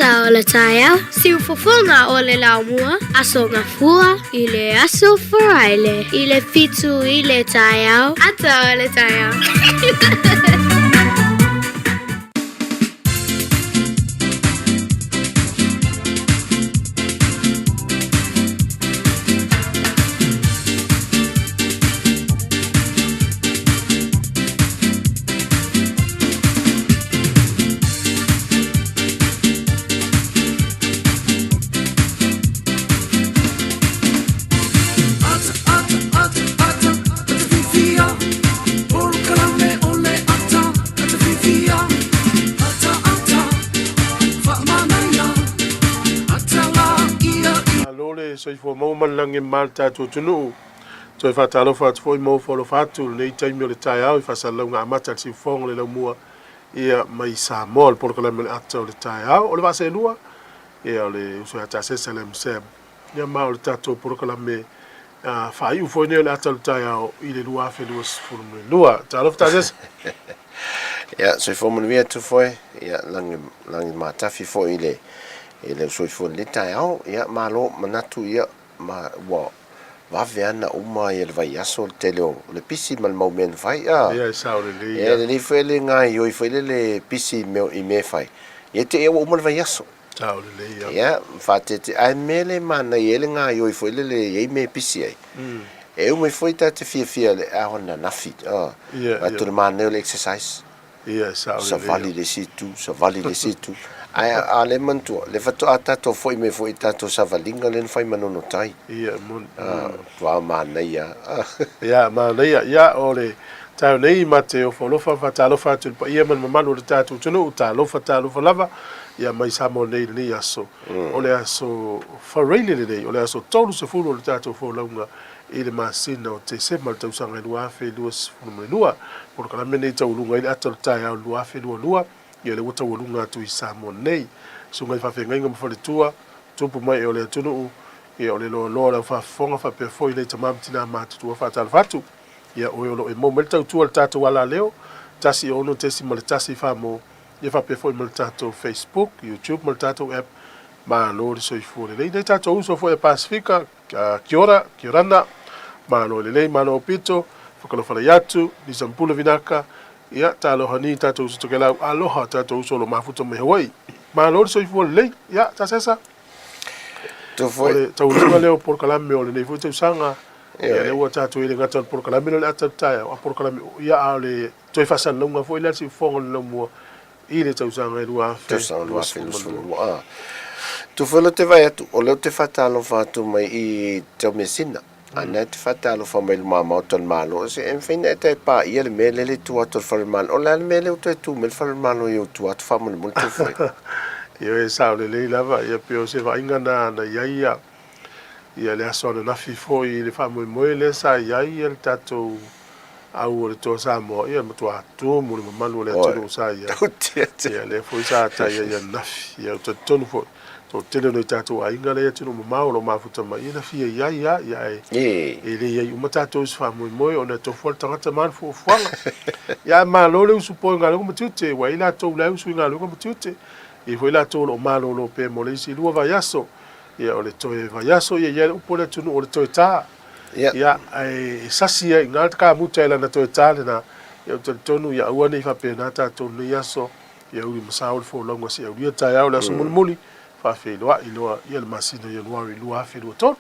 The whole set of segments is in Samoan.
Ata o le taeao, siufofoga o le laumua, Aso Gafua i le aso Faraile i le 7 i le taeao, Ata o le taeao. Malo le soifua maua ma le lagi e mama i le tatou atunuu. Toe faatalofa atu foi ma ofo alofa atu i lenei taimi o le taeao i faasalalauga amata a le siufofoga o le laumua ia mai Samoa, o le polokalame o le ata o le taeao. O le vaaseelua, ia o le uso ia Tasesa le MSAB, ia ma o le tatou polokalame faaiu foi nei o le ata o le taeao i le 2022. Talofa Tasesa. Ia, soifua manuia atu foi, ia, lagi, lagi matafi foi i le, i le soifua i lenei taeao. Ia, malo, manatu, ia, ma, ua vave lava ona uma ia le vaiaso le tele o le pisi ma le mau mea na fai, a. Ia, e sao lelei Ia, lava. lelei foi le gaoioi foi lele pisi i mea, i mea e fai. Ia te i ua uma le vaiaso. Sao lelei lava. Ia, faateete, ae mea le manaia ai le gaoioi foi lele e i ai mea e pisi ai. E uma ifo foi ta te fiafia i le ao ananafi, a. Ia, Vaai atu ia. le manaia o le exercise. Ia, e sao lelei Savali lava. i le isi itu, savali i le isi itu. Ae a le manatua, le faatoa tatou foi mai foi i tatou savaliga lea na fai ma Nonotai. Ia, e moni. A, matua manaia lava. Ia, manaia. Ia, o le taeao nei, ma te ofo alofa ma faatalofa atu i le paia ma le mamalu o le tatou atunuu, talofa, talofa lava, ia mai Samoa nei i lenei aso. O le aso Faraile lenei, o le aso 30 o le tatou folauga i le masina o Tesema i le tausaga e 2022. Polokalame lenei e taualuga ai le ata o le taeao i le 2022, ia lea ua taualuga atu i Samoa nei. Susuga i faafeagaiga ma faletua, tupu mai o le atunuu, ia o le loaloa o le aufaafofoga faapea foi nai tama ma tina matutua faatalofa atu. Ia oe o lo o e maua mai le tautua i le tatou alaleo, 16.1 mo Ia faapea foi ma le tatou Facebook, YouTube ma le tatou app. Malo le soifua lelei. Nai tatou uso foi a Pasifika, kia ora, kia orana. Malo lelei, malo aupito, whakalofalai atu, Lisa Mpula Vinaka, ia, taloha ni tatou uso Tokelau, aloha tatou uso o lo mafuta mai Hawaii. Malo le soifua lelei, ia, tasesa. Tu O foi. le taualuga lea o polokalame o lenei foi tausaga, ia Ioe. lea ua tatou i le gata o le polokalame lea o le ata o le taeao, a polokalame, ia, a o le toe faasalalauga foi lea a le siufofoga o le laumua i le tausaga e Tausaga 2022. 2022. A. Tu foi lea ou te vaai atu, o lea ou te faatalofa atu mai i Taumeasina. A na e te faatalofa mai i luma maota o le Malo, se e mafai ona e toe paia le mea lea e tua atu o le fale o le Malo. O le a le mea lea ua toe tu mai le fale o le Malo i ou tua atu faamolemole tu foi? Ioe, e sao lelei lava, ia pei o se vaaiga na na i ai ia, ia le aso ananafi foi i le faamoemoe lea sa i ai ia le tatou au o le Toa Samoa, ia matua tumu le mamalu o le Oi, atunuu sa i ai. tautia te. Ia lea foi sa tai ai ananafi. Ia ou te talitonu foi, toatele o nai tatou aiga lea i atunuu mamao o lo o mafuta mai, ia na fia i ai lava, ia ae Ee. e le i ai uma tatou i se faamoemoe ona e tofu lava le tagata ma ana fuafuaga. Ia ae malo le usupo i galuega ma tiute, ua i ai latou la e usu i galuega ma tiute, e i ai foi latou o lo o malolo pea mo le isi lua vaiaso. Ia o le toe vaiaso, ia i ai le upu a le atunuu o le toe ta. Ia. Ia, ae e sasi ai i ina le kamuta i lana toe ta lena. Ia ou te talitonu ia aua ne i faapena tatou i lenei aso, ia uli ma sao le folauga se i aulia taeao le aso mulimuli, faafeiloai loa ia le masina o Ianuari 2023.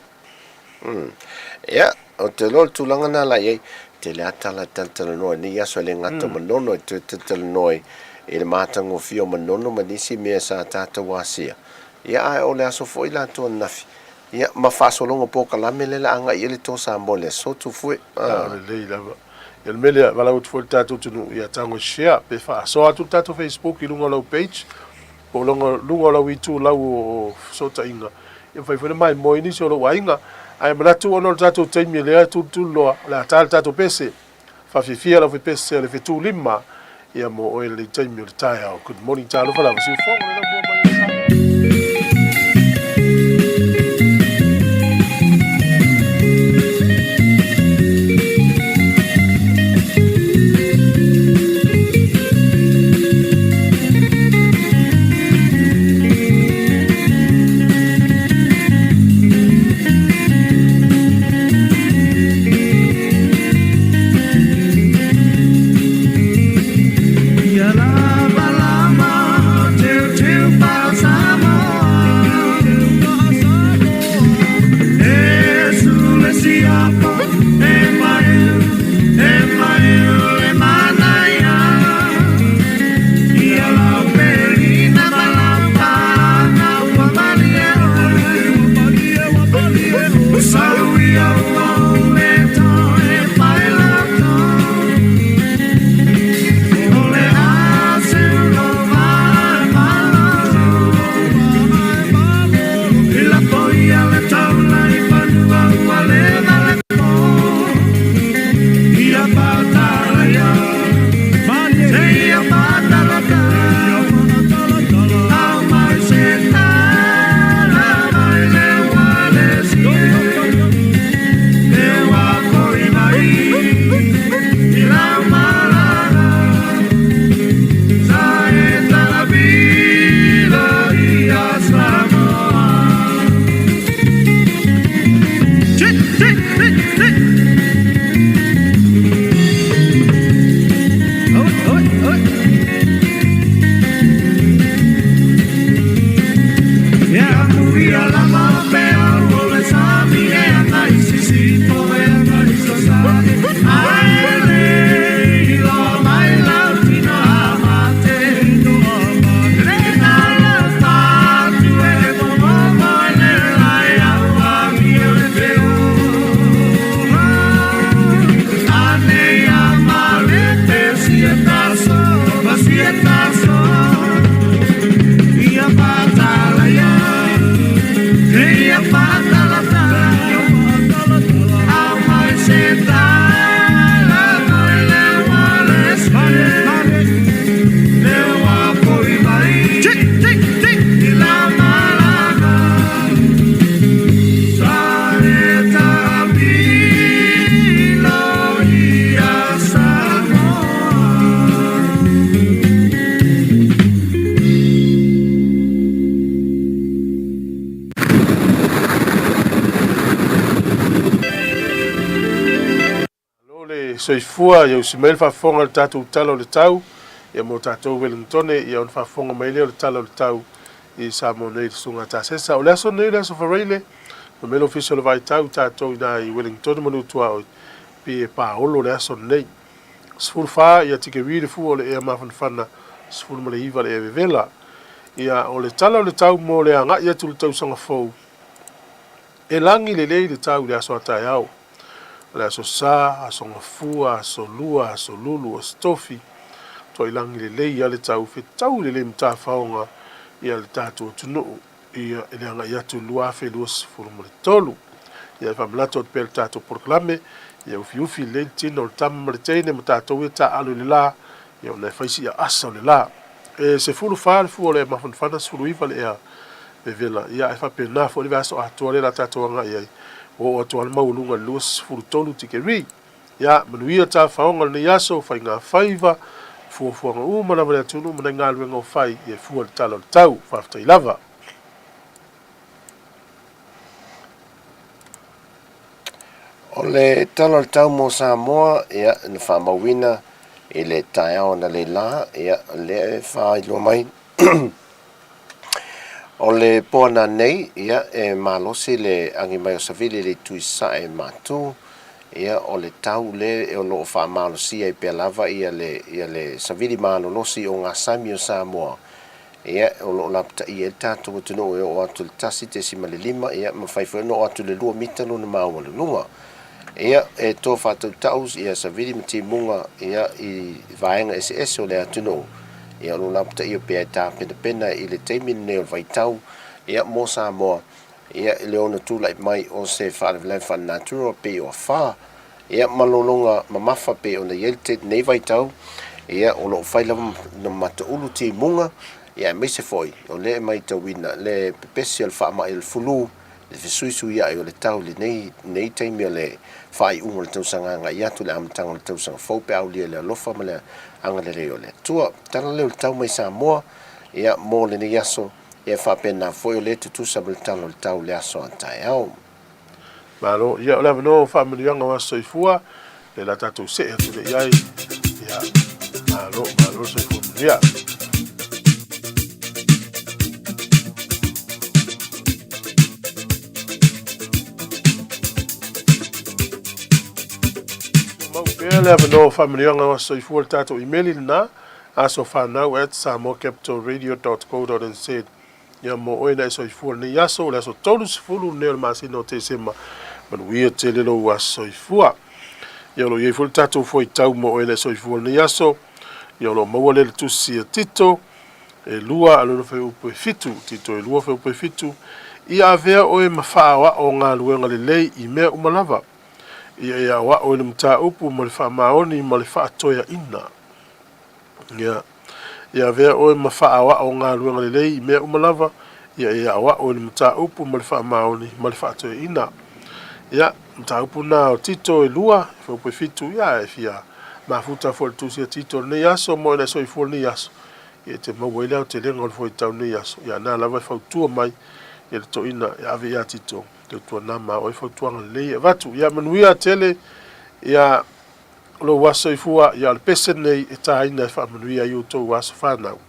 Ia, ou te iloa o le tulaga lena la i ai. Tele lava tala e talatalanoa i lenei aso, e le gata o Manono, e toe talatalanoa i le matagofie o Manono ma nisi mea sa tatou asia. Ia, ae o le aso foi latou ananafi, Ia, ma faasologa o polokalame lea le a agai i ai le Toa Samoa i le aso Tufue. Sao lelei lava. Ia le mea lea, valaau atu foi i le tatou atunuu, ia tago e share pe faasoa atu le tatou Facebook i luga o lau page, po o luga o lau itulau o fesootaiga, ia mafai foi ona maimoa ai nisi o lou aiga. Ae manatu ona o le tatou taimi lea e tulutulu loa, o le a ta le tatou pese. Faafiafia lau fepese o le fetu lima, ia mo oe lenei taimi o le taeao. Good morning, talofa lava, siufogo le lau mua mai e Samoa. Malo le soifua, ia usi mai le faafofoga i le tatou Tala o le Tau, ia mo tatou Wellingtone, ia ona faafofoga mai lea o le Tala o le Tau i Samoa nei i le Susuga Tasesa. O le aso lenei, o le aso Faraile, fai mai le Ofisa o le Vaitau i tatou i ina i Wellingtone ma Lutuaoi, pei e paolo le aso lenei. 14 ia tikeri le fua o le ea mafanafana, 19 le ea vevela. Ia, o le Tala o le Tau mo le agai atu i le tausaga fou, E lagi lelei le tau i le aso a taeao, o le aso Sa, aso Gafua, aso Lua, aso Lulu, aso Tofi, tuai lagi lelei a le tau, fetaui lelei ma tafaoga ia le tatou atunuu ia i le agai atu i le 2023. Ia e faamanatu atu pea le tatou polokalame, ia ufiufi lelei le tino o le tama ma le teine ma tatou ia taaalo i le la, ia ona e fai si aasa o le la. E 14 le fua o le ea mafanafana, 19 le ea vevela. Ia, ae faapena foi le vaiaso atoa lea o le a tatou agai ai, ua oo atu lava le maualuga i le 23 tikeri. Ia, manuia tafaoga o lenei aso, faigafaiva, fuafuaga uma lava le atunuu ma nai galuega o fai, ia e fua i le tala o le tau. Faafetai lava. O le Tala o le Tau mo Samoa, ia, na faamauina i le taeao analeila, ia, lea e faailoa mai. O le po ananei, ia, e malosi le agi mai o Savili i le itu i sasae Matu, ia, o le tau le o lo o faamalosia ai pea lava ia le, ia le savili malolosi o ngā sami o Samoa, Ia, o lo o lapataia ai le tatou atunuu e oo atu i le 1.5, ia, mafai foi ona oo atu i le 2 mita lona maualuluga. Ia, e toa faatautau ia savili ma timuga, ia, i vaega eseese o le atunuu, ia, o lo o lapataia pea e tapenapena i le taimi lenei o le vaitau, ia, mo Samoa, ia, i le ono tulai mai o se faalavelave faalenatura pei o afa, Ia, ma lologa mamafa pei ona i ai lenei vaitau, ia, o lo o fai lava ma mataulu timuga, ia, aemaise foi o lea e matauina le pepesi o le faamai o le fulu, le fesuisuiai o le tau i lenei, lenei taimi o le faaiuga o le tausaga agai atu i le amataga o le tausaga fou pe a aulia i le alofa ma le agalelei o le Atua. Tala lea o le tau mai Samoa, ia, mo lenei aso, ia, faapena foi o lea e tutusa ma le tala o le tau i le aso a taeao. Malo, ia o le avanoa o faamanuiaga o aso soifua, lea la tatou see atu nei i ai. Ia, malo, malo le soifua manuia. Mau pea le avanoa o faamanuiaga o aso soifua le tatou imeli lena, asofanau@samoacapitalradio.co.nz. Ia mo oe na e soifua lenei aso, o le aso 30 lenei o le masina o Tesema, manuia tele lou aso soifua. Ia o lo o i ai foi le tatou fuaitau mo oe na e soifua lenei aso, ia o lo o maua lea i le tusi a Tito, e lua a lona fuaiupu e fitu, Tito e lua fuaiupu e fitu, Ia avea oe ma faaoao galuega lelei i mea uma lava, ia e aoao i le mataupu ma le faamaoni ma le faatoeaina. Ia, ia avea oe ma faaoao galuega lelei i mea uma lava, ia e aoao i le mataupu ma le faamaoni ma le faatoeaina. Ia, mataupu na o Tito e lua, fuaiupu e fitu, ia e fia mafuta foi le tusi a Tito lenei aso, mo ena e soifua lenei aso, ia e te maua ai le aotelega o le fuaitau lenei aso, ia na lava e fautua mai ia le toeaina e ave ia Tito, tautuana ma ao ai fautuaga lelei e avatu. Ia manuia tele, ia lou aso soifua, ia o le pese lenei e tāina e faamanuia ai outou aso fanau.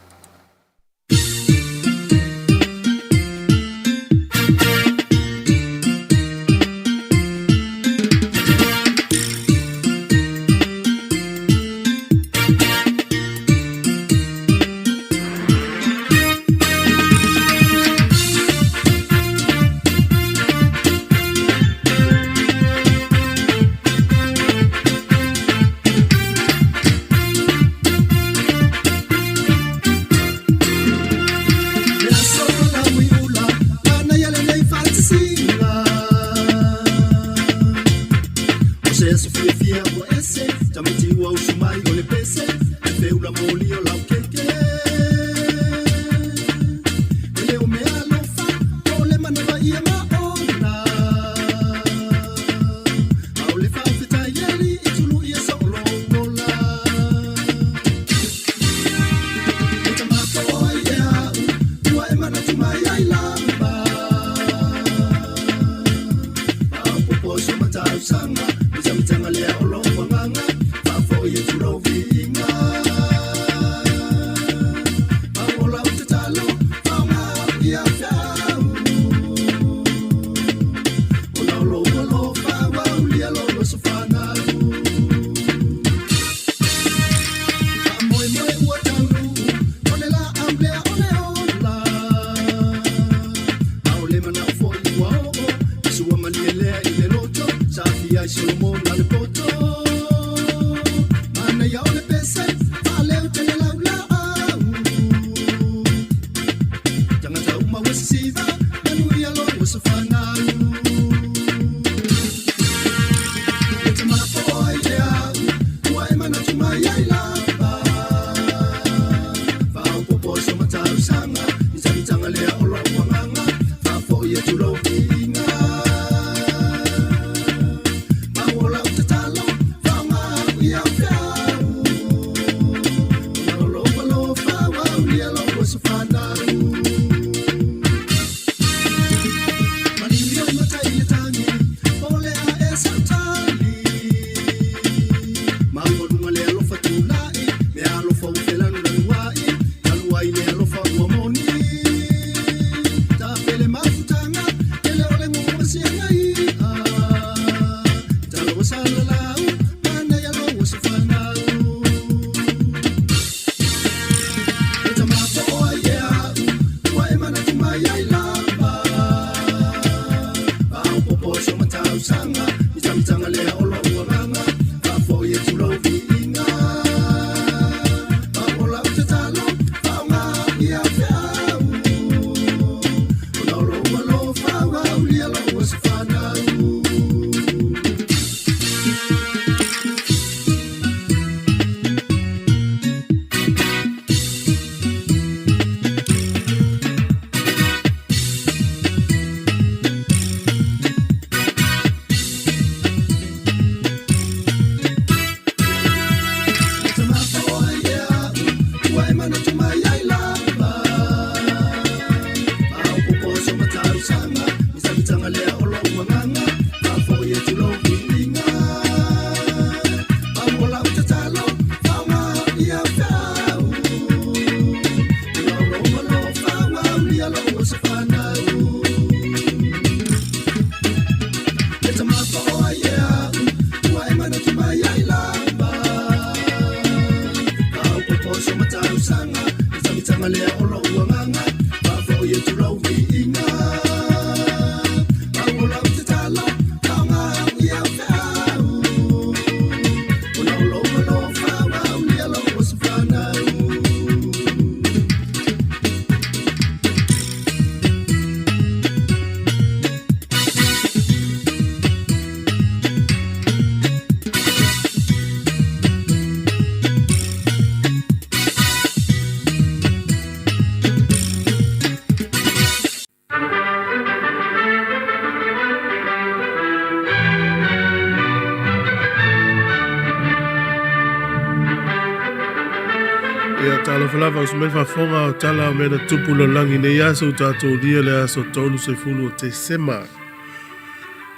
Ia, talofa lava, uso mai le faafofoga o tala o mea na tupu lalolagi nei aso ua tatou lia le aso 30 o Tesema.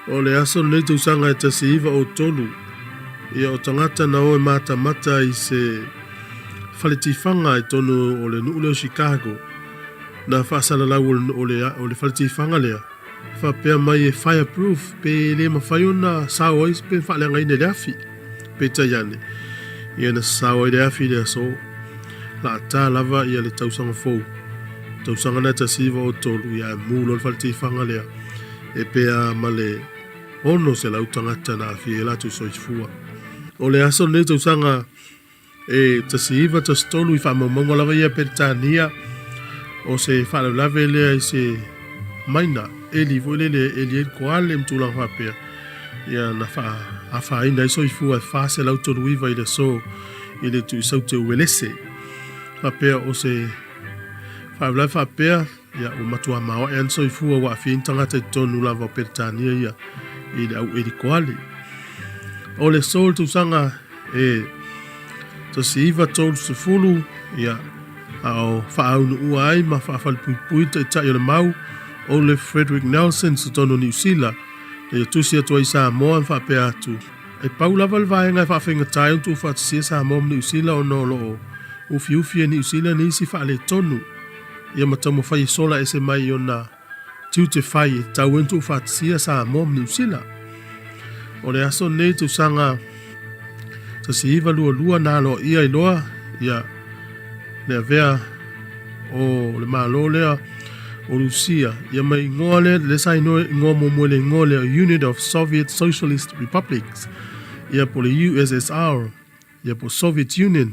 O le aso lenei tausaga e 1903, ia o tagata na o e matamata i se fale tifaga i totonu o le nuu lea o Chicago, na faasalalau o le, o le fale tifaga lea, faapea mai e fireproof pe le mafai ona sao ai pe faaleagaina i le afi. Peitai ane, ia na sao ai le afi i le aso laata lava ia le tausaga fou, tausaga na 1903, ia ae mu loa le fale tifaga lea e pe a ma le 600 tagata na aafia ai latou soifua. O le aso lenei tausaga e 1913 i faamaumauga lava ia Peretania o se faalavelave lea i se maina eli foi lele e eli ai le koale ma tulaga faapea ia na faaafaina ai soifua e 439 i le aso i le Tuisaute Uelese faapea o se faalavelave faapea ia ua matua maoae lava ni soifua ua aafia ai ni tagata i totonu lava o Peretania ia i le au eli koale. O le aso o le tausaga e 1930, ia, a o faaunuua ai ma faafalepuipui le taitai o le mau, Olaf Frederick Nelson, i totonu o Niu Sila, na ia tusi atu ai i Samoa ma faapea atu, E pau lava le vaega e faafaigata ai ona tuufaatasia Samoa ma Niu Sila ona o lo o ufiufi e Niu Sila nisi faaletonu ia ma taumafai e sola ese mai i ona tiute fai e tatau ai ona tuufaatasia Samoa ma Niu Sila. O le aso lenei tausaga 1922 na aloaia ai loa ia le avea o le Malo lea o Rusia ia ma igoa lea lea sa igoa muamua i le igoa lea Union of Soviet Socialist Republics ia po o le USSR ia po o Soviet Union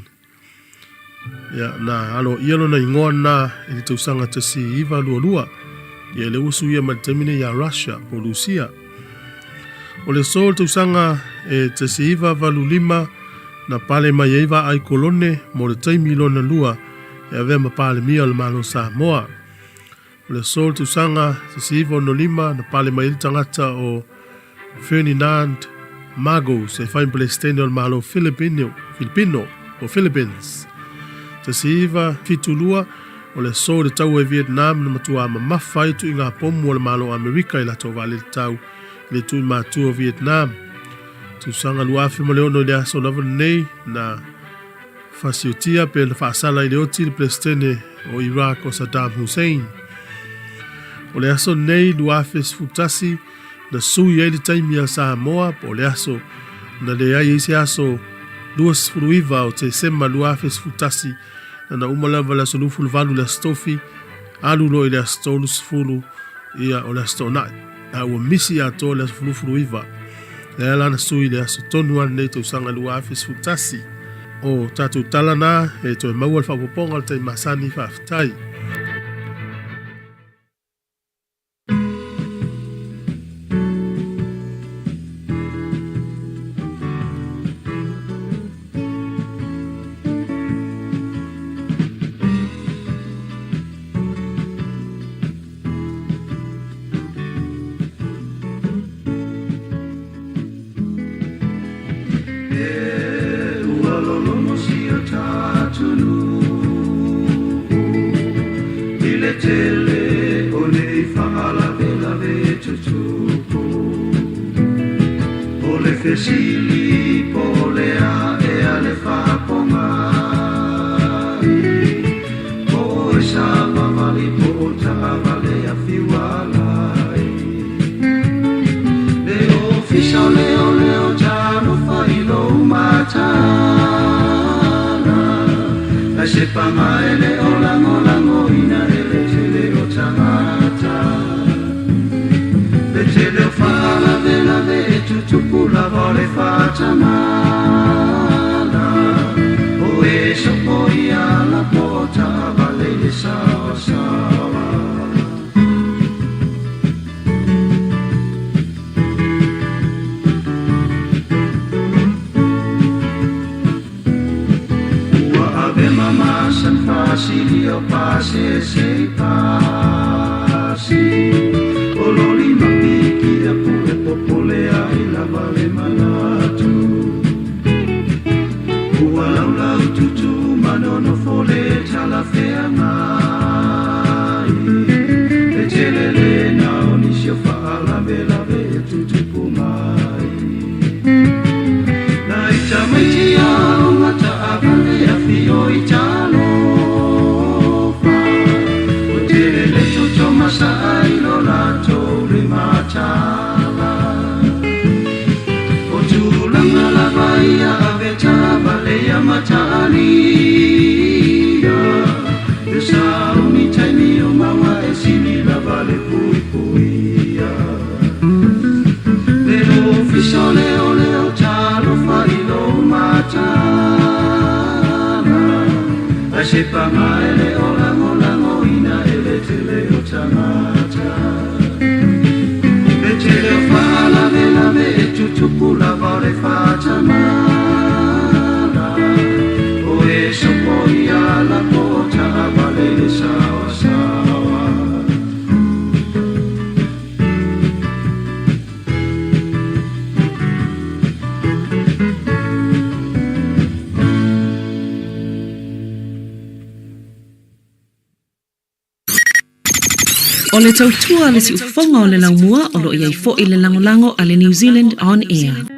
ia na aloaia lona igoa lena i le tausaga 1922 ia lea ua suia mai le taimi nei ia Russia po o Rusia. O le aso o le tausaga e 1985 na pale mai ai vaai kolone mo le taimi lona lua E avea ma Palemia o le Malo o Samoa. O le aso o le tausaga 1965 na pale mai ai le tagata o Ferdinand Marcos e fai ma Peresetene o le Malo Filipino, Filipino o Philippines. 1972, o le aso o le taua i Vietnam na matuā mamafa ai tuiga pomu a le Malo o Amerika i latou vaalele tau i le tuimatua o Vietnam. Tausaga 2006 i le aso lava lenei na Fasiotia pe na faasala i le oti le Peresetene o Iraq o Saddam Hussein. O le aso lenei 2011 na sui ai le taimi a Samoa po o le aso na leai ai se aso 29 o Tesema 2011 na na uma lava le aso 28 i le aso Tofi alu loa i le aso 30 ia o le aso Toonai a ua misi atoa le aso 29. Lea la na sui le aso tonu a lenei tausaga 2011. O tatou tala na e toe maua le faaopoopoga o le taimi masani. Faafetai. O le tautua a le siufofoga o le laumua o lo o i ai foi le lagolago a le New Zealand On Air.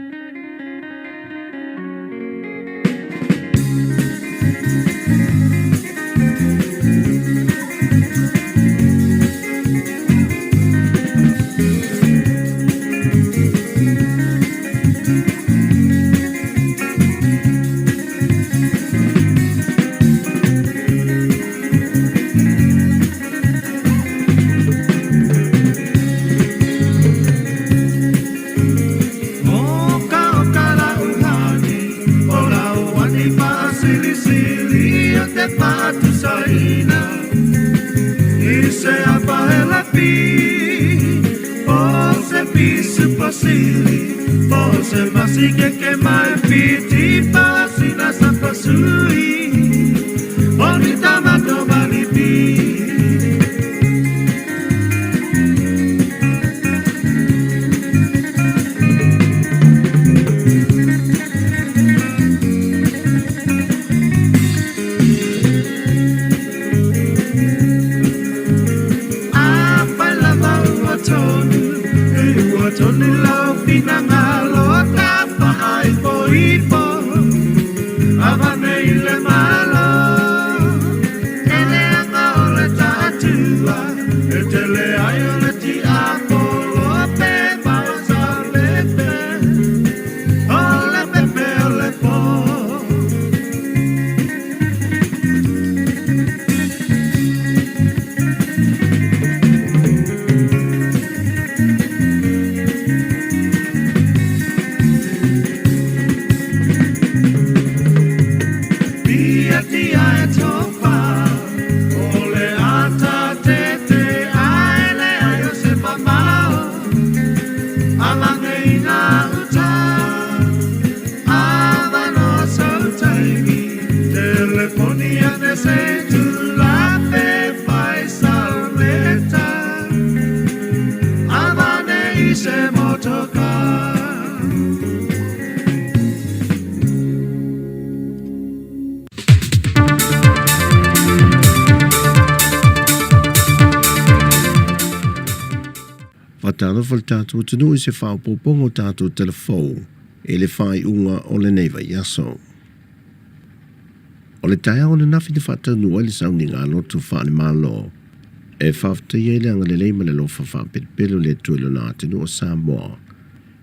Faatalofa le tatou atunuu i se faaopoopoga o tatou telefou i le faaiuga o lenei vaiaso. O le taeao ananafi na faataunuu ai le sauniga loto faale-Malo e faafetaia ai le agalelei ma le alofa faapelepele o le Atua i lona atunuu o Samoa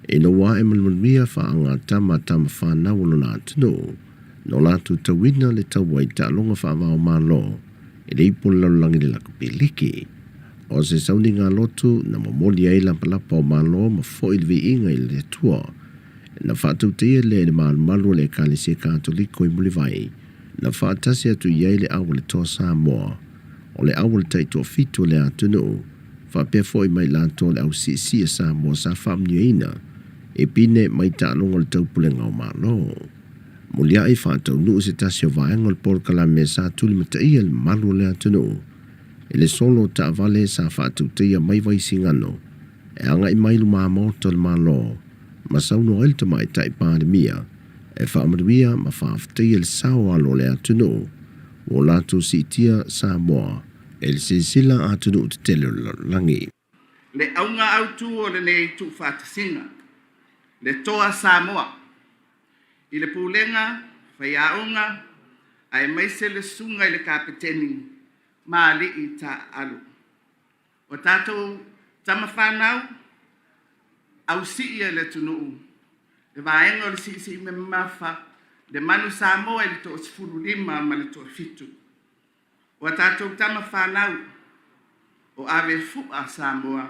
ina ua ae malumaluia faagatama a tama fanau o lona atunuu na o latou tauina le taua i taaloga faava-o-Malo i le ipu o le lalolagi i le lakapi liki. O se sauniga lotu na momoli ai lapalapa o Malo ma foi le viiga i le Atua. Na faatautaia lea i le malumalu o le Ekalesia Katoliko i Mulivai, na faatasi atu i ai le au a le Toa Samoa, o le au o le taitoafitu o le atunuu, faapea foi ma i latou o le au siisii a Samoa sa faamanuiaina i pine mai taaloga o le Taupulega o Malo. Muliai faataunuu se tasi o vaega o le polokalame sa tulimataia le mamalu o le atunuu i le solo o taavale sa faatautaia mai Vaisigano e agai mai lumamaota o le Malo ma saunoa ai le Tamaitai Palemia e faamanuia ma faafetaia le sao alo o le atunuu ua latou siitia Samoa i le silasila atunuu tetele o le lalolagi. Le auga autu o lenei tuufaatasiga, le Toa Samoa, i le Pulega, Faiaoga, aemaise le Susuga i le Kapeteni ma alii taaalo. O tatou tama fanau, ausii e le atunuu, le vaega o le siisii mamafa, le manu Samoa i le toa-15 ma le toa-7. O a tatou tama fanau, o ave fua Samoa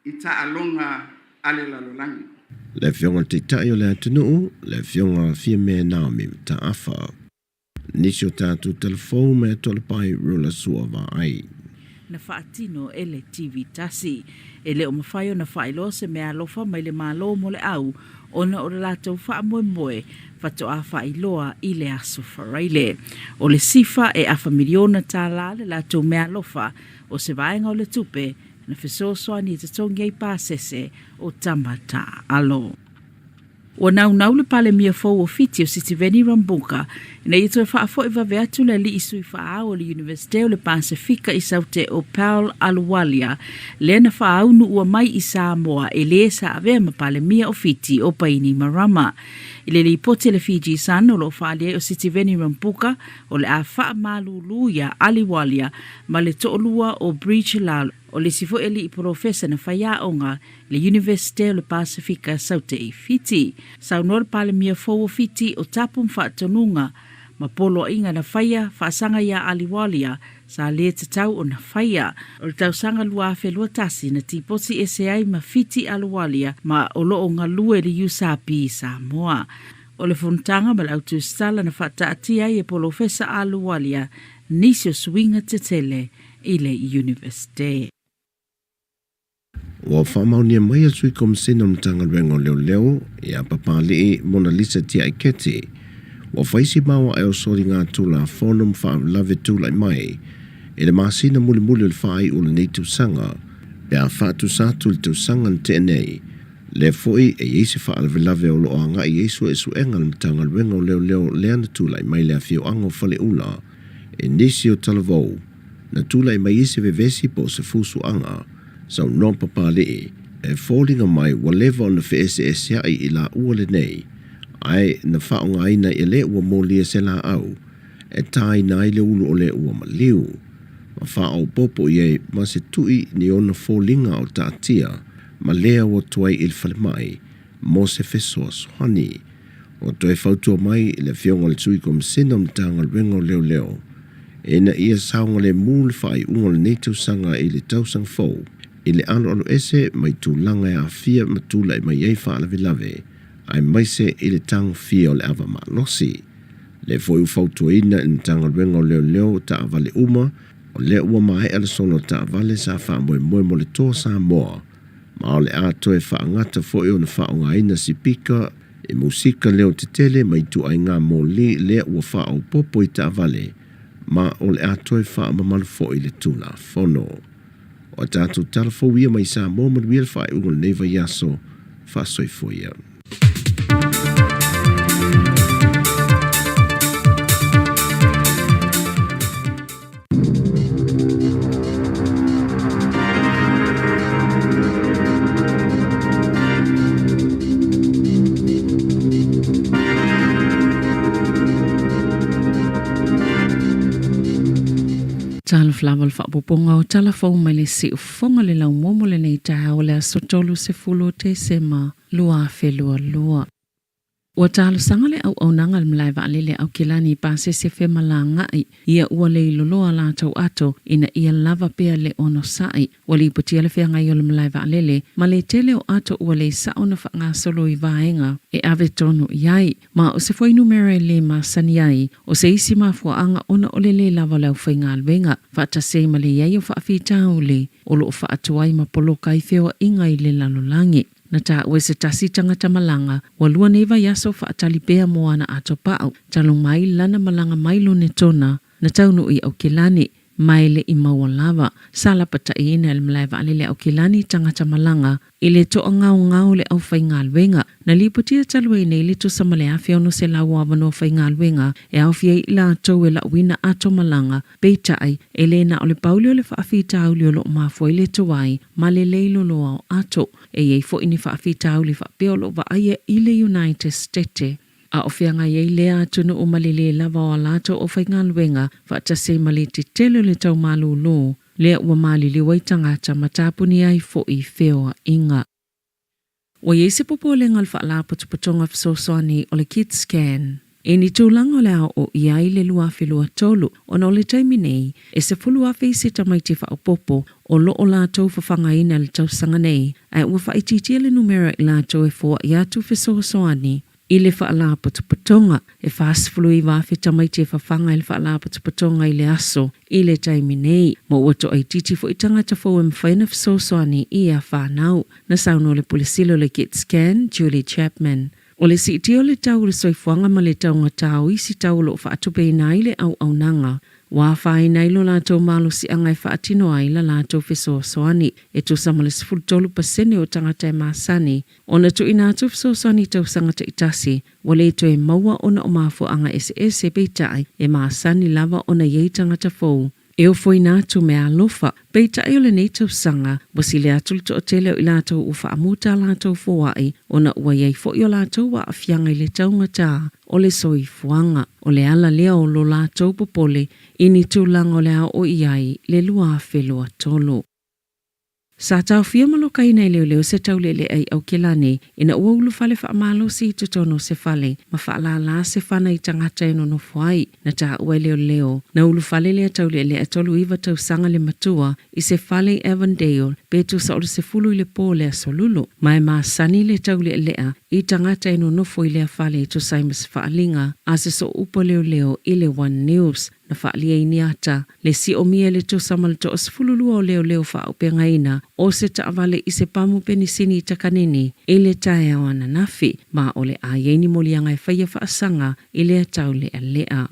i taaloga a le lalolagi. Le Afioga i le Taitai o le atunuu, le Afioga Fiame Naomi Mataafa. Nisi o tatou talafou mai Atoalepai Rula Sua Vaai. Na faatino e le TV tasi. E le o mafai ona faailoa se meaalofa mai le Malo mo le au ona o le latou faamoemoe faatoa faailoa i le Aso Faraile. O le sifa e afa miliona tālā le latou meaalofa o se vaega o le tupe na fesoasoani e totogi ai pasese o tama taaalo. Ua naunau le Palemia fou o Fiti o Sitiveni Rabuka ina ia toe faafoi vave atu le alii sui faaao o le Iunivesite o le Pasefika i Saute o Paul Ahluwalia, lea na faaunuua mai i Samoa e lē sa avea ma Palemia o Fiti o Bainimarama. I le lipoti a le Fiji Sun o lo o faaalia ai o Sitiveni Rabuka o le a faamalulu iā Ahluwalia ma le toalua o Brij Lal, o le isi foi alii polofesa na faiaoga le Iunivesite o le Pasefika Saute i Fiti. Saunoa le Palemia fou o Fiti o tapu ma faatonuga ma poloaiga na faia faasaga iā Aliwalia sa lē tatau ona faia. O le tausaga 2021 na tipoti ese ai ma Fiti Aluwalia ma o lo o galue le USAP i Samoa. O le fonotaga ma le autusitala na faataatia ai e Polofesa Aluwalia nisi o suiga tetele i le Iunivesite. Ua faamaonia mai e le Sui Komisina o le Matagaluega o Leoleo ia Papali'i Monalisa Tiaiketi, ua fai si maoae o soligatulafono ma faalavelave tulai mai i le masina mulimuli o le faaiu o lenei tausaga pe a faatusa atu i le tausaga na tea nei. Lea foi e i ai se faalavelave o lo o agai i ai suesuega a le Matagaluega o Leoleo lea na tulai mai le afioaga o Faleula i nisi o talavou na tulai mai ai se vevesi po o se fusuaga, saunoa Papali'i. E foliga mai ua leva ona feeseeseaʻi i laua lenei, ae na faaaogaina e le ua molia se laau e taina ai le ulu o le ua maliu, ma faaopoopo i ai ma se tui ni ona foliga o taatia ma lea ua tuai i le falemai mo se fesoasoani. Ua toe fautua mai le Afioga i le Sui Komesina o Matagaluega o Leoleo ina ia saogalemu le faaiuga o lenei tausaga i le tausaga fou i le aloaloese mai tulaga e aafia ma tulai mai ai faalavelave aemaise i le tagofia o le ava malosi. Lea foi ua fautuaina i le Matagaluega o Leoleo taavale uma o lea ua maea le sola o taavale sa faamoemoe mo le Toa Samoa ma o le a toe faagata foi ona faaaogaina sipika i musika leo tetele ma ituaiga moli lea ua faaopoopo i taavale ma o le a toe faamamalu foi le Tulafono. O a tatou tala fou ia mai Samoa manuia le faaiuga o lenei vaiaso. Faasoifua ia. Talofa lava le faaopoopoga o tala fou mai le siufofoga le laumua mo lenei taeao o le aso 30 o Tesema 2022. Ua talosaga le auaunaga a le malae vaalele a Aukilani i pasese femalagaai ia ua le iloloa latou ato ina ia lava pea le onosai. Ua lipotia le feagai o le malae vaalele ma le tele o ato ua le sao ona faagasolo i vaega e ave tonu i ai. Ma o se fuainumera e le masani ai o se isi mafuaaga ona o le le lava o le aufaigaluega faatasi ai ma le i ai o faafitauli o lo o faatuai ma poloka ai feoaiga i le lalolagi. Na taua e se tasi tagata malaga, ua lua nei vaiaso o faatali pea mo ana ato pau, talu mai lana malaga mai Lonetona, na taunuu i Aukilani, ma e le i maua lava. Sa lapataiina e le malae vaalele a Aukilani tagata malaga i le toagaogao o le aufaigaluega. Na lipotia talu ai nei le tusa ma le 1,600 o avanoa faigaluega e aofia ai i latou e lauina ato malaga, Peitai, e le na o le pau lea o le faafitauli o lo o mafua ai le tuai ma le le iloloa o ato. E i ai foi ni faafitauli faapea o lo o vaaia i le United Stete. A o feagai ai lea atunuu ma le le lava o a latou aufaigaluega faatasi ai ma le tetele o le tau malūlū lea ua maliliu ai tagata ma tapunia ai foi feoaiga. Ua i ai se popolega o le Faalapotopotoga Fesoasoani o le KidsCan i ni tulaga o le a oo i ai le 2023 ona o le taimi nei e 10,000 isi tamaiti faaopoopo o lo o latou fafagaina i le tausaga nei ae ua faaitiitia le numera i latou e foai atu fesoasoani i le Faalapotopotoga. E 49,000 tamaiti e fafaga i le Faalapotopotoga i le aso i le taimi nei, ma ua toaitiiti foi tagata fou e mafai ona fesoasoani i ia fanau. Na saunoa le Pule Sili o le KidsCan, Julie Chapman, O le siitia o le tau o le soifuaga ma le taugata o isi tau o lo o faatupeina ai le auaunaga, ua afaina ai lo latou malosiaga e faatino ai la latou fesoasoani. E tusa ma le 13% o tagata e masani ona tuuina atu fesoasoani i tausaga taitasi, ua le toe maua ona o mafuaaga eseese, peitai, e masani lava ona i ai tagata fou e ofoina atu meaalofa. Peitai o lenei tausaga, ua sili atu le toatele o i latou ua faamuta a latou foai ona ua i ai foi o latou aafiaga i le taugata o le soifuaga. O le ala lea o lo latou popole i ni tulaga o le a oo i ai le 2023. Sa taofia ma lokaina e leoleo se taulealea i Aukilani ina ua ulufale faamalosi i totonu o se fale ma faalālā se fana i tagata e nonofo ai. Na taua e leoleo, na ulufale lea taulealea 39 tausaga le matua i se fale i Avondale pe tusa o le 10 i le po o le Aso Lulu. Ma e masani le taulealea i tagata e nonofo i lea fale e tusa ai ma se faaaliga a se sooupu a leoleo i le One News. Na faaalia i ni ata le siomia i le tusa ma le 12 o leoleo faaaupegaina o se taavale i se pamu penisini i Takanini i le taeao ananafi, ma o le a i ai ni moliaga e faia faasaga i lea taulealea.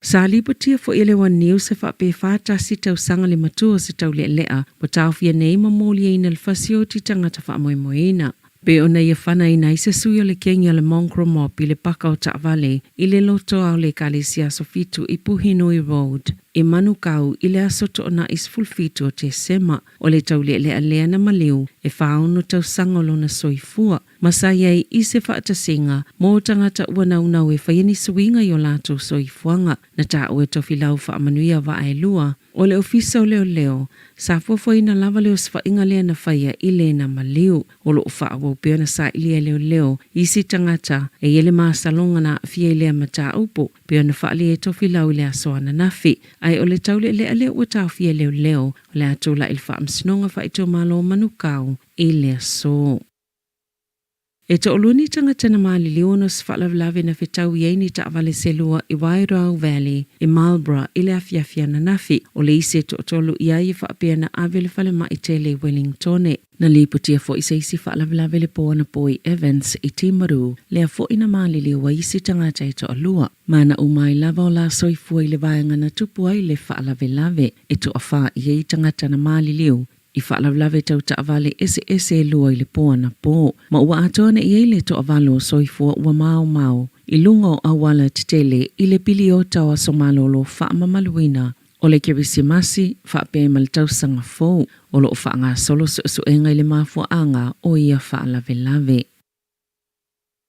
Sa lipotia foi e le One News e faapea 41 tausaga le matua o se taulealea ua taofia nei ma moliaina le fasioti tagata faamoemoeina. Pe ona ia fanaina ai se sui o le kegi a le Mongrel Mob i le paka o taavale i le lotoa o le Ekalesia Aso Fitu i Puhinui Road. i Manukau i le aso Toonai 17 o Tesema. O le taulealea lea na maliu e 46 tausaga o lona soifua, ma sa i ai i se faatasiga mo tagata ua naunau e faia ni suiga i o latou soifuaga. Na taua e Tofilau Faamanuia Vaaelua o le Ofisa o Leoleo, sa fuafuaina lava le osofaiga lea na faia i le na maliu. O lo o faaauau pea ona sailia e leoleo isi tagata e i ai le masaloga na aafia i lea mataupu, pei ona faaalia e Tofilau i le aso ananafi. Ae o le taulealea lea ua taofia e leoleo, o le a tulai i le Faamasinoga Faaitumalo o Manukau i le aso. E toalua ni tagata na maliliu ona o se faalavelave na fetau i ai ni taavale se lua i Wairau Valley i Marlborough i le afiafi ananafi. O le isi e toatolu i ai e faapea na ave i le falemai tele i Wellingtone. Na lipotia foi se isi faalavelave i le po anapo i Evans i Timaru, lea foi na maliliu ai isi tagata e toalua. Ma na uma ai lava o la soifua i le vaega na tupu ai le faalavelave. E toafa i ai tagata na maliliu i faalavelave tau taavale eseese e lua i le po anapo, ma ua atoa nei i ai le toavalu o soifua ua maomao i luga o auala tetele i le piliota o aso malolo faamamaluina o le Kerisimasi faapea ma le tausaga fou. O lo o faagasolo suesuega i le mafuaaga o ia faalavelave.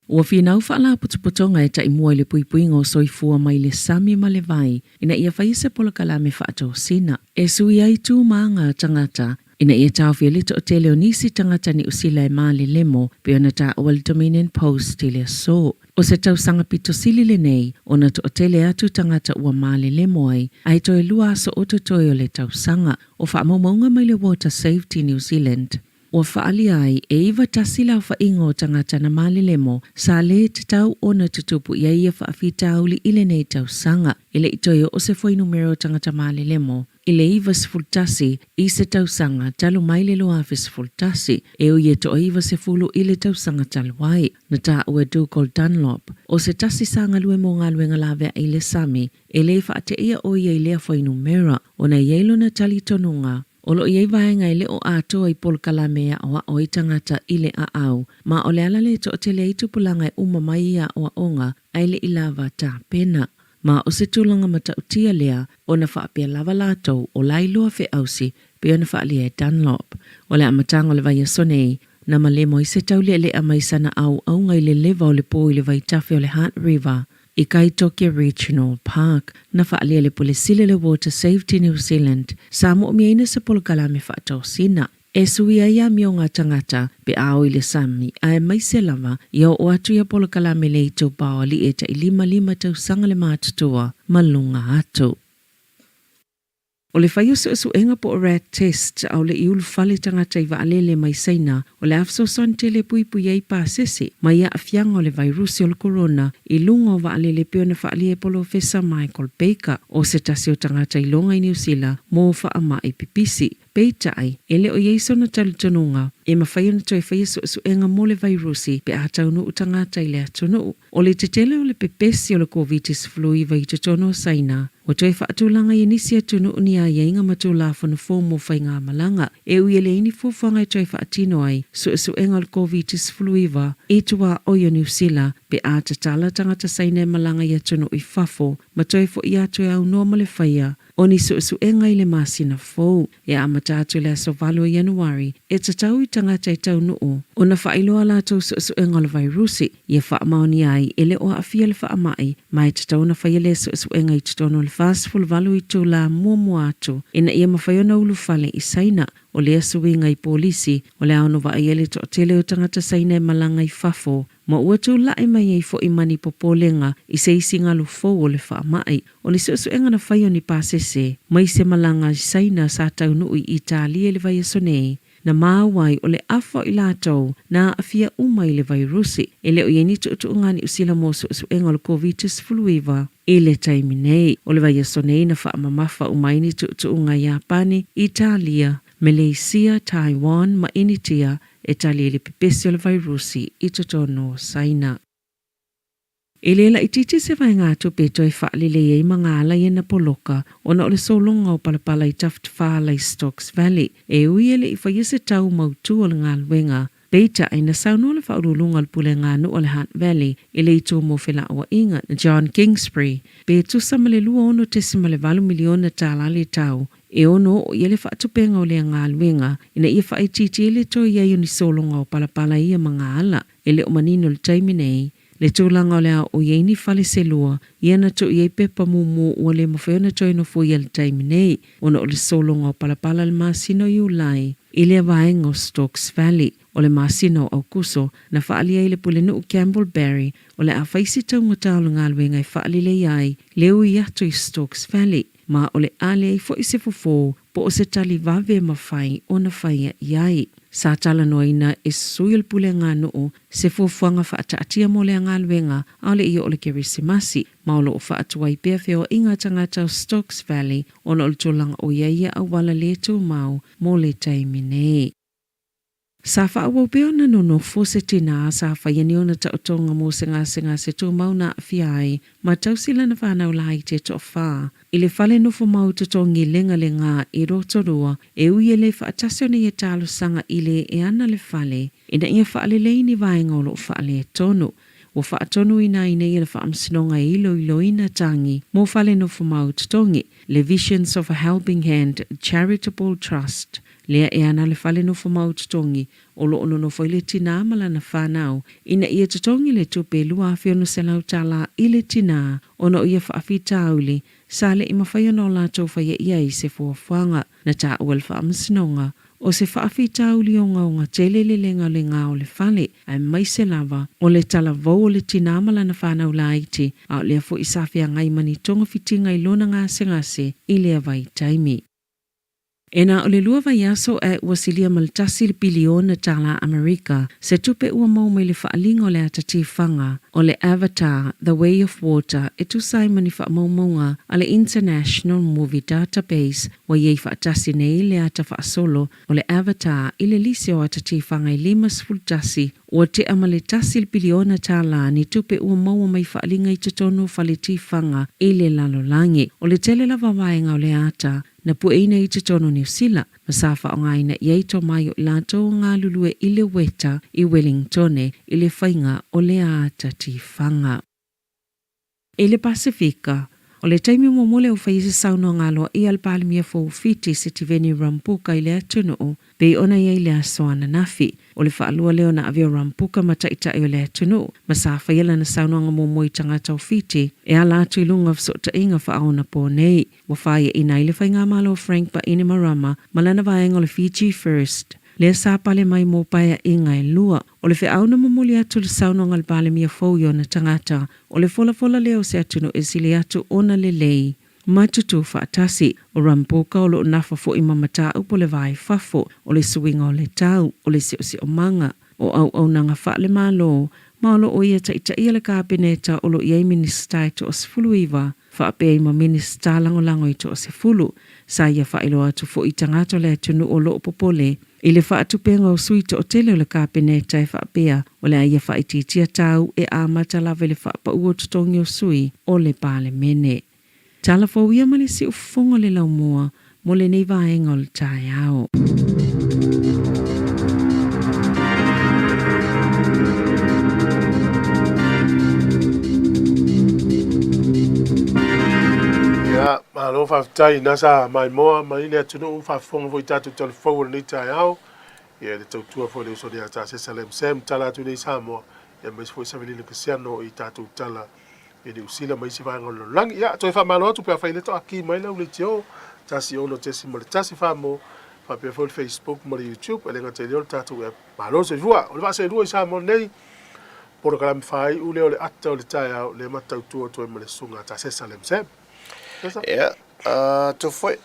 Ua finau faalapotopotoga e taimua i le puipuiga o soifua mai le sami ma le vai ina ia faia se polokalame faatosina e sui ai tu ma aga a tagata ina ia taofia le toatele o nisi tagata Niu Sila e malelemo pei ona taua le Dominion Post i le aso. O se tausaga pito sili lenei ona toatele atu tagata ua malelemo ai ae toe lua aso o totoe o le tausaga. O faamaumauga mai le Water Safety New Zealand. Ua faaalia ai e 91 le aofaiga o tagata na malelemo sa lē tatau ona tutupu i ai ia faafitauli i lenei tausaga. E le i toe oo se fuainumera o tagata malelemo i le 91 i se tausaga talu mai le 2011, e ui e toa 90 i le tausaga talu ai. Na taua e Dougal Dunlop, o se tasi sa galue mo galuega laveai i le sami, e lē faateia ʻo ia i lea fuainumera ona e i ai lona talitonuga. O lo o i ai vaega e le o atoa i polokalame e aʻoaʻo ai tagata i le aau, ma o le ala lea e toatele ai tupulaga e uma mai i aʻoaʻoga ae le i lava tapena. Ma o se tulaga matautia lea ona faapea lava latou o la iloa feausi pei ona faaalia e Dunlop. O le amataga o le vaiaso nei, na malemo ai se taulealea mai sana auauga i le leva o le po i le vaitafe o le Hutt River i Kaitoke Regional Park, na faaalia e le Pule Sili o le Water Safety New Zealand, sa moʻomiaina se polokalame faatosina e sui ai amioga a tagata pe a o i le sami aemaise lava ia oo atu ia polokalame le itupa o alii e tai 55 tausaga le matutua ma luga atu. O le fai o suesuega po o rat test a o le i ulufale tagata i vaalele mai Saina, o le a fesoasoani tele e puipui ai pasese mai aafiaga o le vairusi o le corona i luga o vaalele e pei ona faaalia e Polofesa Michael Baker, o se tasi o tagata iloga i Niu Sila mo faamai pipisi. Peitai, e le o i ai sona talitonuga e mafai ona toe faia suesuega mo le vairusi pe a taunuu tagata i le atunuu. O le tetele o le pepesi o le Koviti-19 i totonu o Saina, ua toe faatulaga i nisi atunuu ni aiaiga ma Tulafono fou mo faigamalaga, e ui e leai ni fuafuaga e toe faatino ai suesuega o le Koviti-19 i tuaoi o Niu Sila pe a tatala tagata Saina e malaga i atunuu i fafo ma toe fo'i atu e aunoa ma le faia o ni suesuega i le masina fou. E amata atu i le aso 8 o Ianuari, e tatau i tagata e taunuu ona faailoa a latou suesuega o le vairusi, ia faamaonia ai e le o aafia le faamai, ma e tatau ona faia lea suesuega i totonu o le 48 itula muamua atu ina ia mafai ona ulufale i Saina. O lea suiga i polisi, o le a ono vaai ai le toatele o tagata Saina e malaga i fafo, ma ua tulai mai ai foi ma ni popolega i se isi galu fou o le faamai. O ni suesuega na fai o ni pasese mai se malaga i Saina sa taunuu i Italia i le vaiaso nei, na maua ai o le afa o i latou na aafia uma i le vairusi. E le o i ai ni tuutuuga a Niu Sila mo suesuega o le Koviti-19 i le taimi nei. O le vaiaso nei na faamamafa uma ai ni tuutuuga i Iapani, Italia, Meleisia, Taiwan ma Initia e tali ai le pepesi o le vairusi i totonu o Saina. E le laitiiti se vaegatupe e toe faalelei ai magaala ia na poloka ona o le sologa o palapala i Tafutafala i Stokes Valley, e ui e le i faia se tau mautū o le galuega. Peitai, na saunoa le Faauluuluga o le Pulega Nuu o le Hutt Valley i le itu mo felauaiga, John Kingsbury, pe tusa ma le $26.8 miliona tala le tau e ono oo i ai le faatupenga o lea galuega ina ia faaitiitia ai le toe i ai o ni sologa o palapala ia ma gaala. E le o manino i le taimi nei le tulaga o le a oo i ai ni fale selua ia na tuu i ai pepa mumu ua le mafai ona toe nofoia i le taimi nei ona o le sologa o palapala i le masina o Iulai i lea vaega o Stokes Valley. O le masina o Aukuso, na faaali ai le Pulenuu Campbell Barry o le a fai se taugata o le galuega e faaleleia ai le ui atu i Stokes Valley, ma o le a leai foi se fofo po o se tali vave e mafai ona faia i ai. Sa talanoaina e sui o le Puleaganuu se fuafuaga faataatia mo lea galuega a o le i oo le Kerisimasi, ma o lo o faatuai pea feoaiga a tagata o Stokes Valley ona o le tulaga o i ai ia auala le tumau mo le taimi nei. Sa faaauau pea ona nonofo se tinā sa faia ni ona taotoga mo se gasegase tumau na aafia ai ma tausi lana whānau laiti e toawhā i le fale nofo mau totogi legalega i Rotorua e ui e le faatasi ona ia talosaga i le e ana le fale ina ia faalelei ni vaega o loo faaletonu. Ua faatonuina ai nei e le Faamasinoga e iloiloina tagi mo fale nofo mau totogi, le Visions of a Helping Hand Charitable Trust, lea e ana le fale nofo mau totogi o lo o nonofo ai le tinā ma lana whānau, ina ia totogi le tupe $2,600 tālā i le tinā ona o ia faafitauli sa le i mafai ona o latou whaia i ai se fuafuaga. Na taua le Faamasinoga o se faafitauli ogaoga tele le legalega o le fale, aemaise lava o le talavou o le tinā ma lana whānau laiti, a o lea foi sa feagai ma ni togafitiga i lona gasegase i lea vaitaimi. E na o le lua vaiaso ae ua silia ma le tasi le piliona tālā Amerika se tupe ua maua mai le faaaliga o le ata tifaga o le Avatar, The Way of Water e tusa ai ma ni faamaumauga a le International Movie Database ua i ai faatasi nei le ata faasolo o le Avatar i le lisi o ata tifaga e 51 ua tea ma le tasi le piliona tālā ni tupe ua maua mai faaaliga i totonu o fale tifaga i le lalolagi. O le tele lava vaega o le ata na pueina i totonu o Niu Sila ma sa faaaogaina i ai tomai o i latou o galulue i le weta i Wellingtone i le faiga o le ata tifaga. I le Pasefika, o le taimi muamua lea ua faia se saunoaga aloaia a le Palemia fou o Fiti, Sitiveni Rambuka i le atunuu, pei ona i ai le aso ananafi. O le faalua lea ona ave o Rambuka ma taitai o le atunuu, ma sa faia lana saunoaga muamua i tagata o Fiti e ala atu i luga o fesootaiga faaonapo nei. Ua faiaina ai le Faigamalo o Frank Bainimarama ma lana vaega o le Fiji First, lea sa pale mai mo paeaiga e lua. O le feau na momoli atu le saunoaga a le Palemia fou i ona tagata, o le folafola lea o se atunuu e sili atu ona lelei ma tutū faatasi. O Rambuka o lo o nafa foi ma mataupu o le va i fafo, o le suiga o le tau, o le siosiomaga, o auaunaga faale-Malo, ma o lo o ia taitaia le Kapeneta o lo o i ai Minisita e toa-19, faapea ai ma Minisita lagolago e toa-10. Sa ia faailoa atu foi i tagata o le atunuu o lo o popole i le faatupega o sui toatele o le Kapeneta e faapea o le a ia faaitiitia tau e amata lava i le faapau o totogi o sui o le Palemene. Tala fou ia ma le siufofoga o le laumua mo lenei vaega o le taeao. Ia, malo faafetai na sa maimoa mai le atunuu faafofoga foi tatou talafou o lenei taeao. Ia le tautua foi le uso lea ta Sesalem Sam tala atu nei Samoa. Ia aemaise foi Savelina Kasiano i tatou tala i Niu Sila ma isi vaega o le lalolagi. Ia, toe faamalo atu pe afai le toaki mai lau leitio, 16.1 Famo, faapea foi le Facebook ma le YouTube, e le gata i lea o le tatou app. Malo le soifua! O le vaa seelua i Samoa nei, polokalame faaiu lea o le ata o le taeao, lea ma tautua atu ai ma le susuga a Tasesa Lemsem. Sesa? Ia, atu foi,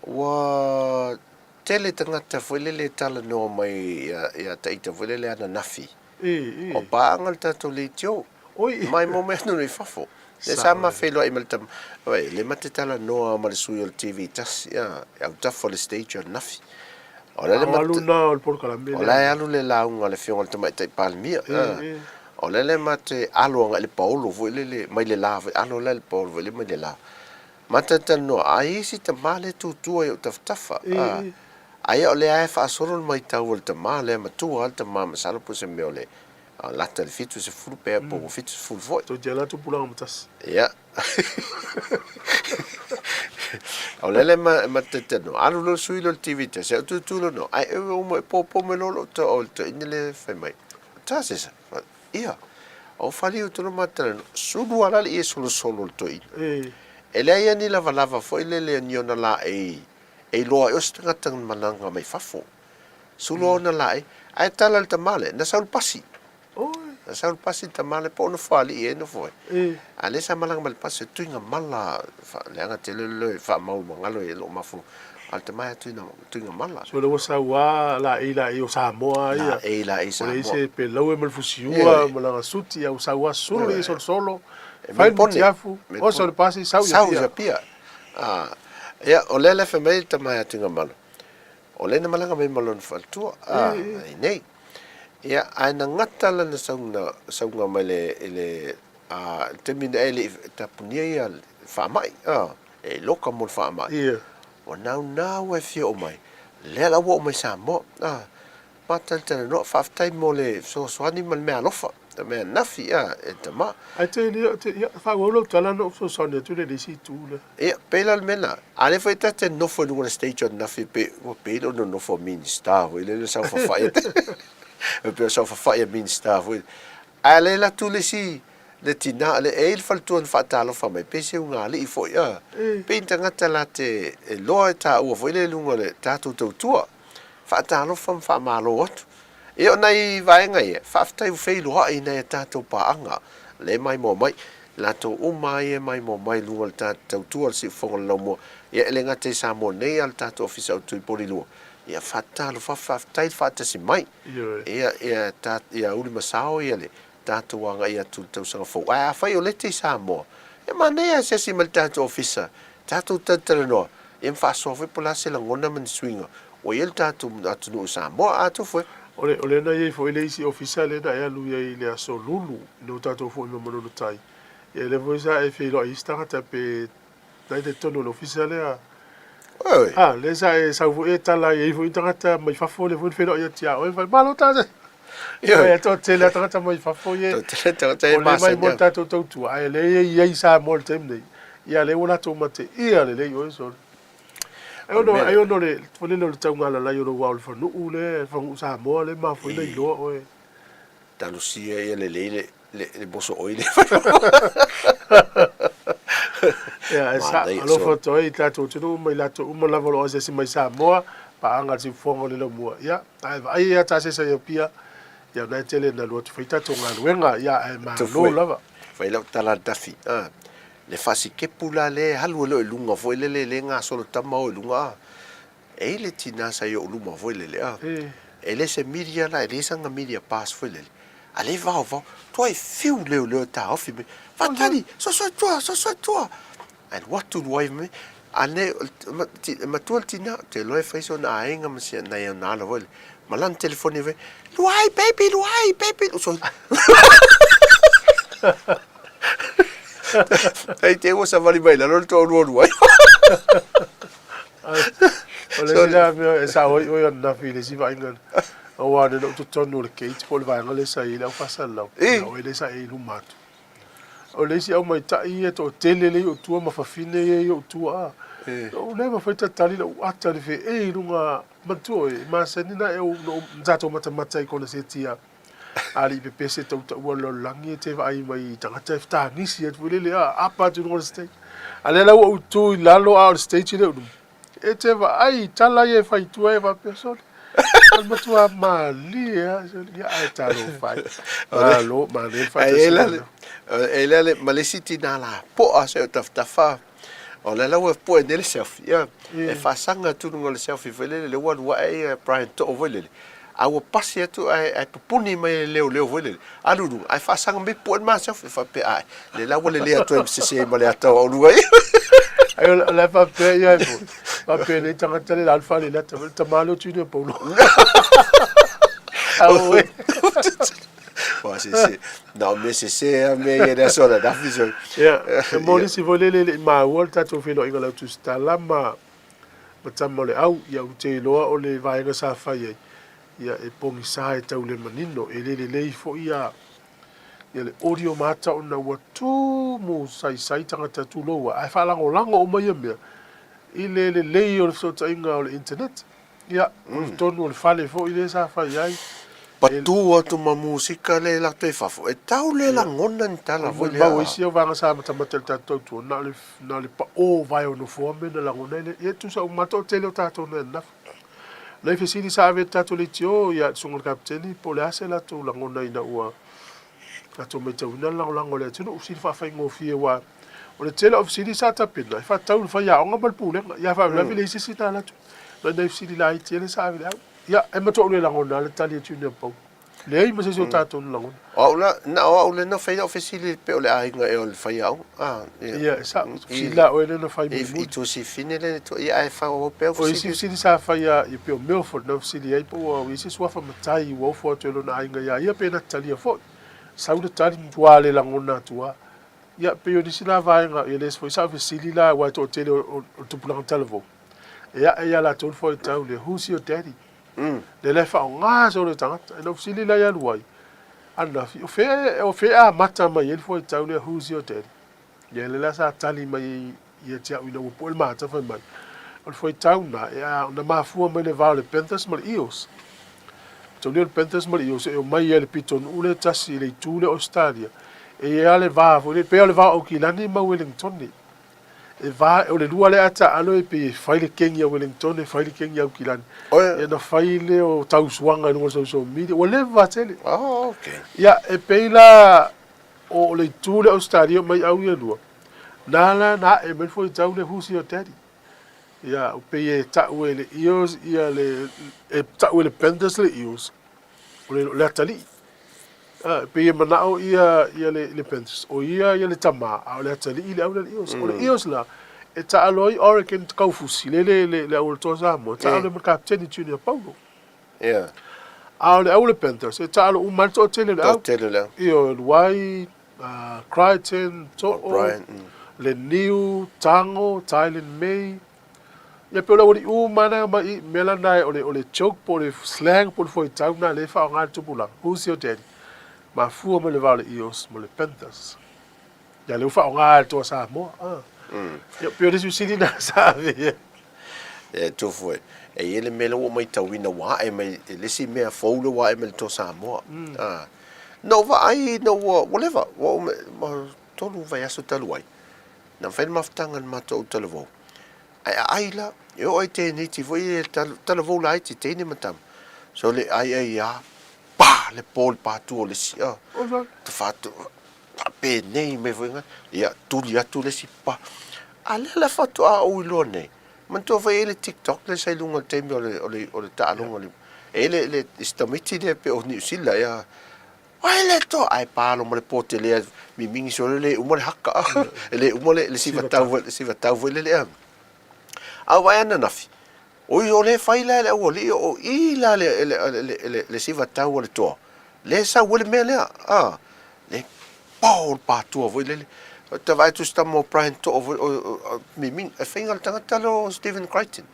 ua tele tagata foi lele e talanoa mai ia ita foi lele ananafi. O paaga le tatou leitio. Mai mo mea atu i fafo. Lea sa ma feiloai ma le tama. Oi, le ma te talanoa ma le sui o le TV tasi, a, e autafa o le stage o ananafi. O la le ma alu na o le polokalame O la e alu le lauga a le Afioga i le Tamaitai Palemia. O la le ma te alo agai le paolo foi lele mai le la foi, alo la i le paolo foi lele mai le la. Ma talatalanoa, a i ai si tama lea e tutua i ou tafatafa, a. Aia o lea e faasolo le maitau a le tama lea matua a le tama masalo po o se mea o le lata i le 70 pe po ua 70 foi. Toeitiiti lava tupulaga ma tasi. Ia. O lea le ma te te no. Alu loa le sui lea o le TV tasi, au tutu loa no. Ai e uma e pōpō mai loa lou ta o le toeaina lea fai mai. Ta se sa. Ia. O fali o tolo ma tala no. Sulu ala le ie solosolo le toeaina. E leai a ni lavalava foi lele ni ona laei e iloa ai o se tagata malaga mai fafo. Sulu ona laei, ae tala le tama lea, na sau le pasi. Na sau le pasi le tama lea po o Nofoalii ea e nofo ai. A lea sa malaga mai le pasi, o tuiga mala, leaga tele le faamau magalo i lou mafaufau, a o le tama ia tuiga mala. So lea ua sau lava laei laei o Samoa ia. Laei laei Samoa. Ua leai se pelaue ma le fusiua ma lana suti, a ua sau lava sulu le solosolo, fai le mutiafu, oso le pasi, sau i Apia. Sau i Apia. Ia, o lea la e fai mai le tama ia Tuigamalo, o lea na malaga mai ma lona faletua, a, i nei. Ia, ae na gata lana sauga, sauga mai le, i le, a, le taimi na e le i tapunia ia faamai, a, e loka mo le faamai. Ia. Ua naunau e fia oo mai, lea la ua oo mai Samoa, a, Mātalitali noa, faafetai mo le fesoasoani ma le mea alofa, le mea nafi, a, e tama. Ae te le, te, ia, faaauau lau tala na ou fesoasoani atu i le isi itu lea. Ia, pei la le mea lena. A lea foi ta te nofo i luga o le stage o ananafi e pei, ua pei le nonofo a Minista foi lele saofafai a e pei o saofafai a Minista foi. Ae lea e alu atu le isi, le tina, le, e i ai le faletua na faatalofa mai, pei se ugaalii foi, a. Pei ni tagata la te iloa e taua foi lea i luga o le tatou tautua. Faatalofa ma faamalo atu. Ia o nai vaega ia, faafetai ua feiloai i nai a tatou paaga lea e maimoa mai, latou uma lava ia e maimoa mai i luga o le tatou tautua o le Siufofoga o le Laumua, ia e le gata i Samoa nei a o le tatou Ofisa Autu i Polilua. Ia faatalofa atu, faafetai le faatasi mai. Ia, ia, ia Ulimasao ia le tatou agai atu i le tausaga fou. Ae afai o lea e te i Samoa, e manaia asiasi mai i le tatou Ofisa, tatou talatalanoa, ia ma faasoa foi po o le a se lagona ma ni suiga ua i ai le tatou atunuu i Samoa. A tofu e. O le, o lea na i ai foi le isi Ofisa lea na e alu i ai i le aso Lulu, ina ua tatou foi mai Manono Tai. Ia lea foi sa e feiloai ai isi tagata pe na i totonu o le Ofisa lea. Oi. A, lea sa e sau foi e tala i ai foi tagata mai fafo lea foi na feiloai atu ia oe, fai, malo tala. Ioe. E toatele a tagata mai fafo ia. Toatele tagata e O lea mai mo masani. tatou tautua, ae lea e i ai Samoa i le taimi nei. Ia lea ua latou mateia lelei oe sole. Ai O le ono, mea ai ono le, foi lele o le taugalalai o lou ao i le fanuu lea, fanuu Samoa lea e mafua ai ona iloa oe. Talosia ia lelei le, le, le moso oi lea. Ia, e sa, Manaia alofa sole. atu ai i tatou atunuu ma i latou uma lava o lo o asiasi mai Samoa, paaga i le siufofoga o le laumua. Ia, ae vaai ia ta sesa i Apia, ia o lena e tele ina alu atu fai tatou galuega, ia ae malo Tufue, lava. fai lau tala Duffy, a, le faasikepu la lea e alu ai loa i luga foi lele, lea e gasolo tama o i luga, a, e i ai le tina sa i ou luma foi lele, a, e le se media la, e leai sana media pass foi lele, a lea e vaovao, tuai fiu leoleo e taofi mai, Fatani, soso i tua, soso i tua, Ae alu atu luai mai, a nei, e matua le tina, ou te iloa e fai sona aiga ma si nai ona alo foi lea, ma lana telefoni foi, Luai baby, luai baby, uso. Hei te ua savali mai lalo le toalua luai. O le isi lea mea e sao ai oe ananafi i le isi vaaiga, aua na ou totonu o le gate po o le vaega lea sa i ai le au faasalalau, ia oe lea sa e i luma atu. O le isi aumaitai ia e toatele lea i ou tua ma fafine ia i ou tua a. Ou le mafai tatali lau ata i le feei i luga, manatua oe, e masani na e ou, na tatou matamata i koneseti a alii pepese tautaua le lalolagi e te vaai mai i tagata e fetagisi atu foi lele a, apa atu i luga o le stage. A lea la ua ou tu i lalo a o le stage lea i luma. E te vaai i tala ia e fai i tua e faapea, Sole, o le matua malie lava, sole, ia ae talofa ai. Malo, manaia le faatasi atu. E lea le, ma le isi tina lapoa se o tafatafa, o lea la ua pue nei le selfie, ia, e faasaga atu i luga o le selfie foi lele, lea ua alu ae ia Brian Too foi lele, a ua pasi atu ae, ae pupuni mai e le leoleo foi lele, alu i luga, ae faasaga mai pue le ma selfie, faapea, ae, lea la ua lelei atu ai ma sese ma le ata o au luga ia. Ai o la e faapea ia ai foi, faapea nei tagata le la alu fale i le ata, le tama lea o Junior Paulo. Auē. Ua sese, na o mea sese lava mea ia i le aso ananafi sole. Ia, e mo nisi foi lele e le i maua le tatou feiloaiga i le au tusitala ma. ma tama o le au, ia ou te iloa o le vaega sa fai ai, ia e pogisa e tau le manino, e le lelei foi ia ia le audio ma ata ona ua tumu saisai tagata tulou ae faalagolago uma ia mea i le lelei o le fesootaiga o le internet. Ia, o le tonu o le fale foi lea sa fai ai. Patu atu ma musika le latou i fafo, e tau le lagona ni tala foi lea. Mau isi au vaega sa matamata i le tatou tautua, na o le, na o le pao vae o nofoa mea na lagona ai le, ia tusa uma lava toatele o tatou na ananafi. Nai fesili sa ave i le tatou leitio ia le susuga i le Kapeteni po o le a se latou lagona ina ua latou matauina le lagolago a le atunuu, sili faafaigofie aua o le tele o fesili sa tapena e faatatau i le faiaoga ma le pulega, ia faalavelave leai se isi na alu atu. Nai nai fesili laiti lea sa ave i le au. Ia, e matua ou le lagona lava le tali a Junior Paul. Leai ma se isi o tatou na lagona. O au la, na o au lea na fai lau fesili pe o le aiga ea o le faiaoga. Ah, ia. Ia, e sao. Fesili la oe lea na fai mulimuli. I Tuasifine lea na tua, ia ae faaauau pea au fesili. O isi fesili sa fai a, ia pei o Milford na fesili ai po ua i ai se suafa matai ua ofo atu e lona aiga iā ia pe na talia foi. Sau le tali, matua le lagona atu lava. Ia, pei o nisi la vaega, ia le isi foi sa ou fesili la aua e toatele o le tupulaga talavou. E ae ia latou le fuaitau lea, Who's your daddy? Lea la e faaaoga solo e tagata. Ina ua fesili la ia Luai, ananafi, o fea, o fea e amata mai ai le fuaitau lea, Who's your daddy? Ia lea la sa tali mai ia te au ina ua pue le mata fai mai, o le fuaitau na, e a, na mafua mai le va o le Panthers ma le Eels. Taulia o le Panthers ma le Eels e omai ai le pitonuu lea tasi i le itu lea o Ausetalia. E i ai lava le va foi lea, pei lava o le va o Aukilani ma Uelingitone. E va, o le lua lea a taalo e pei e fai le kegi a Wellington e fai le kegi a Aukilani. Ia na fai lea o tausuaga i luga o social media. Ua leva tele. Oh, okay. Ia, e pei la o le itu lea o Australia mai au ia lua. Na la na ae mai le fuaitau lea, who's your daddy? Ia, pei e tau e le Eels ia le, e tau e le Panthers le Eels. O le, le atalii. A, e pei e manao ia, ia le, le Panthers, o ia ia le tamā, a o le atalii le au lea le Eels. O le Eels la, e taalo ai Oregon Kaufusi, le, le, le, le au o le Toa Samoa, e taalo ai ma le kapeteni Junior Paulo. Yeah. A o le au o le Panthers, e taalo uma ai le toatele o le au. Toatele o le au. Ioe, Luai, Crichton, To'o, O'Brien, Leniu, Tago, Tylen May, Ia pei o le aualii uma lava na omai i mea la na o le o le joke po o le slang po o le fuaitau na lea e faaaoga e le tupulaga, who's your daddy? Mafua mai le va o le Eels ma le Panthers. Ia lea ua faaaoga e le Toa Samoa. Ah. Ia pei o le isi fesili na sa ave i ai. E tofu e, e i ai le mea lea ua ou matauina ua ae mai i le isi mea fou lea ua ae mai i le Toa Samoa. Ah. Na ou vaai ina ua, ua leva, ua ou, ua tolu vaiaso talu ai, Na fai le mafutaga i le matou talavou, ae aai la, e oo ai tēneiti foi e talavou laiti, teine ma tama. So le ai ai a, pa, le po le pātū o le isi, a, te whātu, whāpēnei mai foi ngai, ia, tuli atu le isi, pa. A lea la whatu a ou iloa nei, manatua foi e le TikTok le sa i lunga o le taimi o le, o le, o le taaloga o le, e le, le, si tamaiti lea pe o Niu Sila, ia, Ai le toa, ae palo ma le po tele a mimigi solo e le uma le haka, e le uma le siva tau le siva tau foi lele a. A o vaai ananafi, oi o le fai la e le aualii o i la le le le le siva tau a le toa, le sau ai le mea lea, a, le po le patua foi lele. Ta vaai atu si tama o Brian To'o foi o mimigi, e faiga le tagata lea o Stephen Crichton.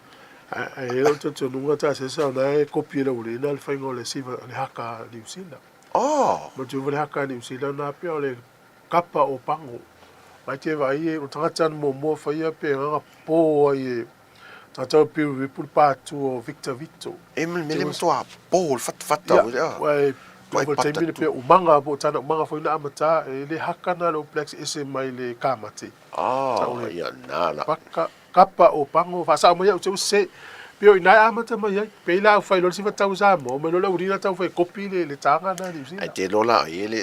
Ae i ai lou talitonuga ta sesa o la e kopi e le aualii na le faiga o le siva le haka a Niu Sila. Oh! Manatua foi le haka a Niu Sila na pea o le kapa o pango. Mai te vaai e o tagata na muamua faia pe agaga po ai e tagata o Bill Ripu le pātu o Victor Vito. E mele mele matua po le fatafata Ia, ua e ua le taimi le pea umaga po o tana umaga foi na amata e le haka na le All Blacks ese mai le kamate. Oh, ia na la. Paka Kapa o Pango, faasao mai au te se pei o ina e amata mai ai. Pei la au fai loa le sifa tau Samoa, omai loa le aulina tau fai kopi le le taga na Niu Sila. Ai te loa la, e le,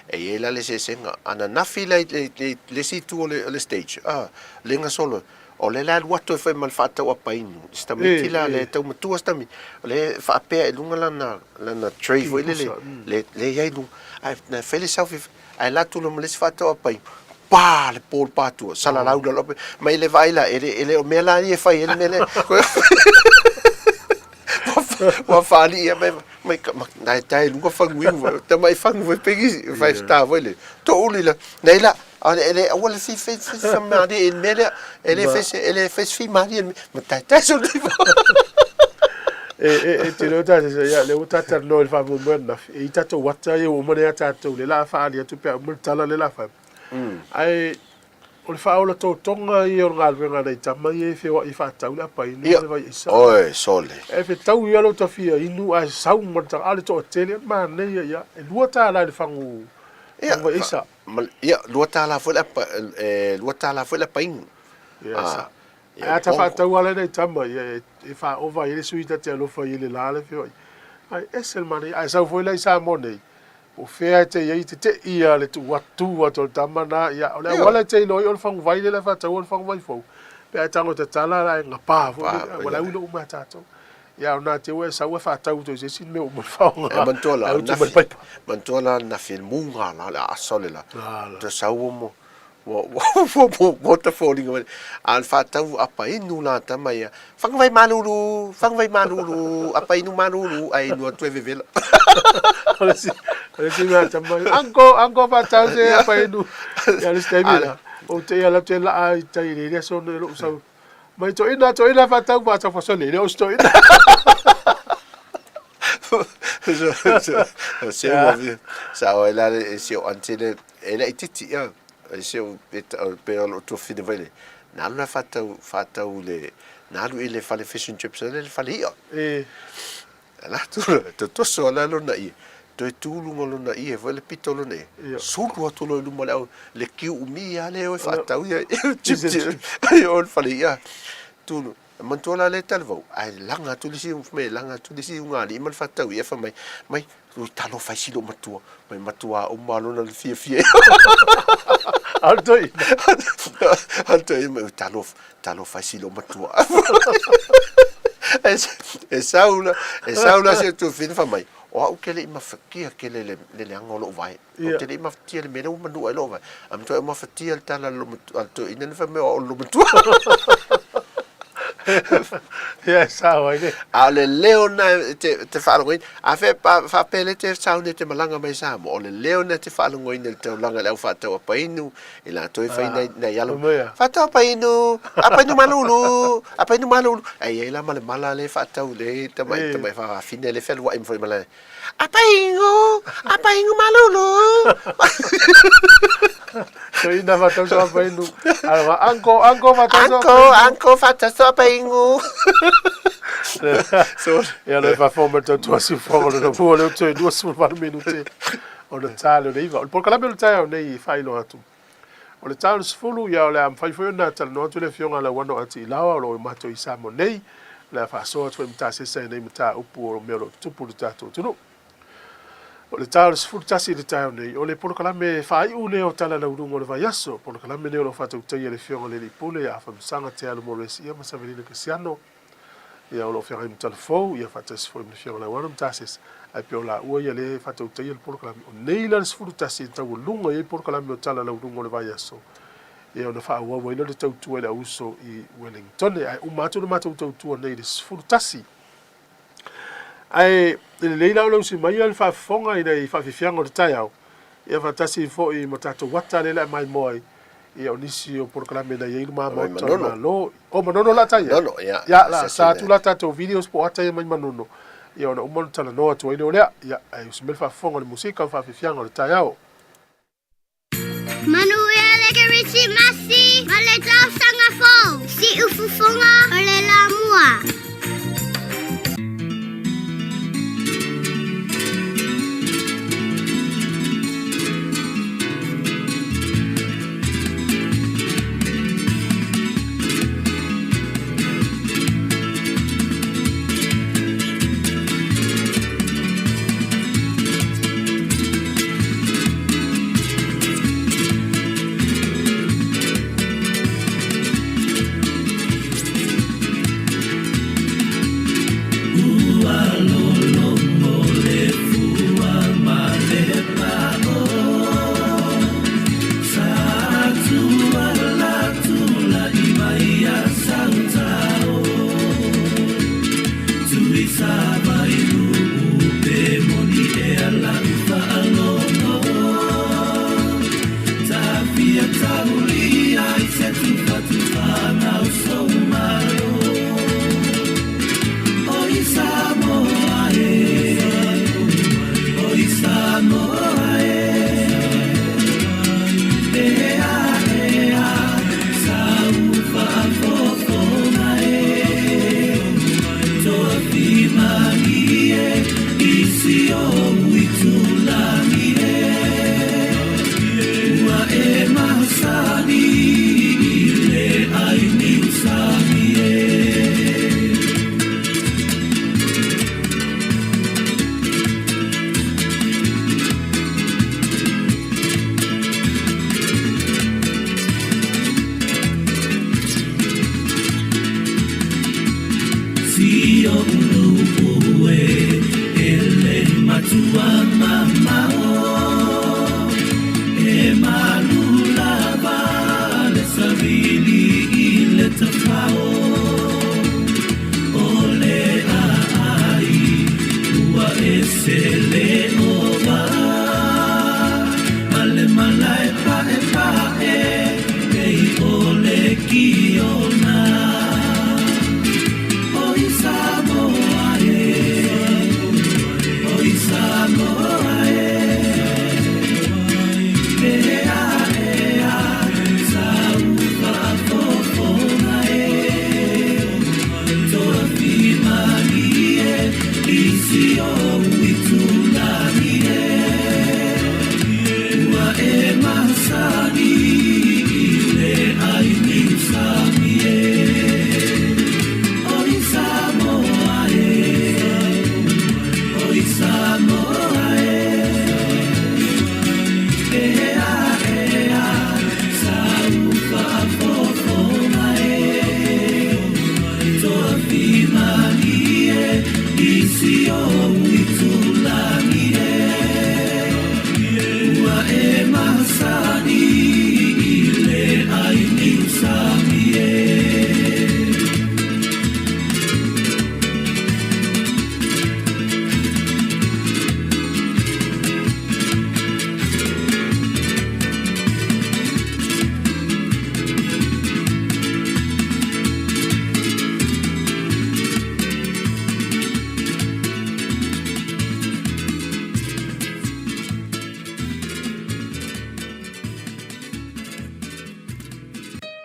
e i ai la le eseesega. Ananafi la i le, le, le isi itu o le, o le stage, ah, lenga solo, o lea la e alu atu e fai ma le faatau apa inu, si tamaiti la, le tau matua si tamaiti, o lea e faapea i luga lana, lana tray foi lele, le, le i ai i luga, ae na fai le selfie, Ae la tula ma le isi faatoa pai, pa le po le patua, salalau lalo pe, mai le vaai la, e le, e le o mea la ia e fai ai le mea lea. Ua faalii ia mai, mai, ma, nai tae luga fagu iu, tamai fagu foi pegi, five star foi le, touli la, nei la, A e le aua le fi fi fi fi malie i le mea lea. E le fai se e le fai se fi malie i le mea. Ma taitai sou le E, e, e te leo tātou, ia, le ua tātou talanoa i le faamoemoe ananafi, e i tātou ata ia ua uma nei a tātou, le la faaali atu pe a uma le tala le la fai. Ae, o le faaola totoga ia o le galuega a nai tama ia e feoai e faatau le apainu ma le vai aisa. Oi, sole. E fetau ia lou tafia inu ae sau ma le taga, a o le toatele, manaia ia, e $2 i le fagu, fagu vai aisa. Ma, ia, $2 foi le apa, e $2 foi le apainu. Ia, sa. Ae a ta faatau lava nai tama, ia, e faaova ai le sui ta te alofa i le la le feoai. Ae ese le manaia. Ae sau foi la i Samoa nei, po o fea e te i ai, tete'i lava le tuu atu atu o le tama na, ia, o le auala e te iloa ai o le faguvai lea la e faataua o le faguvai fou, pe a e tago e tatala la e gapa foi lele, ua lauila uma e tatou. Ia, o na te ua e sau e faatau atu i se isi mea ua uma ona faaaoga. E manatua la, Ae utu mai le paipa. Manatua la nafi le muga la, le aasa o le la. Toe sau ua mo, ua, ua, ua, ua ta foliga mai. A o le faatau apa inu la tama ia. Faguvai malulu, faguvai malulu, apa inu malulu, ae inu atu e vevela. O le isi, o le isi mea a tama ia, Uncle, uncle faatau se apa inu. Ia, o le isi taimi la, ou te ia lau te laa i tai i le aso nei lou sau. Mai toeaina, toeaina faatau faatau fasole, e le o se toeaina. Se ua sa o ela e si o auntie le e le itiiti ia e si o e pe o lo tuafine vai le na alu la faatau faatau le na alu i le fale fish and chips le fale i'a e Ala atu loa, totoso ala lona ie, toe tu luga o lona ie foi le pito o lona ie, sulu atu loa i luma o le au, le kiu umi lava lea e o e faatau ia chip chip ai o le fale i'a. Tu lu, e manatua la lea talavou, ae laga atu le isi, fai mai e laga atu le isi ugaalii ma le faatau i'a fai mai, mai, ui talofa e si lou matua, mai matua uma lona le fiafia. A o le toeaina. A o le toeaina mai, ui talofa, Talofa e si lou matua. E sau la, e sau la si o tuafafine fai mai, o au ke le i mafatia tele le, le leaga o lou vae. Ou te le i mafatia le mea lea ua manua ai lou vae. Ae matua e mafatia le tala a le a le toeaina lea fai mai o au o le lou matua. Ia e sao ai le. A o le leo na e te, te faalogoina, a fe, faapea lea te sau nei te malaga mai Samoa, o le leo na te faalogoina i le taulaga i le au faatau apainu, I latou e fai nai, nai alo. Faatau apainu, apainu malulu, apainu malulu. Ae i ai la ma le mala lea e faatau le tamai, tamai faafafine lea e fealuai ma foi ma le apainu, apainu malulu. Toeaina faatau so apainu. Alofa, uncle, uncle faatau so apainu. Uncle, uncle faatau so apainu. So, ia loe faafofoga mai le tautua siufofoga o lona mua o lea ua toe 28 minute. Ona ta lea o le 9. O le polokalame o le taeao nei e faailoa atu. O le ta o le 10, ia o le a mafai foi ona talanoa atu le Afioga a Lauano a Tiilaoa o lo o matou i Samoa nei, o le a faasoa atu foi i Matasesa i nei mataupu o mea o lo o tutupu i le tatou atunuu. O le ta o le 11 i le taeao nei, o le polokalame faaiu lea o Tala Lauluga o le Vaiaso, polokalame lea o lo o faatautaia e le Afioga i le Alii Pule ia Afamasaga Te Alo Morris ia ma Savelina Kasiano. Ia, o lo o feagai ma Talafou, ia faatasi foi ma le Afioga Lauano ma Tasesa, ae pei o laua ia lea e faatautaia le polokalame. O nei la le 11 e taualuga i ai polokalame o Tala Lauluga o le Vaiaso, ia ona faaauau ai lea o le tautua i le auuso i Wellingtone. Ae uma atu le matou tautua nei i le 11. Ae e lelei la o le usi mai le faafofoga i nai faafiafiaga o le taeao, ia faatasi foi ma tatou ata lea o le a maimoa ai, ia o nisi o polokalame na i ai luma maota o le Malo. O Manono la ta ia? Manono, ia. Ia, la sa atu la tatou videos po o ata ia mai Manono. Ia ona uma ona talanoa atu ai lea o lea. Ia, ae usi mai le faafofoga o le musika ma faafiafiaga o le taeao. Manuia le Kerisimasi ma le tausaga fou. Siufofoga o le la mua.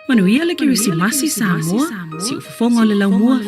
Manuia le Kerisimasi Samoa, siufofoga o le laumua.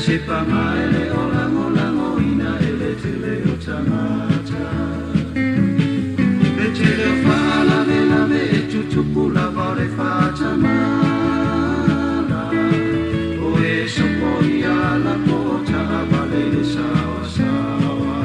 se paga e le o lagolagoina e le tele o tagata. Le tele o faalavelave e tutupu lava o le faatamala, o e sopoia ala po o taavale i le saoasaoa.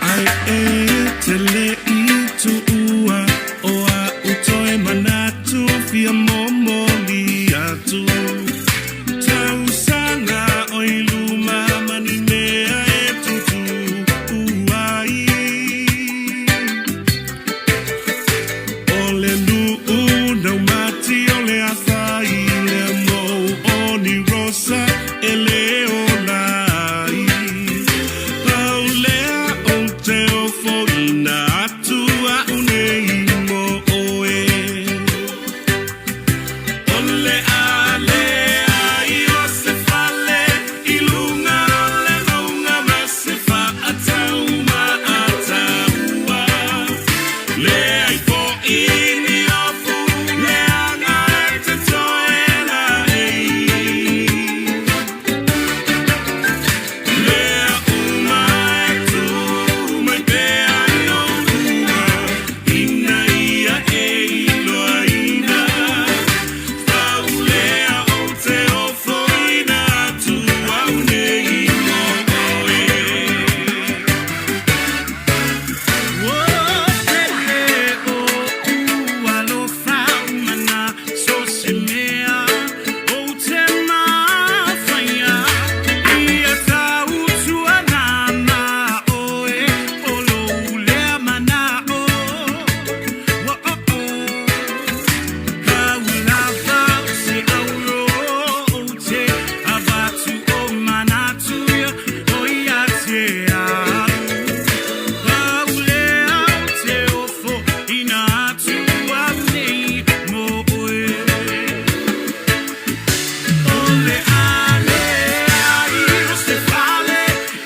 Ai e te le i tuua o a'u toe manatu fia momoli atu Tausaga o i luma ma ni mea e tutuu ai O le nuu naumati o le afa i le mou o ni rosa e le ola ai. Pau lea ou te ofoina atu a'u nei mo oe. O le a leai o se fale i luga o le mauga ma se faatau maataua. Leai fo'i ni ofu leaga e te toe laei. Mea uma e tū mai pea i ou luma, ina ia e iloaina. Pau lea ou te ofoina atu au nei mo oe. Ua tele o'u alofa mana so se mea ou te mafaia ia tautuana ma oe o lou lea mana'o. Pau lava se auro ou te avatu o manatu ia o ia te au. Pau lea ou te ofoina atu au nei mo oe. O le a leai o se fale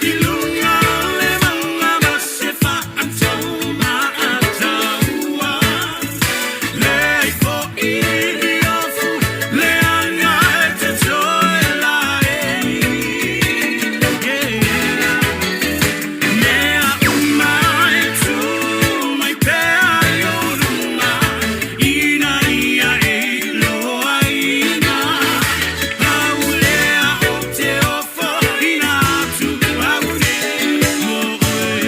i luga o le mauga ma se faatau maataua. Leai fo'i ni ofu leaga e te toe laei. Yeah. Mea uma e tū mai pea i ou luma, ina ia e iloaina. Pau lea ou te ofoina atu au nei mo oe.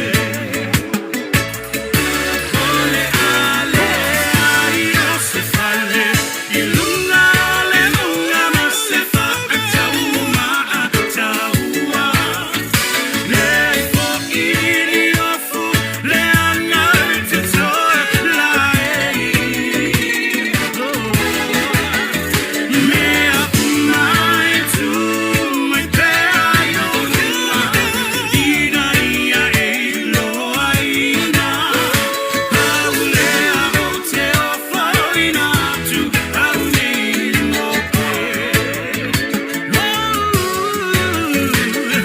O le a leai o se fale i luga o le mauga ma se faatau maataua. Leai fo'i ni ofu leaga e te toe laei. Mea uma e tū mai pea i ou luma, ina ia e iloaina. Pau lea ou te ofoina atu au nei mo oe.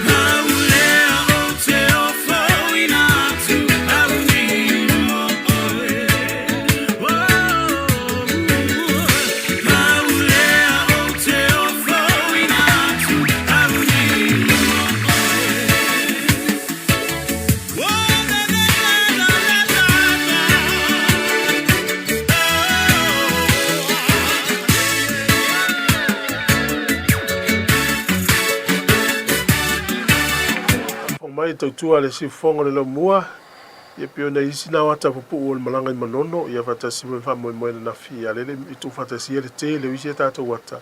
Pau lea ou te ofoina atu au nei mo oe. Pau lea ou te ofoina atu au nei mo oe. Oh, la, la, la, la, la, la. Faafofoga mai e tautua le siufofoga o le laumua, ia pei ona isi na o ata pupuu o le malaga i Manono, ia faatasi ma le faamoemoe ananafi, a lele i tuufaatasia le tele o isi a tatou ata,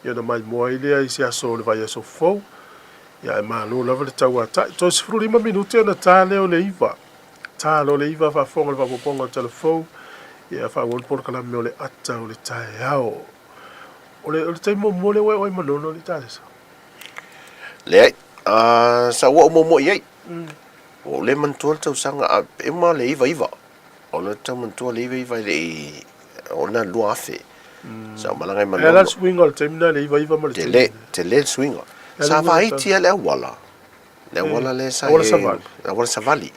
ia ona maimoa ai lea i se aso o le vaiaso fou. Ia ae malo lava le tauatai. Toe 15 minute ona ta lea o le iva. Ta loa le iva faafofoga i le faaopoopoga o le tala fou, ia faaauau le polokalame o le ata o le taeao. O le, o le taimi muamua lea ua e oo ai Manono i le Italesa? Leai, sa ou oo muamua i ai. Ua ou le manatua le tausaga, a e uma le 99. O le tau manatua le 99 e le i, o na 2000. Sa ou malaga i Manono. E ala le suiga o le taimi na le 99 ma le taimi. Tele, tele le suiga. Sa vaiti lava le auala. Le auala lea sa i ai. Auala savali. Auala savali.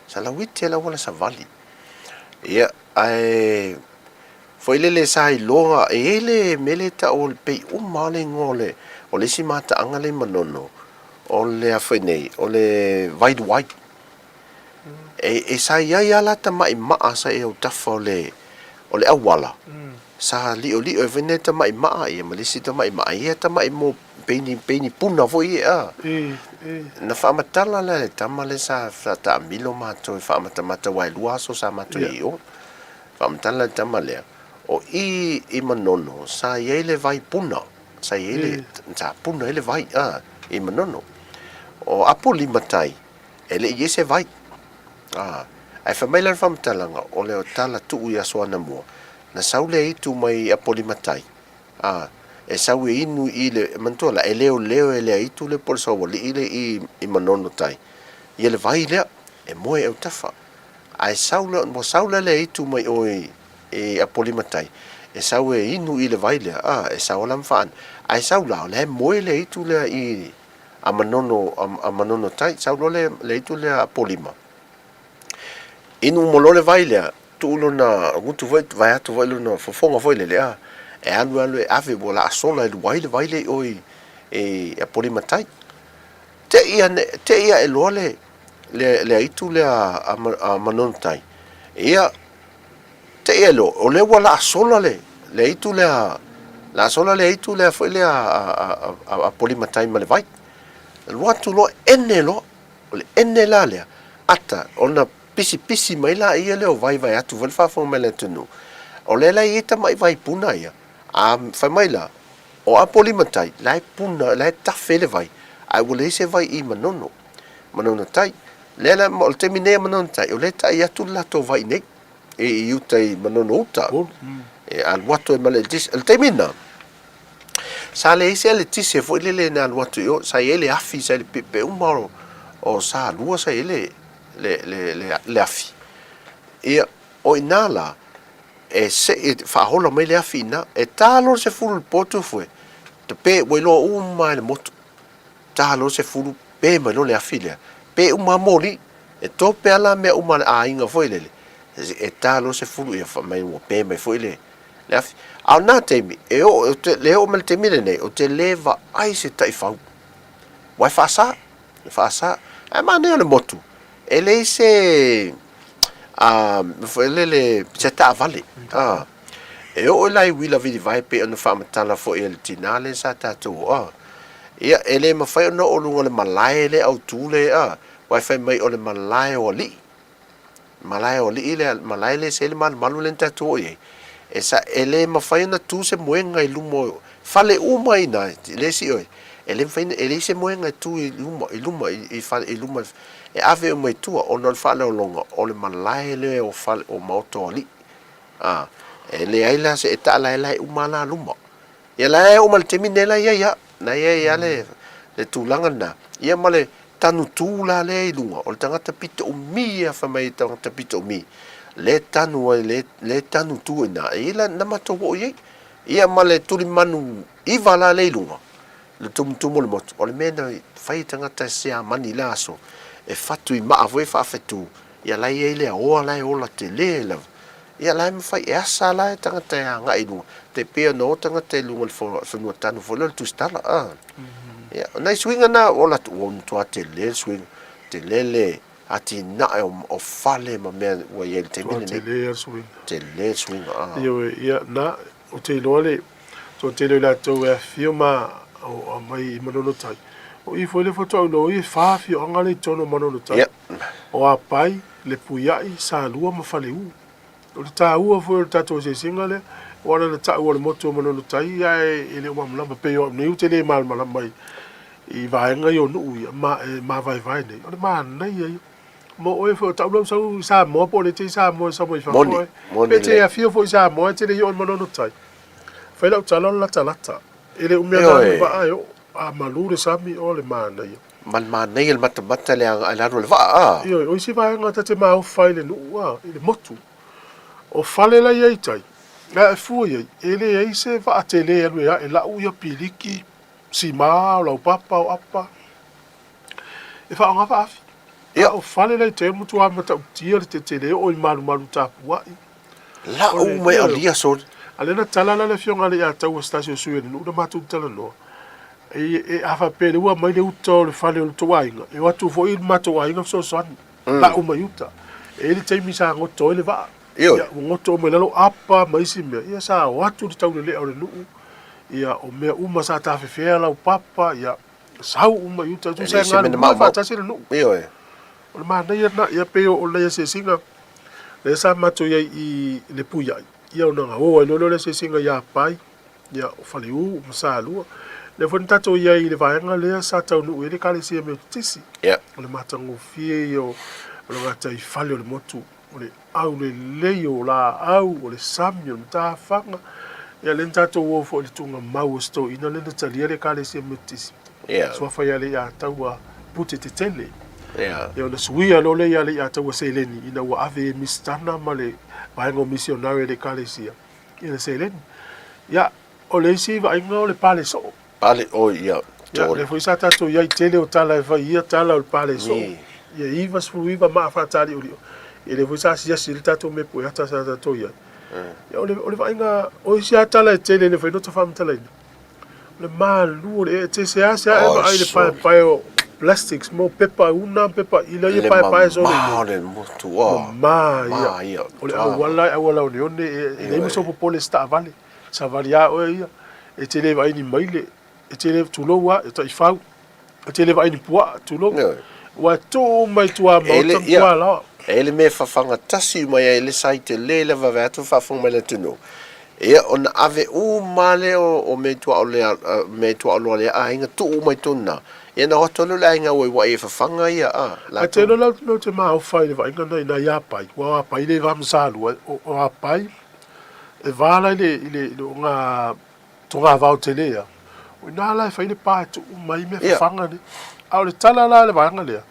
Sa lauiti lava le auala savali. Ia, ae foi lele sa iloa, e i ai le mea lea e tau o le pei uma lava le igoa o le, o le isi mataaga lea i Manono, o le a foi nei, o le Vailuai. E, e sa i ai lava la tamai maa sa i autafa o le, o le auala, sa liolio ai foi nai tamai maa ia ma le isi tamai maa, ia tamai mo peini, peini puna foi ia a. Na faamatala la e le tama lea sa, sa taamilo matou e faamatamata aua e lua aso sa matou i o. Faamatala le tama lea, o i i Manono sa i ai le vai puna, sa i ai le, sa puna ai le vai a, i Manono. O Apolimatai, e le i i ai se vai. A, ae fai mai la le faamatalaga, o le tala tuu i aso anamua, na sau le aitu mai Apolimatai, a, e sau e inu i le, manatua la, e leoleo e le aitu lea po o le saualii lea i i Manono tai, ia le vai lea, e moe i autafa. Ae sau lea, ua sau lea le aitu mai o i, i Apolimatai, e sau e inu i le vai lea, a, e sau la ma faana. Ae sau la, o la e moe le aitu lea i a Manono, a, a Manono tai, sau loa le, le aitu lea a Apolima. Inu uma loa le vai lea, tuu lona gutu foi, vaeatu foi lona fofoga foi lele, a, e alu alu e ave, ua laa sola e lua ai le vai lea i o i, i Apolimatai. Te i ane, te i ae loa le, le, le aitu lea a, a Manonotai, ia, te i ae loa, o lea ua laa sola le, le aitu lea, laa sola le aitu lea foi lea a, a, a, a Polimatai ma le vai. Alu atu loa, ene loa, o le ene la lea, ata, ona pisipisi mai laia lea o vai vaeatu foi le faafofoga mai a le atunuu, o lea la e i ai tamai vai puna ia, a fai mai la, o Apolimatai, la e puna, la e tafe le vai, ae ua leai se vai i Manono. Manono Tai. Lea la, o le taimi nei a Manono Tai, o lea e tai atu le latou vai nei, i, i uta i Manono Uta. E alu atu ai ma le eletise. O le taimi lena, sa leai se eletise foi lele na alu atu i o, sa i ai le afi, sa i le pepe uma o, o Salua sa i ai le, le, le, le, le afi. Ia, o i ina la, e seʻi, e faahola mai le afi i ina, e tā loa le 10 i le po atu fue, tape, ua iloa uma e le motu. Ta loa se fulu, pe mai loa le afi lea. Pe uma lava moli. E tope lava la mea uma a le aiga foi lele. E ta loa se fulu, ia fai mai ua pe mai foi le, le afi. A o lena taimi, e oo, ou te le oo mai le taimi lenei, ou te le vaai se taifau. Aua e faasa, e faasa. Ae manaia o le motu, e leai se, a, foi lele, se taavale. A. E oo la i uila vilivae pei ona faamatala foi e le tinā lea sa tatou oo a. Ia, e le mafai ona oo luga o le malae lea autu lea a, aua e fai mai o le malae o alii. Malae o alii lea, malae lea e se i ai le malumalu lea na tatou oo i ai. E sa, e le mafai ona tu se moega i luma o fale uma i ina, le isi oe, e le mafai ona, e leai se moega e tu i luma, i luma, i fale, i luma e ave uma i tua ona o le faaleologa o le malae lea o fale, o maota o alii. A, e leai la se e taalaelae uma la luma. Ia la e oo mai le taimi nei la i ai a, na i ai a le, le tulaga lena. Ia ma le tanu tū la lea i luga, o le tagata pito umi ia fai mai e tagata pito umi, le tanu ai, le, le tanu tū i ina, e i la na matou oo i ai. Ia ma le tulimanu iva la lea i luga, le tumutumu o le motu, o le mea na fai e tagata e Siamani i le aso, e fatu i maa foi e faafetū, Ia la i ai le aoa la e ola tele lava. Ia la e mafai e asa la e tagata e agai i luga. Tai pei ona o tagata i luga o le whenua tanu foi lea o le Tusitala. A. Ia, o nai suiga na o latou, ua matua tele le suiga, tele le atinae o fale ma mea ua i ai i le taimi lenei. Matua tele le suiga. Tele le suiga, a. Ioe, ia, na, ou te iloa le toatele o i latou e afifio ma aumai i Manono Tai. O i foi lea faatoa ou iloa e fa afioaga lea i totonu o Manono Tai. Yep. O Apai, Lepuiai, Salua ma Faleu. O le taua foi o le tatou eseesega lea, aua na ona tau o le motu o Manono Tai ae e le o malamalama pei o au nei ou te le malamalama i vaega ia o nuu ia ma e mavaevae nei. O le manaia ia. Mo oe foi o tau lau sau i Samoa po o le te i Samoa e sau mai fafo Moni, ai. moni Pe te lelei. afio foi i Samoa e te le i oo i Manono Tai. Fai lau tala o le latalata. E le umia na alu vaa e oo, a malu le sami o le manaia. Ma le manaia le matamata le agai i lalo o le vaa a. Ioe, o isi vaega ta te maofa ai i le nuu a, i le motu. O fale la i ai tai, a e fua i ai, e leai se vaa tele e alu e ae lau ia piliki, sima, o laupapa, o apa. E faaaoga vaafi. A o fale la i tai o le matua matautia le tetele e oo i malumalu tapuai. Lau mai alia soli. A lea na tala la le afioga le ia Taua se tasi o sui o le nuu na matou talanoa. E, e, a faapea le ua mai le uta o le fale o le tou aiga, e o atu foi le matou aiga fesoasoani. Lau mai uta. E i ai le taimi sa goto ai le vaa. Ioe. Ia, ua goto uma i lalo apa ma isi mea. Ia sa o atu le taulelea o le nuu. Ia, o mea uma sa tafefea laupapa, ia, sau uma i uta. Tusa e galulue faatasi le nuu. Ioe. O le manaia lena, ia pei o nai asiasiga lea sa matou i ai i Lepuiai, ia ona o ai loa lea o le asiasiga i Apai, ia o Faleu ma Salua. Lea foi na tatou i ai i le vaega lea sa taunuu i ai le Ekalesia Metotisi. O le matagofie ia o le gataifale o le motu, o le aulelei o laau, o le sami, o le matafaga. Ia lea na tatou o foi i le tuugamau o si toeaina lea na talia le Ekalesia Metotisi. Suafa ia Leiataua Pute Tetele. Ia ona suia loa lea ia Leiataua seleni ina ua ave e misitana ma le vaega o misionare a le Ekalesia ia le seleni. Ia, o le isi vaaiga o le pale soo. Pale, oi, ia, Ia, lea foi sa tatou i ai, tele o tala e fai i ia tala o le pale soo. Ia 99 maa faataliolio. Ia lea foi sa asiasi i le tatou mea pueata sa tatou i ai. Ia, o le, o le vaaiga, o isi lava tala e tele le fai nota faamatalaina. O le malu o le ee, te seasea e vaai le paepae o plastics mo pepa una, pepa ila ia paepae solo i nei. Le motu, o. Mamā ia. O le auala e auala oneone, e leai ma sou popole i se taavale. Savali lava oe ia, e te le vaai ni maile, e te le, tulou lava, e taifau, e te le vaai ni puaa, tulou. Ua tuu mai tuamaota ma tualaoa. E i ai le mea e fafaga tasi mai ai le sa i tele le vaveai atu faafofoga mai le atunuu, ia ona ave uma lava lea o mea tuaoloa a le aiga tuu uma i totonu i ina, ia ona o atu lea o le aiga auauai e fafaga ia a latou. Ae te iloa la ou te maofa i le vaaiga lena i nai apai, aua o apai le va ma Salua, o apai e va la i le i le i togavao tele ia, o ina la e fai le pa e tuu mai mea fafaga nei. A o le tala la a le vaega lea,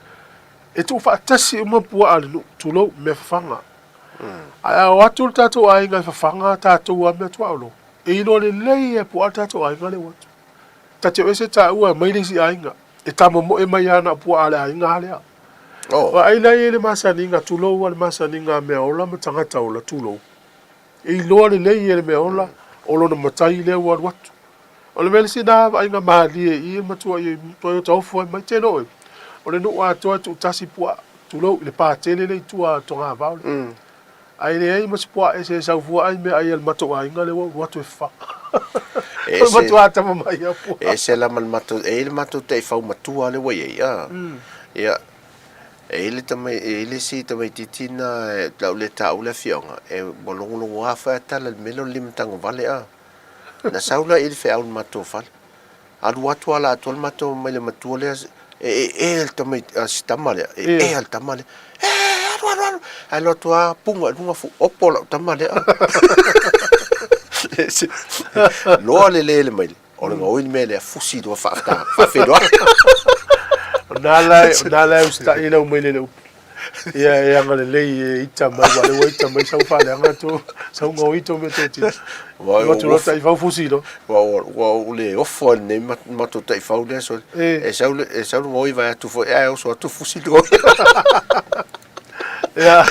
e tuufaatasi uma puaa a le nuu, tulou, mea fafaga. Ae a o atu le tatou aiga e fafaga tatou lava mea tuaolo, e iloa lelei e puaa le tatou aiga lea ua atu. Ta te o ese taua e aumai le isi aiga, e tamomoe mai lava na o puaa a le aiga lava lea. Vaai la i ai le masaniga, tulou lava le masaniga a mea ola ma tagata ola, tulou. E iloa lelei e le mea ola o lona matai lea ua alu atu. O le mea le sina vaaiga malie i i matua i Toyota ofo ai mai te loe. O le nuu atoa e tuutasi puaa, tulou, i le pa tele lea i tua o Togavao lea. Ae leai ma se puaa ese e sau fua ai meaai a le matou aiga lea ua ulu atu e fafaga. O le matua tama mai a puaa. E ese la ma le matou, e i ai le matou taifau matua lea ua i ai, a. Ia, E i ai le tamai, e i ai le isi tamaitiiti na lau le taua le afioaga, e ua logologo foi a tala i le mea lea o le limatagovale a. Na sau la i le feau i le matou fale. Alu atu ala atoa le matou mai le matua lea, e ee le tamai, si tama lea, e ee le tama lea. E, alu, alu, alu. Ae alu atu lava puga i luga fu, opo lau tama lea. Loa le lele mai. O le gaoi le mea lea fusi loa faafeta faafeiloai. O na la o na la e usitai lau maile i le upu. Ia e agalelei e ita mai aua o lea ua ita mai sau faaleaga tou sau gaoi tou mea totino. Ua Alu atu loa taifau fusi loa. Ua ua ou le ofo ai i lenei matou taifau lea sole. E sau le e sau le gaoi vae atu foi ae oso atu fusi le gaoi. Ia,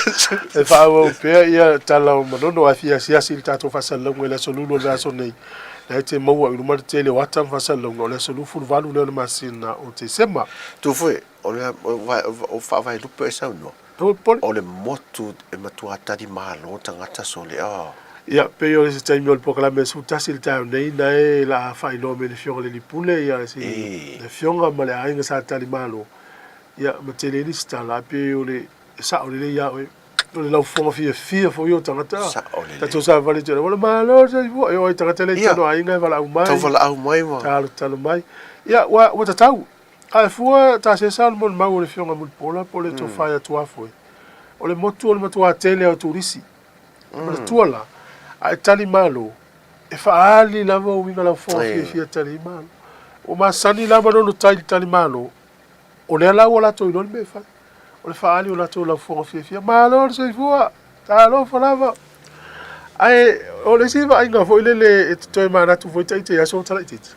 e faaauau pea ia tala o Manono ae fia asiasi i le tatou faasalalauga i le aso Lulu o le vaiaso nei. Lea e te maua i luma le tele o ata ma faasalalauga o le aso 28 lea o le masina o Tesema. Tu foi, o le o faavaelupe e saunoa, o le motu e matua tali malo tagata sole, oh. Ia, pei o se taimi o le polokalame 11 i le taeao nei, na e la faailoa mai e le Afioga i le Alii Pule, ia, si, le Afioga ma le aiga sa tali malo. Ia, ma tele ai nisi tala, ae pei o le sao lelei ia oe. O le laufofoga fiafia foi o tagata. Sao lelei. Tatou savali atu, ua malo le soifua. E oo ai tagata lea i totonu o aiga e valaau mai. Tau valaau mai ma. Talotalo mai. Ia, ua, ua tatau. Ae fua ta sesa o le molimau o le Afioga Mulipola po o le Tofa ia Tuafoe. O le motu o le matua tele o turisi. Manatua la, a e tali malo. E faaali lava uiga laufoga fiafia tali malo. Ua masani la Manono tai i le tali malo, o lea la ua latou iloa le mea e fai. O le faaali o latou laufoga fiafia, malo le soifua, talofa lava. Ae o le isi vaaiga foi lele e te toe manatu foi ita i aso talaitiiti,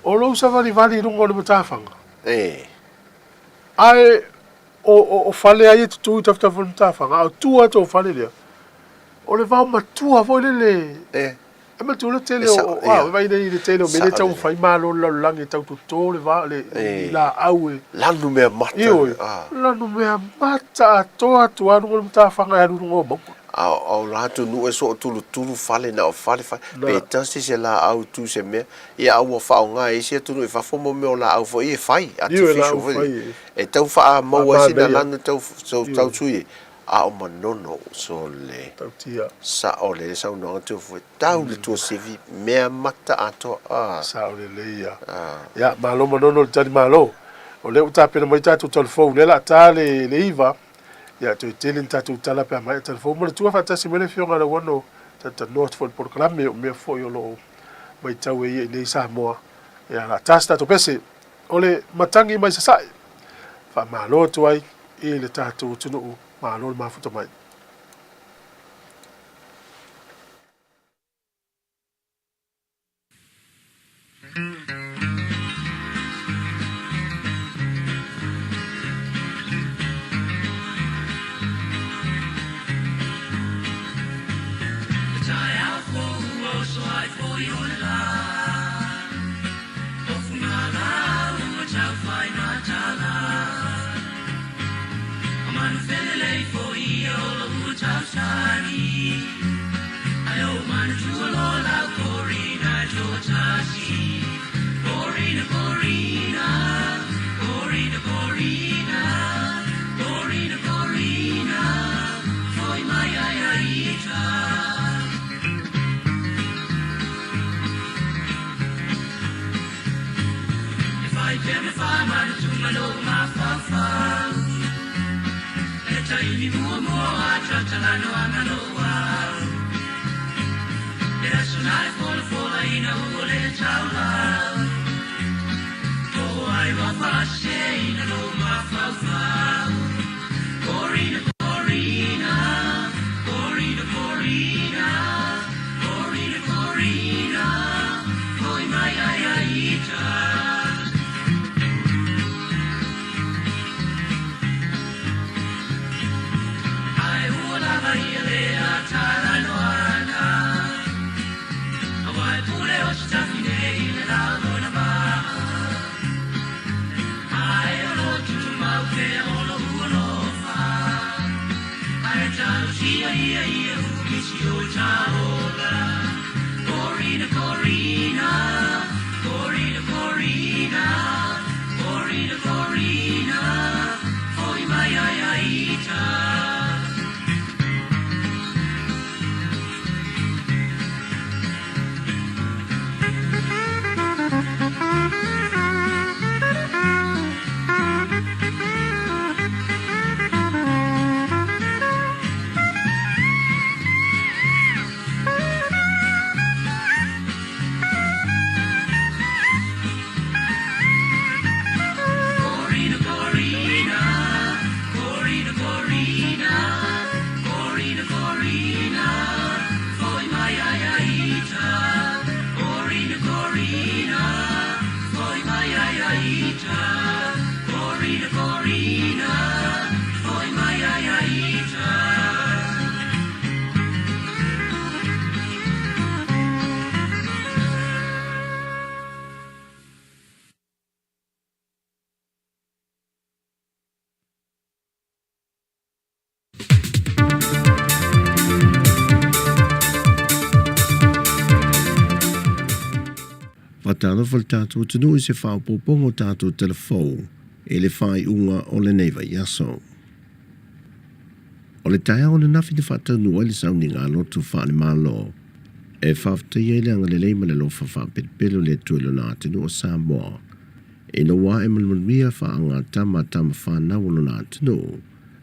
o lou savalivali i luga o le matafaga. Ae o fale lava ia e tutu i tafatafa o le matafaga, a o tua atu o fale lea, o le vao matua foi lele. E matua le tele o, a, e vaai nei i le tele o mea lea e taumafai malo le lalolagi e tau toto le va, le, i laau e. Lanu mea mata. Ioe, lanu mea mata atoa atu lava luga o le matafaga e alu i luga o mauga. A o la atunuu e soo tulutulu fale na o fale fale, pe tasi se laau tu se mea, ia a ua faaaoga e isi atunuu i fafo mo mea o laau foi ia e fai, artificial foi lea, e tau faamaua ai sina lanu e tau tau sui ai, a o Manono sole sao lelei saunoaga teu foi, tau le tuasivi, mea mata atoa, a. Sao lelei ia. Ia, malo Manono i le tali malo. O lea ua tapena mai tatou tala fou, o lea o le a ta le 9, ia toe tele ni tatou tala pe a maea tala fou. Manatua faatasi mai le Afioga ia Lauano, talatalanoa atu foi i le polokalame, o mea foi o lo o matau e ia i inei i Samoa. Ia, o le a ta se tatou pese. O le matagi mai Sasae, faamalo atu ai i le tatou atunuu, malo le mafuta mai. Faatalofa le tatou atunuu i se faaopoopoga o tatou tala fou i le faaiuga o lenei vaiaso. O le taeao ananafi na faataunuu ai le sauniga loto faale-Malo e faafetaia ai le agalelei ma le alofa faapelepele o le Atua i Lona atunuu o Samoa ina ua ae malumaluia faagatama a tama fanau o lona atunuu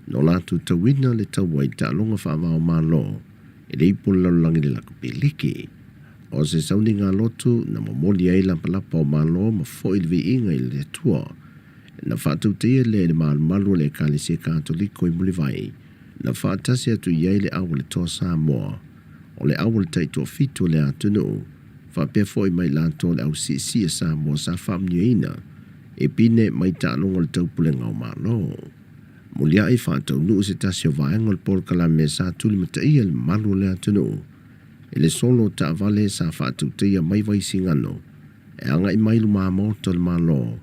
no latou tauina le taua i taaloga faava-o-Malo. E le ipu o le lalolagi le lakapi liki. O se sauniga lotu na momoli ai lapalapa o Malo ma foʻi le viiga i le Atua. Na faatautaia lea i le malumalu o le Ekalesia Katoliko i Mulivai, na faatasi atu i ai le au a le Toa Samoa, o le au o le taitoafitu o le atunuu, faapea foi ma i latou o le au siisii a Samoa sa faamanuiaina i pine mai taaloga o le Taupulega o Malo. Muliaʻi faataunuu se tasi o vaega o le polokalame sa tulimataia le mamalu o le atunuu i le solo o taavale sa faatautaia mai Vaisigano e agai mai lumamaota o le Malo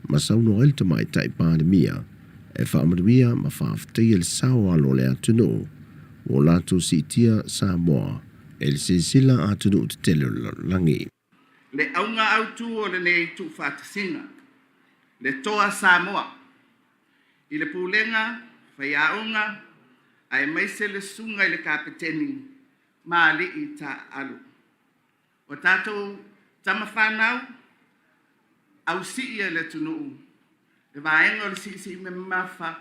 ma saunoa ai le Tamaitai Palemia e faamanuia ma faafetaia le sao alo o le atunuu ua latou siitia Samoa i le silasila atunuu tetele o le lalolagi. Le auga autu o lenei tuufaatasiga, le Toa Samoa, i le Pulega, faiaoga, aemaise le Susuga i le Kapeteni ma alii taaalo. O tatou tama fanau, ausii e le atunuu, le vaega o le siisii mamafa,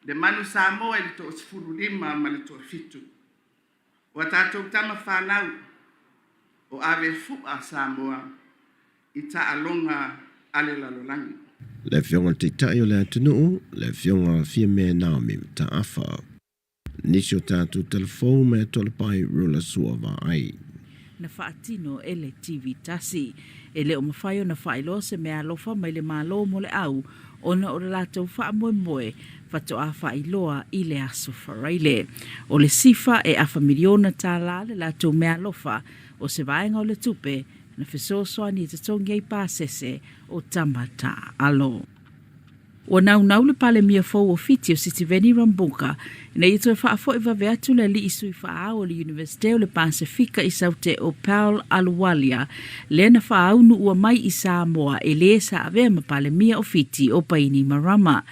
le manu Samoa i le toasefululima ma le toafitu. O a tatou tama fanau, o ave fua Samoa i taaloga a le lalolagi. Le Afioga i le Taitai o le atunuu, le Afioga Fiame Naomi Mataafa. Nisi o tatou talafou me Toalepai Rula Sua Vaai. Na faatino e le TV tasi. E le o mafai ona faailoa se meaalofa mai le Malo mo le au ona o le latou faamoemoe faatoa faailoa i le Aso Faraile. O le sifa e afa miliona tālā le latou meaalofa o se vaega o le tupe na fesoasoani e totogi ai pasese o tama taaalo. Ua naunau le Palemia fou o Fiti o Sitiveni Rabuka ina ia toe faafoi vave atu le alii sui faaao o le Iunivesite o le Pasefika i Saute o Paul Ahluwalia, lea na faaunuua mai i Samoa e lē sa avea ma Palemia o Fiti o Bainimarama.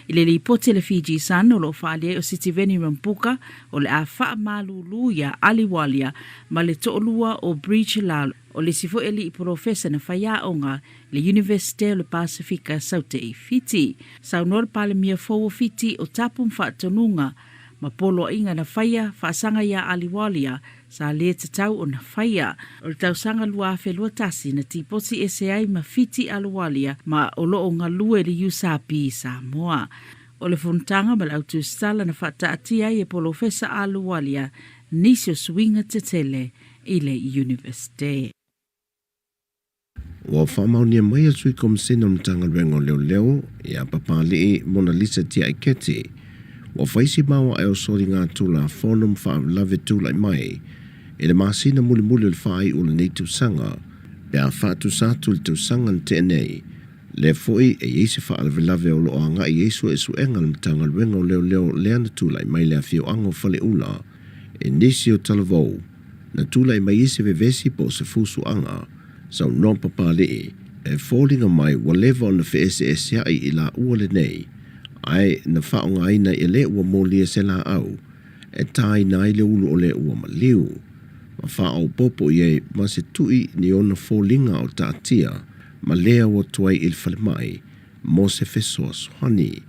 I le lipoti a le Fiji Sun o lo o faaalia ai o Sitiveni Rabuka o le a faamalulu iā Ahluwalia ma le toalua o Brij Lal, o le isi foi alii polofesa na faiaoga le Iunivesite o le Pasefika Saute i Fiti. Saunoa le Palemia fou o Fiti o tapu ma faatonuga ma poloaiga na faia faasaga iā Aliwalia sa lē tatau ona faia. O le tausaga 2021 na tipoti ese ai ma Fiti Aluwalia ma o lo o galue le USAP i Samoa. O le fonotaga ma le autusitala na faataatia ai e Polofesa Aluwalia nisi o suiga tetele i le Iunivesite. Ua faamaonia mai e le Sui Komisena o le Matagaluega o Leoleo, ia Papali'i Monalisa Tiaiketi, ua fai si maoae o soligatulafono ma faalavelave tulai mai i le masina mulimuli o le faaiu o lenei tausaga pe a faatusa atu i le tausaga na tea nei. Lea foi e i ai se faalavelave o lo o agai i ai suesuega a le Matagaluega o Leoleo lea na tulai mai le afioaga o Faleula i nisi o talavou na tulai mai ai se vevesi po o se fusuaga, saunoa Papali'i, e foliga mai ua leva ona feeseesea'i i laua lenei, ae na faaaogaina e le ua molia se laau e tāina ai le ulu o le ua maliu, ma faaopoopo i ai ma se tuʻi ni ona foliga o taatia ma lea ua tuai i le falemai mo se fesoasoani.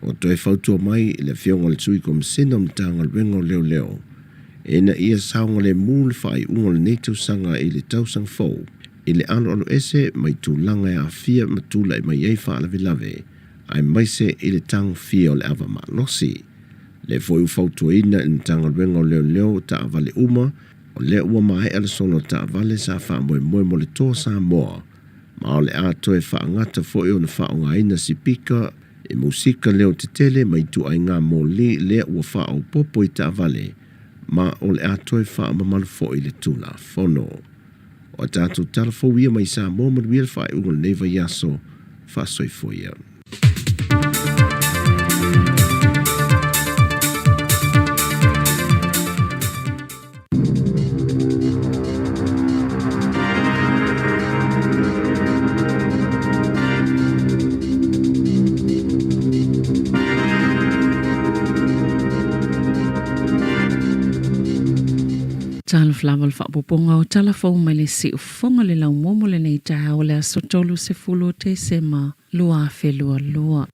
Ua toe fautua mai le Afioga i le Sui Komisena o Matagaluega o Leoleo ina ia saogalemu le faaiuga o lenei tausaga i le tausaga fou i le aloaloese mai tulaga e aafia ma tulai mai ai faalavelave aemaise i le tagofia o le ava malosi. Lea foi ua fautuaina i le Matagaluega o Leoleo taavale uma o lea ua maea le solo taavale sa faamoemoe mo le Toa Samoa ma o le a toe faagata foi ona faaaogaina sipika i musika leo tetele ma ituaiga moli lea ua faaopoopo i taavale, ma o le a toe faamamalu foi le Tulafono. O a tatou tala fou ia mai Samoa manuia le faaiuga o lenei vaiaso. Faasoifua ia. Talofa lava le faaopoopoga o tala fou mai le siufofoga le laumua mo lenei taeao o le aso 30 o Tesema 2022.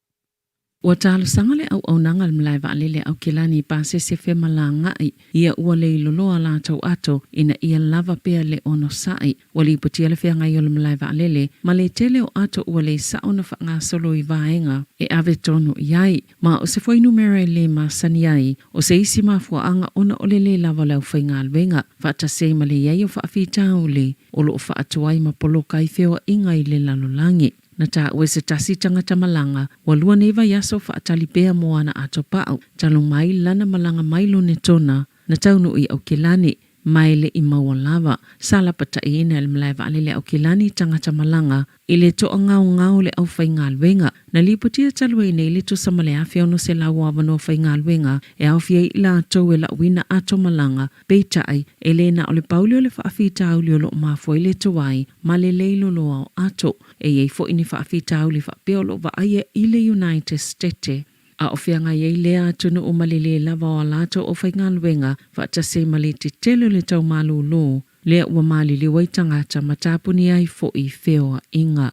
Ua talosaga le auaunaga a le malae vaalele a Aukilani i pasese femalagaai ia ua le iloloa latou ato ina ia lava pea le onosai. Ua lipotia le feagai o le malae vaalele ma le tele o ato ua le sao ona faagasolo i vaega e ave tonu i ai. Ma o se fuainumera e le masani ai o se isi mafuaaga ona o le le lava o le aufaigaluega faatasi ai ma le i ai o faafitauli o lo o faatuai ma poloka ai feoaiga i le lalolagi. Na taua e se tasi tagata malaga, ua lua nei vaiaso o faatali pea mo ana ato pau, talu mai lana malaga mai Lonetona, na taunuu i Aukilani, ma e le i maua lava. Sa lapataiina e le malae vaalele a Aukilani tagata malaga i le toagaogao o le aufaigaluega. Na lipotia talu ai nei le tusa ma le 1,600 o avanoa faigaluega e aofia ai i latou e lauina ato malaga, peitai, e le na o le pau lea o le faafitauli o lo o mafua ai le tuai ma le le iloloa o ato. E i ai foi ni faafitauli faapea o lo o vaaia i le United Stete, a o feagai ai lea atunuu ma le lē lava o a latou aufaigaluega faatasi ai ma le tetele o le tau malūlū lea ua maliliu ai tagata ma tapunia ai foi feoaiga.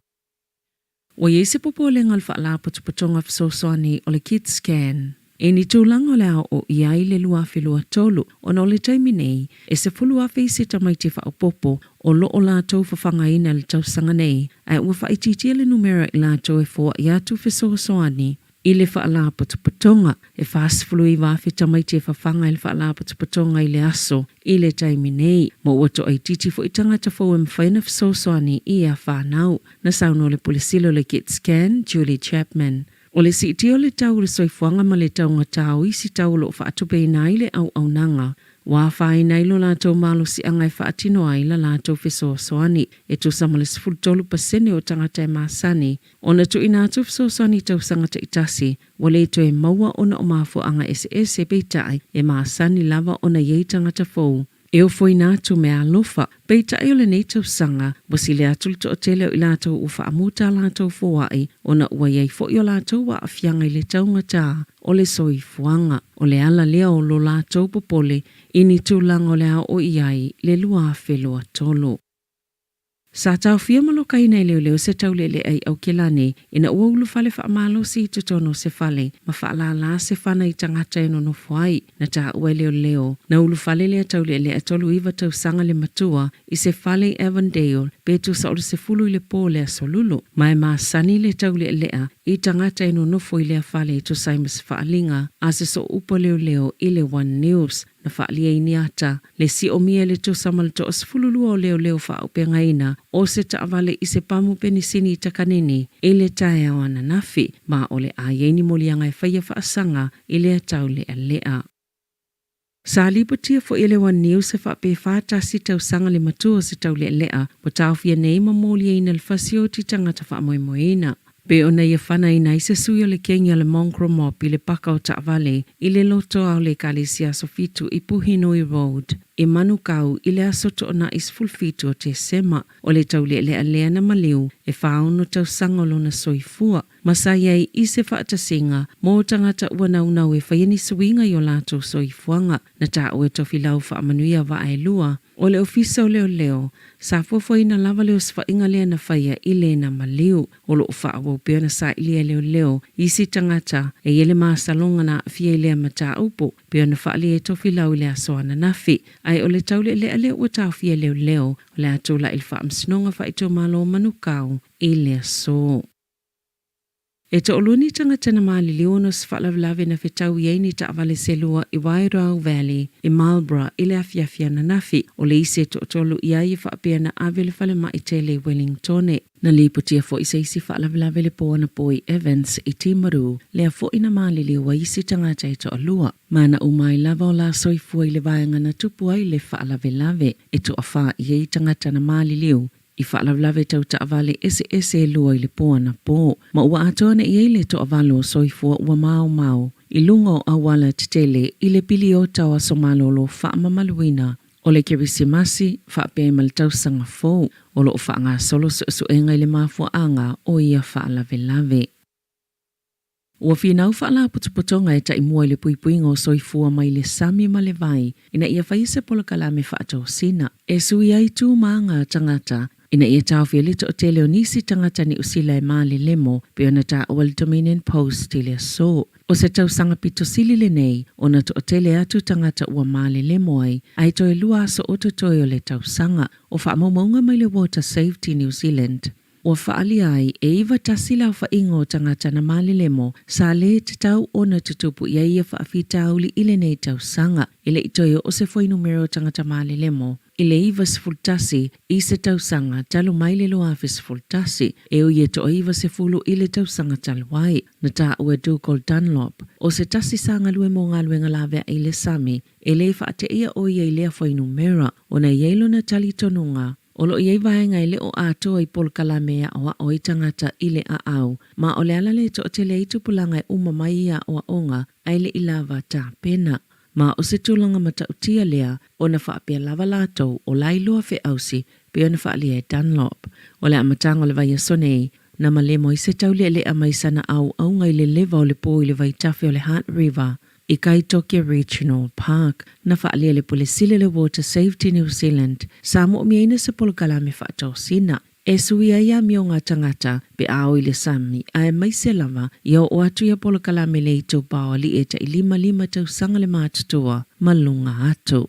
Ua i ai se popolega o le Faalapotopotoga Fesoasoani o le KidsCan i ni tulaga o le a oo i ai le 2023 ona o le taimi nei e 10,000 isi tamaiti faaopoopo o lo o latou fafagaina i le tausaga nei ae ua faaitiitia le numera i latou e foai atu fesoasoani i le Faalapotopotoga. E 49,000 tamaiti e fafaga i le Faalapotopotoga i le aso i le taimi nei, ma ua toaitiiti foi tagata fou e mafai ona fesoasoani i ia fanau. Na saunoa le Pule Sili o le KidsCan, Julie Chapman, O le siitia o le tau o le soifuaga ma le taugata o isi tau o lo o faatupeina ai le auaunaga, ua afaina ai lo latou malosiaga e faatino ai la latou fesoasoani. E tusa ma le 13% o tagata e masani ona tuuina atu fesoasoani i tausaga taitasi, ua le toe maua ona o mafuaaga eseese, peitai, e masani lava ona i ai tagata fou E ofoina atu mea alofa. Peitai o lenei tausaga, ua sili atu le toatele o i latou ua faamuta a latou foai ona ua i ai foi o latou aafiaga i le taugata o le soifuaga. O le ala lea o lo latou popole i ni tulaga o le a oo i ai le 2023. Sa taofia ma lokaina e leoleo se taulealea i Aukilani ina ua ulufale faamalosi i totonu o se fale ma faalālā se fana i tagata e nonofo ai. Na taua e leoleo, na ulufale lea taulealea 39 tausaga le matua i se fale i Avondale pe tusa o le 10 i le po o le Aso Lulu. Ma e masani le taulealea i tagata e nonofo i lea fale e tusa ai ma se faaaliga a se sooupu a leoleo i le One News. Na faaalia i ni ata le siomia i le tusa ma le 12 o leoleo faaaupegaina o se taavale i se pamu penisini i Takanini i le taeao ananafi, ma o le a i ai ni moliaga e faia faasaga i lea taulealea. Sa lipotia foi e le One News e faapea 41 tausaga le matua o se taulealea ua taofia nei ma moliaina le fasioti tagata faamoemoeina. Pe ona ia fanaina ai se sui o le kegi a le Mongrel Mob i le paka o taavale i le lotoa o le Ekalesia Aso Fitu i Puhinui Road i Manukau i le aso Toonai 17 o Tesema. O le taulealea lea na maliu e 46 tausaga o lona soifua ma sa i ai i se faatasiga mo tagata ua naunau e faia ni suiga i o latou soifuaga. Na taua e Tofilau Faamanuia Vaaelua O le Ofisa o Leoleo, sa fuafuaina lava le osofaiga lea na faia i lena maliu. O lo o faaauau pea ona sailia e leoleo isi tagata e i ai le masaloga na aafia i lea mataupu, pei ona faaalia e Tofilau i le aso ananafi. Ae o le taulealea lea ua taofia e leoleo, o le a tulai i le Faamasinoga Faaitumalo o Manukau i le aso. E toalua ni tagata na maliliu ona o se faalavelave na fetau i ai ni taavale se lua i Wairau Valley i Marlborough i le afiafi ananafi. O le isi e toatolu i ai e faapea na ave i le falemai tele i Wellingtone. Na lipotia foi se isi faalavelave i le po anapo i Evans i Timaru, lea foi na maliliu ai isi tagata e toalua. Ma na uma ai lava o la soifua i le vaega na tupu ai le faalavelave. E toafa i ai tagata na maliliu i faalavelave tau taavale eseese e lua i le po anapo, ma ua atoa nei ai le toavalu o soifua ua maomao i luga o auala tetele i le piliota o aso malolo faamamaluina o le Kerisimasi faapea ai ma le tausaga fou o lo o faagasolo suesuega i le mafuaaga o ia faalavelave. Ua finau faalapotopotoga e taimua i le puipuiga o soifua mai le sami ma le vai ina ia faia se polokalame faatosina e sui ai tu ma aga a tagata. Ina ia taofi ai le toatele o nisi tagata Niu Sila e malelemo, pei ona taua le Dominion Post i le aso. O se tausaga pito sili lenei ona toatele atu tagata ua malelemo ai, ae toe lua aso o totoe o le tausaga. O faamaumauga mai le Water Safety New Zealand ua faaalia ai e 91 le aofaiga o tagata na malelemo sa lē tatau ona tutupu i ai ia faafitauli i lenei tausaga. E le i toe oo se fuainumera o tagata malelemo i le 91 i se tausaga talu mai le 2011, e ui e toa 90 i le tausaga talu ai. Na taua e Dougal Dunlop, o se tasi sa galue mo galuega laveai i le sami, e lē faateia ʻo ia i lea fuainumera ona e i ai lona talitonuga O lo o i ai vaega e le o atoa i polokalame e aʻoaʻo ai tagata i le aau, ma o le ala lea e toatele ai tupulaga e uma mai i aʻoaʻoga ae le i lava tapena. Ma o se tulaga matautia lea ona faapea lava latou o la iloa feausi pei ona faaalia e Dunlop. O le amataga o le vaiaso nei, na malemo ai se taulealea mai sana auauga i le leva o le po i le vaitafe o le Hutt River i Kaitoke Regional Park, na faaalia e le Pule Sili o le Water Safety New Zealand, sa moʻomiaina se polokalame faatosina e suia ai amioga a tagata pe a o i le sami aemaise lava ia oo atu ia polokalame le itupa o alii e taʻi 55 tausaga le matutua ma luga atu.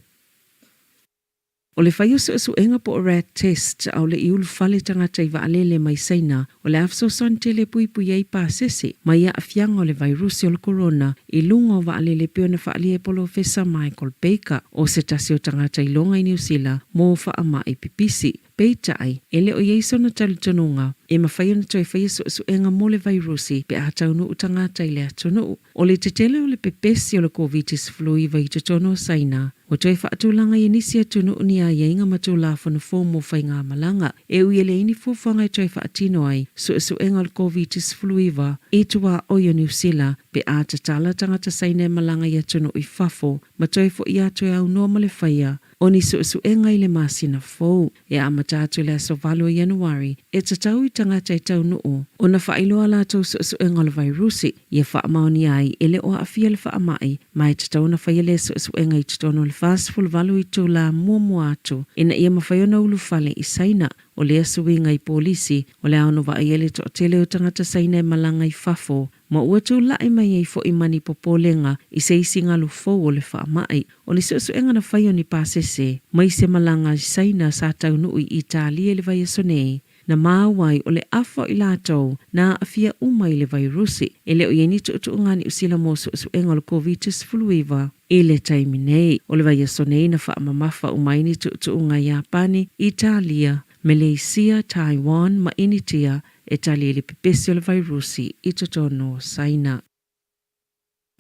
O le fai o suesuega po o rat test a o le i ulufale tagata i vaalele mai Saina, o le a fesoasoani tele e puipui ai pasese mai aafiaga o le vairusi o le korona i luga o vaalele e pei ona faaalia e Polofesa Michael Baker, o se tasi o tagata iloga i Niu Sila mo faamai pipisi. Peitai, e le o i ai sona talitonuga e mafai ona toe faia suesuega mo le vairusi pe a taunuu tagata i le atunuu. O le tetele o le pepesi o le Koviti-19 i totonu o Saina, ua toe faatulaga i nisi atunuu ni aiaiga ma Tulafono fou mo faigamalaga, e ui e leai ni fuafuaga e toe faatino ai suesuega o le Koviti-19 i tuaoi o Niu Sila pe a tatala tagata Saina e malaga i atunuu i fafo ma toe foʻi atu e aunoa ma le faia o ni suesuega i le masina fou. E amata atu i le aso 8 o Ianuari, e tatau i tagata e taunuu ona faailoa a latou suesuega o le vairusi ia faamaonia ai e le o aafia le faamai, ma e tatau ona faia lea suesuega i totonu o le 48 itula muamua atu ina ia mafai ona ulufale i Saina. O lea suiga i polisi, o le a ono vaai ai le toatele o tagata Saina e malaga i fafo, ma ua tulai mai ai foi ma ni popolega i se isi galu fou o le faamai. O le suesuega na fai o ni pasese mai se malaga i Saina sa taunuu i Italia i le vaiaso nei, na maua ai o le afa o i latou na aafia uma i le vairusi. E le o i ai ni tuutuuga a Niu Sila mo suesuega o le Koviti-19 i le taimi nei. O le vaiaso nei na faamamafa uma ai ni tuutuuga i Iapani, Italia, Meleisia, Taiwan ma Initia e tali ai le pepesi o le vairusi i totonu o Saina.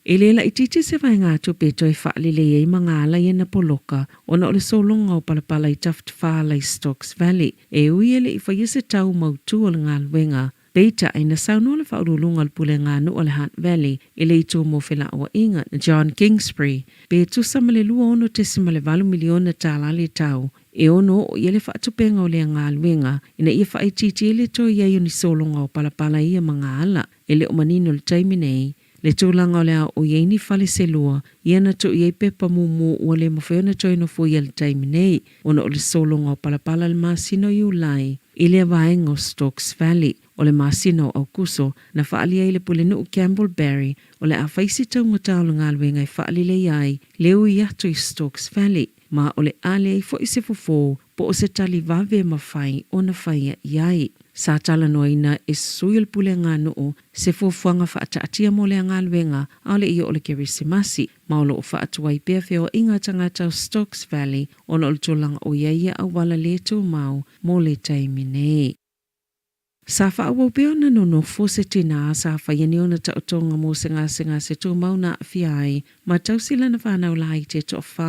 E le laitiiti se vaegatupe e toe faalelei ai magaala ia na poloka ona o le sologa o palapala i Tafutafala i Stokes Valley, e ui e le i faia se tau mautū o le galuega. Peitai, na saunoa le faauluuluga o le Puleganuu o le Hutt Valley i le itu mo felauaiga, John Kingsbury, pe tusa ma le $26.8 miliona tala le tau e ono oo i ai le faatupenga o lea galuega ina ia faaitiiti ai le toe i ai o ni sologa o palapala ia magaala. E le o manino i le taimi nei le tulaga o le a oo i ai ni fale selua ia na tuu i ai pepa mumu ua le mafai ona toe nofoia i le taimi nei ona o le sologa o palapala i le masina o Iulai i lea vaega o Stokes Valley. O le masina o Aukuso na faaalia ai le Pulenuu Campbell Barry o le a fai se taugata o le galuega e faaleleia ai le ui atu i Stokes Valley ma o le a leai foi se fofo po o se tali vave e mafai ona faia i ai. Sa talanoaina e sui o le Puleaganuu se fuafuaga faataatia mo lea galuega a o le i oo le Kerisimasi, ma o lo o faatuai pea feoaiga a tagata o Stokes Valley ona o le tulaga o i ai ia auala le tumau mo le taimi nei. Sa faaauau pea ona nonofo se tinā sa faia ni ona taotoga mo se gasegase tumau na aafia ai ma tausi lana whanau laiti e toawhā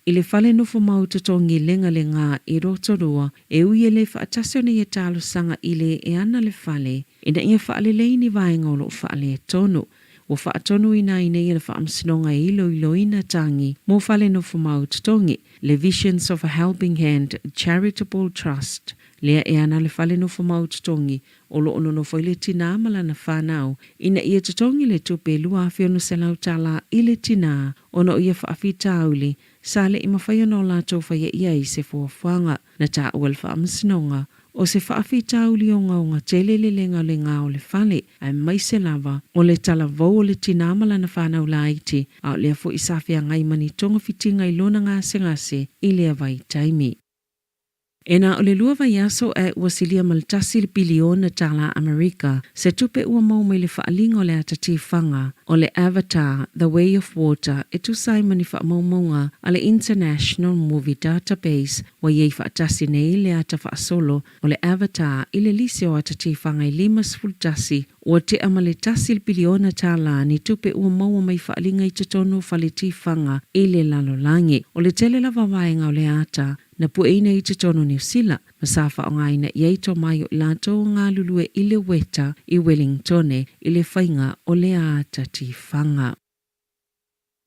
i le fale nofo mau totogi legalega i Rotorua e ui e le faatasi ona ia talosaga i le e ana le fale ina ia faalelei ni vaega o loo faaletonu. Ua faatonuina ai nei e le Faamasinoga e iloiloina tagi mo fale nofo mau totogi, le Visions of a Helping Hand Charitable Trust, lea e ana le fale nofo mau totogi o lo o nonofo ai le tinā ma lana whanau ina ia totogi le tupe $2,600 tālā i le tinā ona o ia faafitauli sa le i mafai ona o latou faia i ai se fuafuaga. Na taua le Faamasinoga. o se faafitauli ogaoga tele le lega o le gā o le fale, aemaise lava o le talavou o le tinā ma lana fanau laiti, a o lea foi sa feagai ma ni togafitiga i lona gasegase i lea vaitaimi. E na o le lua vaiaso ae ua silia ma le tasi le piliona tālā Amerika se tupe ua maua mai le faaaliga o le ata tifaga o le Avatar, The Way of Water e tusa ai ma ni faamaumauga a le International Movie Database ua i ai faatasi nei le ata faasolo o le Avatar i le lisi o ata tifaga e 51 ua tea ma le tasi le piliona tālā ni tupe ua maua mai faaaliga i totonu o fale tifaga i le lalolagi. O le tele lava o vaega o le ata na pueina i totonu o Niu Sila, ma sa faaaogaina i ai tomai o i latou o galulue i le weta i Wellingtone i le faiga o le ata tifaga.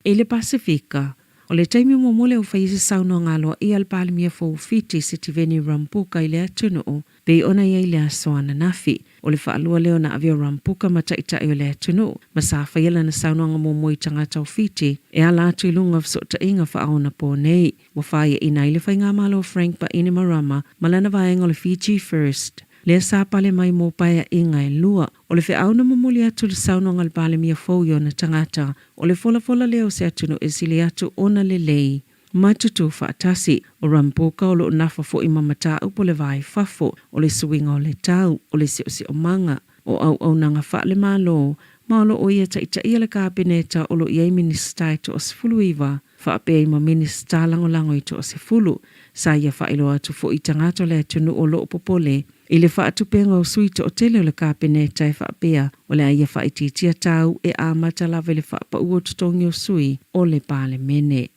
I le Pasefika, o le taimi muamua lea ua fai ai se saunoaga aloaia a le Palemia fou o Fiti, Sitiveni Rambuka i le atunuu, pei ona i ai le aso ananafi. O le faalua lea ona ave o Rambuka ma taitai o le atunuu, ma sa faia lana saunoaga muamua i tagata o Fiti e ala atu i luga o fesootaiga faaonapo nei. Ua faiaina ai le Faigamalo o Frank Bainimarama ma lana vaega o le Fiji First, lea sa pale mai mo paeaiga e lua. O le feau na momoli atu le saunoaga a le Palemia fou i ona tagata, o le folafola lea o se atunuu e sili atu ona lelei ma tutū faatasi. O Rambuka o lo o nafa foi ma mataupu o le va i fafo, o le suiga o le tau, o le siosiomaga, o auaunaga faale-Malo, ma o lo o ia taitaia le Kapeneta o lo o i ai Minisita e toa-19. Faapea ai ma Minisita Lagolago e toa-10, sa ia faailoa atu foi i tagata o le atunuu o lo o popole i le faatupega o sui toatele o le Kapeneta e faapea o le a ia faaitiitia tau e amata lava i le faapaua o totogi o sui o le Palemene.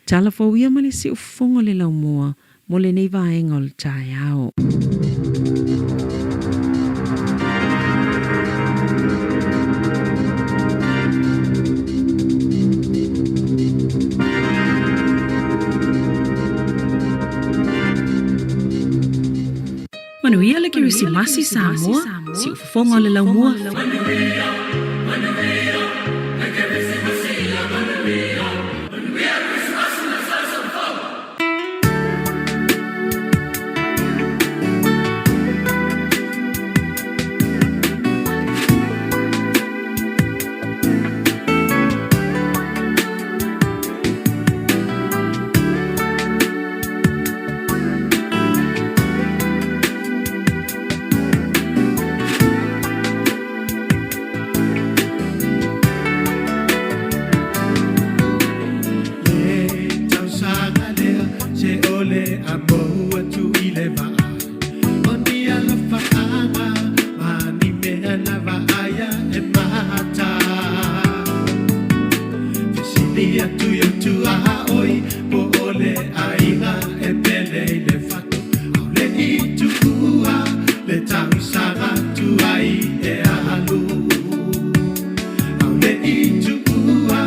Tala fou ia ma le siufofoga o le laumua mo lenei vaega o le taeao. Manuia le Kerisimasi Samoa, siufofoga o le laumua. Manuia, manuia, le Kerisimasi ia manuia. Manuia le Kerisimasi ma le tausaga fou. Le tausaga lea se ole a mou atu i le vaa O ni alofaaga ma ni mea na vaaia e mata Fesili atu i o tuaoi po o le aiga e pele i le fatu Aole i tuua le tausaga tuai e alu Aole i tuua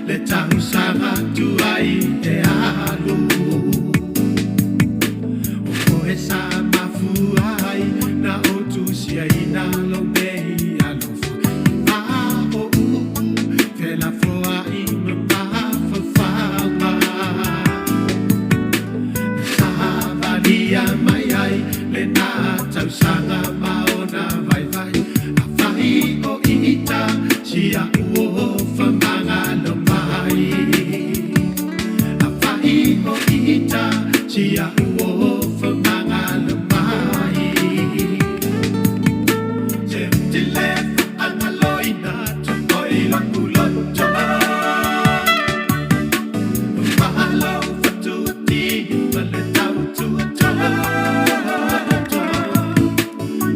le tausaga tuai e alu O oe sa mafua ai na ou tusiaina lou nei alofa I va o upu felafoai ma mafaufauga Na savalia mai ai lena tausaga ma ona vaivai Afai o ita si a'u ofa magalo mai Afai o ita si a'u ofa magalo mai Se utile faagaloina atu i lo'u loto Mahalo fatuati ma le tautua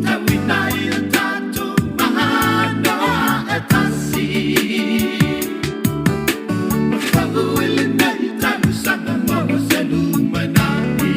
Tauina ia tatou mahanoa e tasi Mafau i lenei tausaga mo se lumanai.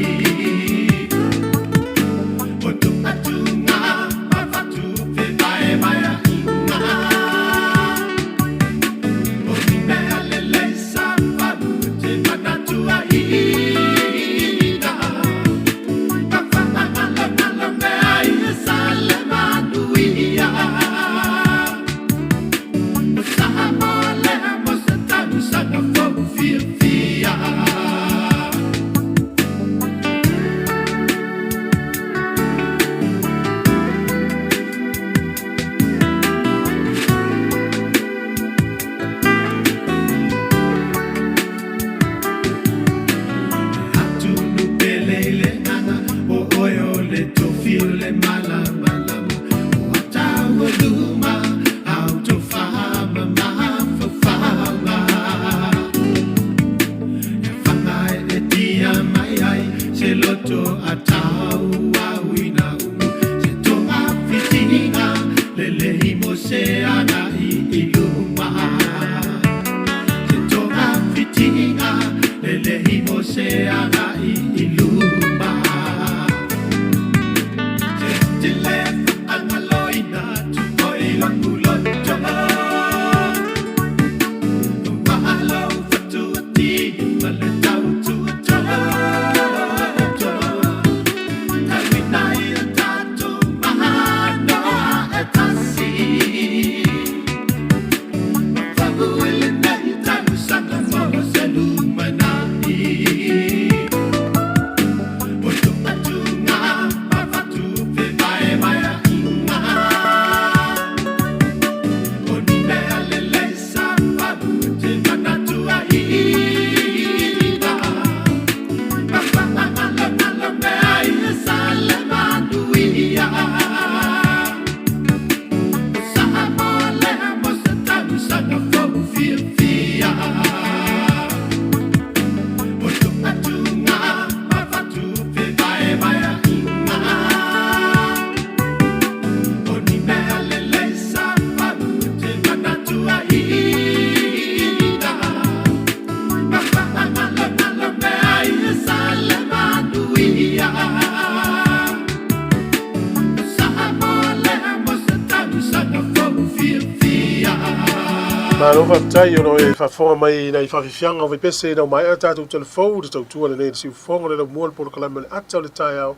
Malo faafetai o lo o e faafofoga mai i nai faafiafiaga o Vaipese ina ua maea tatou telefou le tautua lenei i le siufofoga o le laumua o le polokalame o le ata o le taeao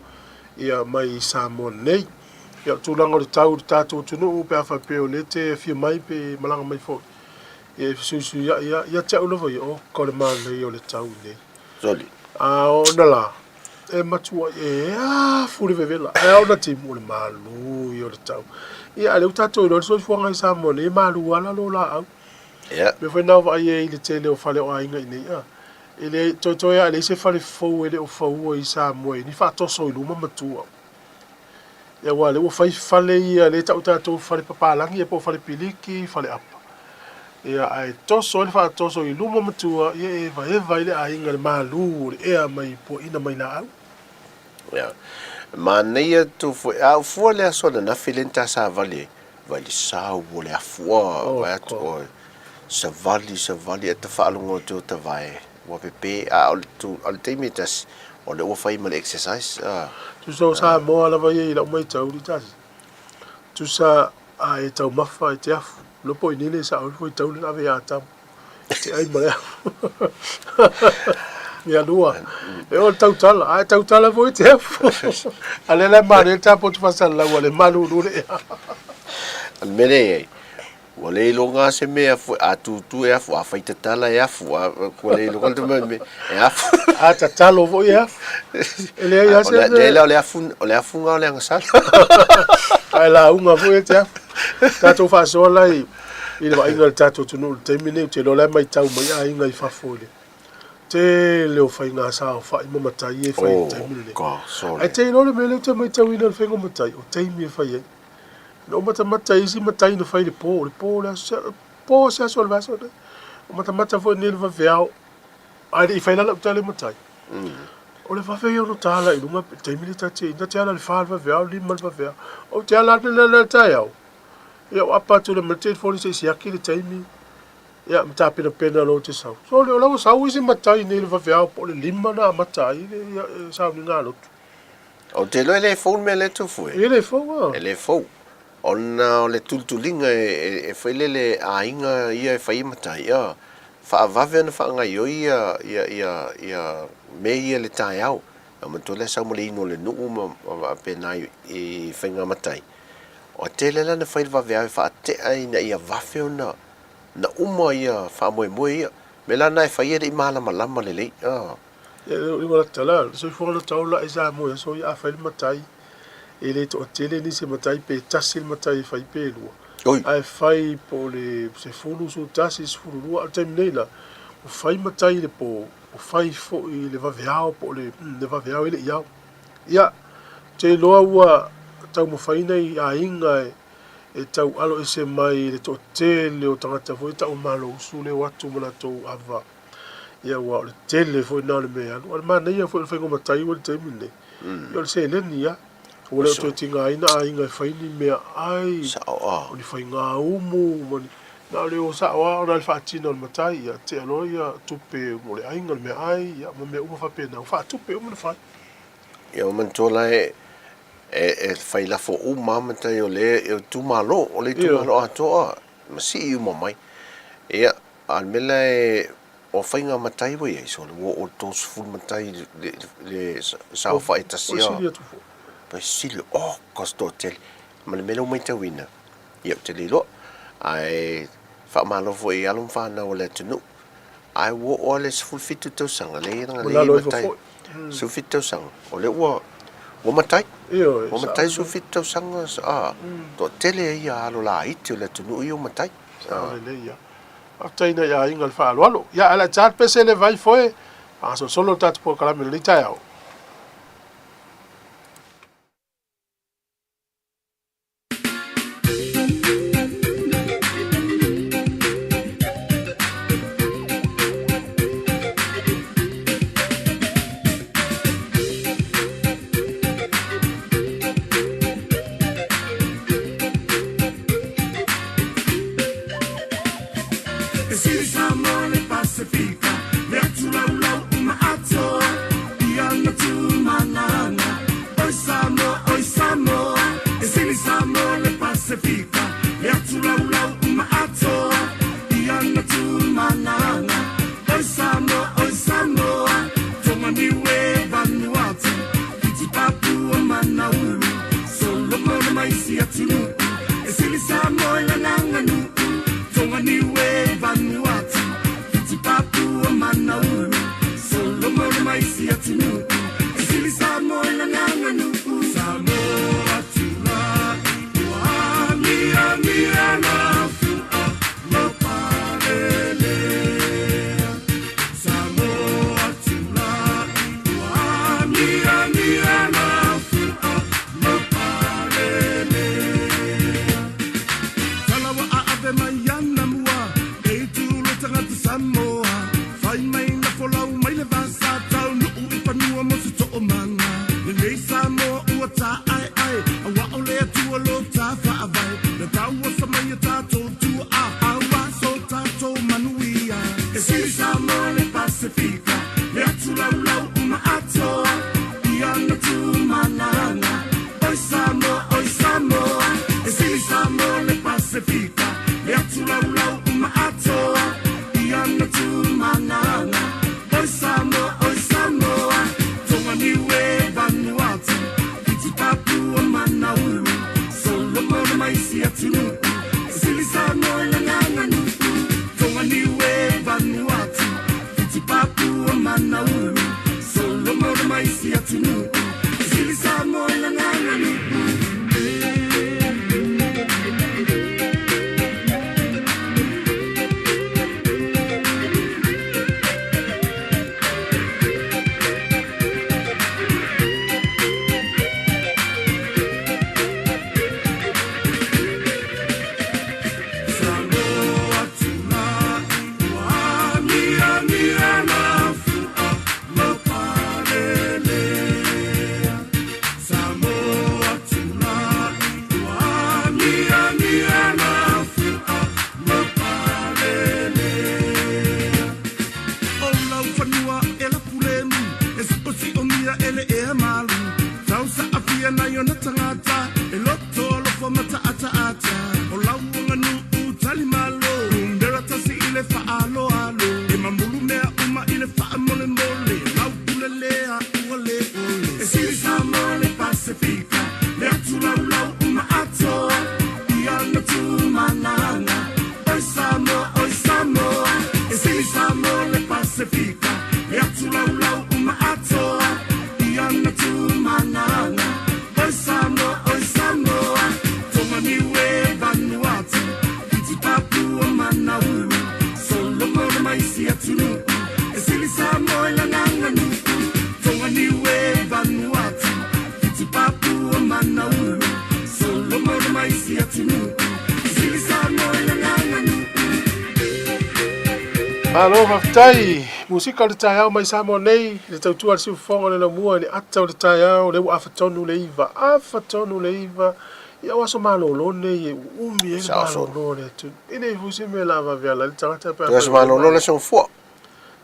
ia mai i Samoa nei. Ia o le tulaga o le tau i le tatou atunuu pe a faapea o lea e te afio mai pe malaga mai foi ia e fesuisuiai lava ia te au lava ia oka o le manaia o le tau nei. Soli. A ona la e matua e afu le vevela ae ao na timu o le malu ia o le tau. Ia a lea ua tatou iloa le soifuaga i Samoa nei e malu lava lalo o laau. Ia. Mea foi na o vaai ai i le tele o fale o aiga i nei a. E le toetoe lava e leai se fale fou e le o faua i Samoa i ni faatoso i luma matua. Ia aua o lea ua fai fale ia lea e tau e tatou fale papalagi ia po o fale piliki, fale apa. Ia ae toso ai le faatoso i luma matua, ia e evaeva ai le aiga i le malu o le ea mai puaina mai laau. Ia. Manaia tu foi, a o fua le aso ananafi lea na ta savali ai, vai le sau o le afu a, vai atu oe, savali, savali, e ta faalogo atu o ta vae, ua pepe, a o le tu, o le taimi e tasi, o lea ua fai ma le exercise a. Tusa o Samoa lava ia i lau matau i tasi. Tusa a e taumafa e te afu. Lo po i nele sa o foi tau le ave ia tau. Te ai ma le afu. Ia lua. E o le tautala. A e tautala foi te afu. A le la mare ta po tu fasala ua le malu lu le. O le mea lea e i ai, Ua le iloga se mea foi, a tūtū e afu, a whai tatala e afu, a, ua le iloga le mea e afu. A tatalo foi e afu. E leai lava se mea. Leai la, o le afu, o le afuga o le agasala. Ae lauga foi e te afu. Tatou faasoa la i, i le vaaiga o le tatou atunuu i le taimi lenei, ou te iloa la e matau mai aiga i fafo i le tele o faiga saofai ma matai ia e fai i le taimi lenei. Oh, God, sorry. Ae te iloa le mea lea ou te matauina i le faiga o matai, o taimi e fai ai. Na ou matamata i isi matai na fai i le po, o le po o le aso, po o se aso o le vaiaso lenei. Ua matamata foi nei i le vaveao, ae le i fai la lau tala i matai. O le vave ia o lota ala i luga, le taimi lea ta te, ta te ala i le fa le vaveao, lima le vaveao. Ou te ala atu le le taeao, ia ua apa atu le ma le telefoni se i siaki le taimi, ia ma tapenapena loa ou te sau. So o la ua sau isi matai nei i le vaveao po o le lima na amata ai le sauniga a lotu. Ou te iloa e le fou le mea lea e tofu e. E le fou a. E le fou. Ona o le tulituliga e fai lele aiga ia e fai ai matai, a faavave ona faagaoioi ia, ia, ia, ia mea ia i le taeao. A manatua lea sau ma le inu o le nuu ma faapena i faiga matai. Ua tele la ona fai le vaveao e faatea ina ia vave ona na uma ia faamoemoe ia. Mea la na e fai e le i malamalama lelei, a. Ia e ua lata la, le soifua lota ola e Samoa i aso ia a fai le matai, e le toatele nisi matai pe tasi le matai e fai pe lua. Oi. Ae fai po o le 10, 11, 12, a o le taimi nei la, ua fai matai i le po, ua fai foi i le vaveao po o le, le vaveao e le i ao. Ia, ou te iloa ua taumafai nai aiga e, e tau aloese mai i le toatele o tagata foi e tau o Malousu le o atu ma latou ava. Ia aua o le tele foi lena o le mea e alu. O le manaia foi o le faiga o matai ua i le taimi lenei, ia o le seleni lava. Ua le o toe tigaina aiga e fai ni meaai, o ni faigaumu ma ni, na o le o sao lava ona o le faatino e le matai, ia tea loa ia tupe mo le aiga, le meaai, ia ma mea uma faapena, ua faatupe uma ona fai. Ia ua manatua la e, e fai lafo uma lava matai o le itumalo, o le itumalo atoa ma sii uma mai. Ia, a o le mea la e, o faiga matai ua i ai, sole ua oo i le 30 matai le saofai tasi lava. Ua sili atu foi. Ua sili, oh, ka se toatele. Ma le mea lea ua matauina, ia ou te le iloa, ae faamalo foi i alo ma fanau a le atunuu, ae ua oo lava i le 17 tausaga, lea e i ai matai, 17 tausaga, o lea ua ua matai. Ioe, Ua matai 17 tausaga, a, toatele ia alo laiti o le atunuu ia ua matai. Sao lelei ia. Faafetai nai aiga i le faaaloalo. Ia, ae o le a charge pese le vai foe, faasolosolo le tatou polokalame i lenei taeao. E sili Samoa le Pasefika, le atu laulau uma atoa, i ana tumanaga. Oi Samoa, oi Samoa, e sili Samoa le Pasefika, le atu laulau uma atoa, i ana tumanaga. Oi Samoa, oi Samoa, Tonga Niue Vanuatu, Fiti Papua ma Nauru, Solomona ma isi atunuu, e sili Samoa i lana aganuu, Tonga Niue Vanuatu, Fiti Papua ma Nauru, Solomona ma isi atunuu, e sili Samoa i lana aganuu. Samoa tulai ua miamia na fua lau palelea. Samoa tulai ua miamia na fua lau palelea. Talawa a ave mai ana mua e itu le tagata Samoa. Fai mai na folau mai le vasa tau nuu i fanua mo se toomanga. Lenei Samoa ua taʻaeʻae aua o le Atua lo ta faavae. Na tauosa mai e tatou tuaa aua so tatou manuia. E sili Samoa le Pasefika le atu laulau uma atoa i ana tumanaga. Oi Samoa, oi Samoa, e sili Samoa le Pasefika le atu laulau uma atoa i ana tumanaga. Oi Samoa, oi Samoa, Tonga Niue Vanuatu, Fiti Papua ma Nauru, Solomona ma isi atunuu, e sili Samoa i lana aganuu. Tonga Niue Vanuatu, Fiti Papua ma Nauru, Solomona ma isi atunuu, e sili Samoa i lana aganuu. Samoa tulai ua miamia na fua lau palelea. Samoa tulai ua miamia na fua lau palelea. O lau fanua e lapu lemu, e siosiomia e le ea malu. Tau saafia nai ona tagata, e loto alofa ma taataata. O lau aganuu tali malo, numera tasi i le faaaloalo. E mamulu mea uma i le faamolemole, lau pule lea ua le ole. E sili Samoa le Pasefika, le atu laulau uma atoa, i ana tumanaga. Oi Samoa, oi Samoa, e sili Samoa le Pasefika, le atu laulau uma atoa, i ana tumanaga. Oi Samoa, oi Samoa, Tonga Niue Vanuatu, Fiti Papua ma Nauru, Solomona ma isi atunuu, e sili Samoa i lana aganuu. Tonga Niue Vanuatu, Fiti Papua ma Nauru, Solomona ma isi atunuu, e sili Samoa i lana aganuu. Malo faafetai. Musika o le taeao mai Samoa nei, le tautua a le siufofoga o le laumua i le ata o le taeao, lea ua afa tonu le iva, afa tonu le iva, ia o aso malolo nei e uumi ai le malolo o le atunuu. E le foi se mea la vave ala ai le tagata pe a Toe aso malolo le aso gafua.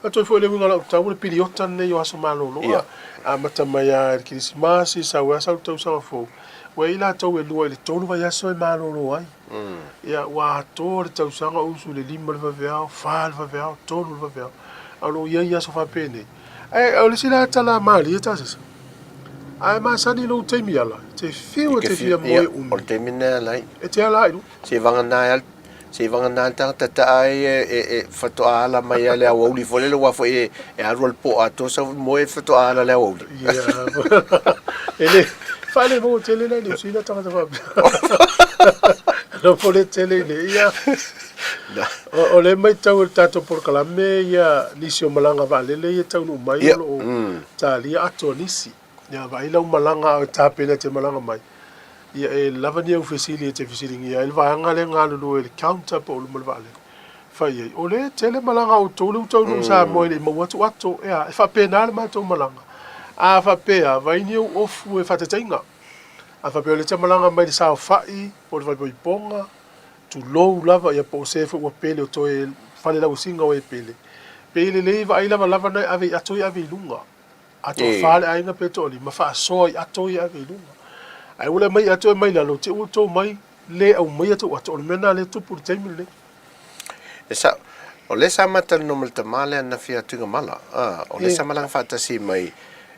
A toe foi le uiga o lau tau, o le piliota lenei o aso malolo. Ia. Amata mai lava i le Kerisimasi, sau ai sau le tausaga fou, ua i ai latou e 2 i le 3 vaiaso e malolo ai. Ia, ua atoa le tausaga o usu i le 5 le vaveao, 4 le vaveao, 3 le vaveao, a o lo o i ai aso faapenei. Ae o le isi la tala malie tasasa, a e masani i lou taimi ala, e te fiu e te fia moe umi. O le taimi lena e ala ai. E te ala ai i luga. Seivagana ai Seivagana le tagata taa ai e faatoa ala mai lava i le aoauli foi lele aua foi e alu lava i le po atoa sau moe faatoa ala i le aoauli. Ia, e le, faale maua tele la i Niu Sila tagata faapea. Nofo le tele i le ia. O, o le matau e le tatou polokalame ia nisi o malaga vaalele ia e taunuu mai o lo o talia ato a nisi. Ia vaai lau malaga a o e tapena e te malaga mai, ia e lava ni au fesili e te fesiligia ai le vaega lea e galulue i le counter po o luma o le vaalele. Fai i ai, o lea e tele malaga a outou lea ua taunuu i Samoa e le i maua atu ato, ea, e faapena le matou malaga. A faapea, vaai ni ou ofu e faataitaiga. A faapea o lea e te malaga mai i le saofai po o le faaipoipoga, tulou lava, ia po o se foi ua pele o toe fale lauasiga o e pele, pei e lelei vaai lavalava na e ave i ato ia ave i luga. A toafa le aiga pe toalima, faasoa i ato ia ave i luga. Ae ua le aumai ato e mai lalo, te ua tou mai le aumaia tou ato. O le mea lena lea e tupu i le taimi lenei. E sao, o lea sa matalanoa ma le tama lea ananafi ia Tuigamala, a, o lea sa malaga faatasi mai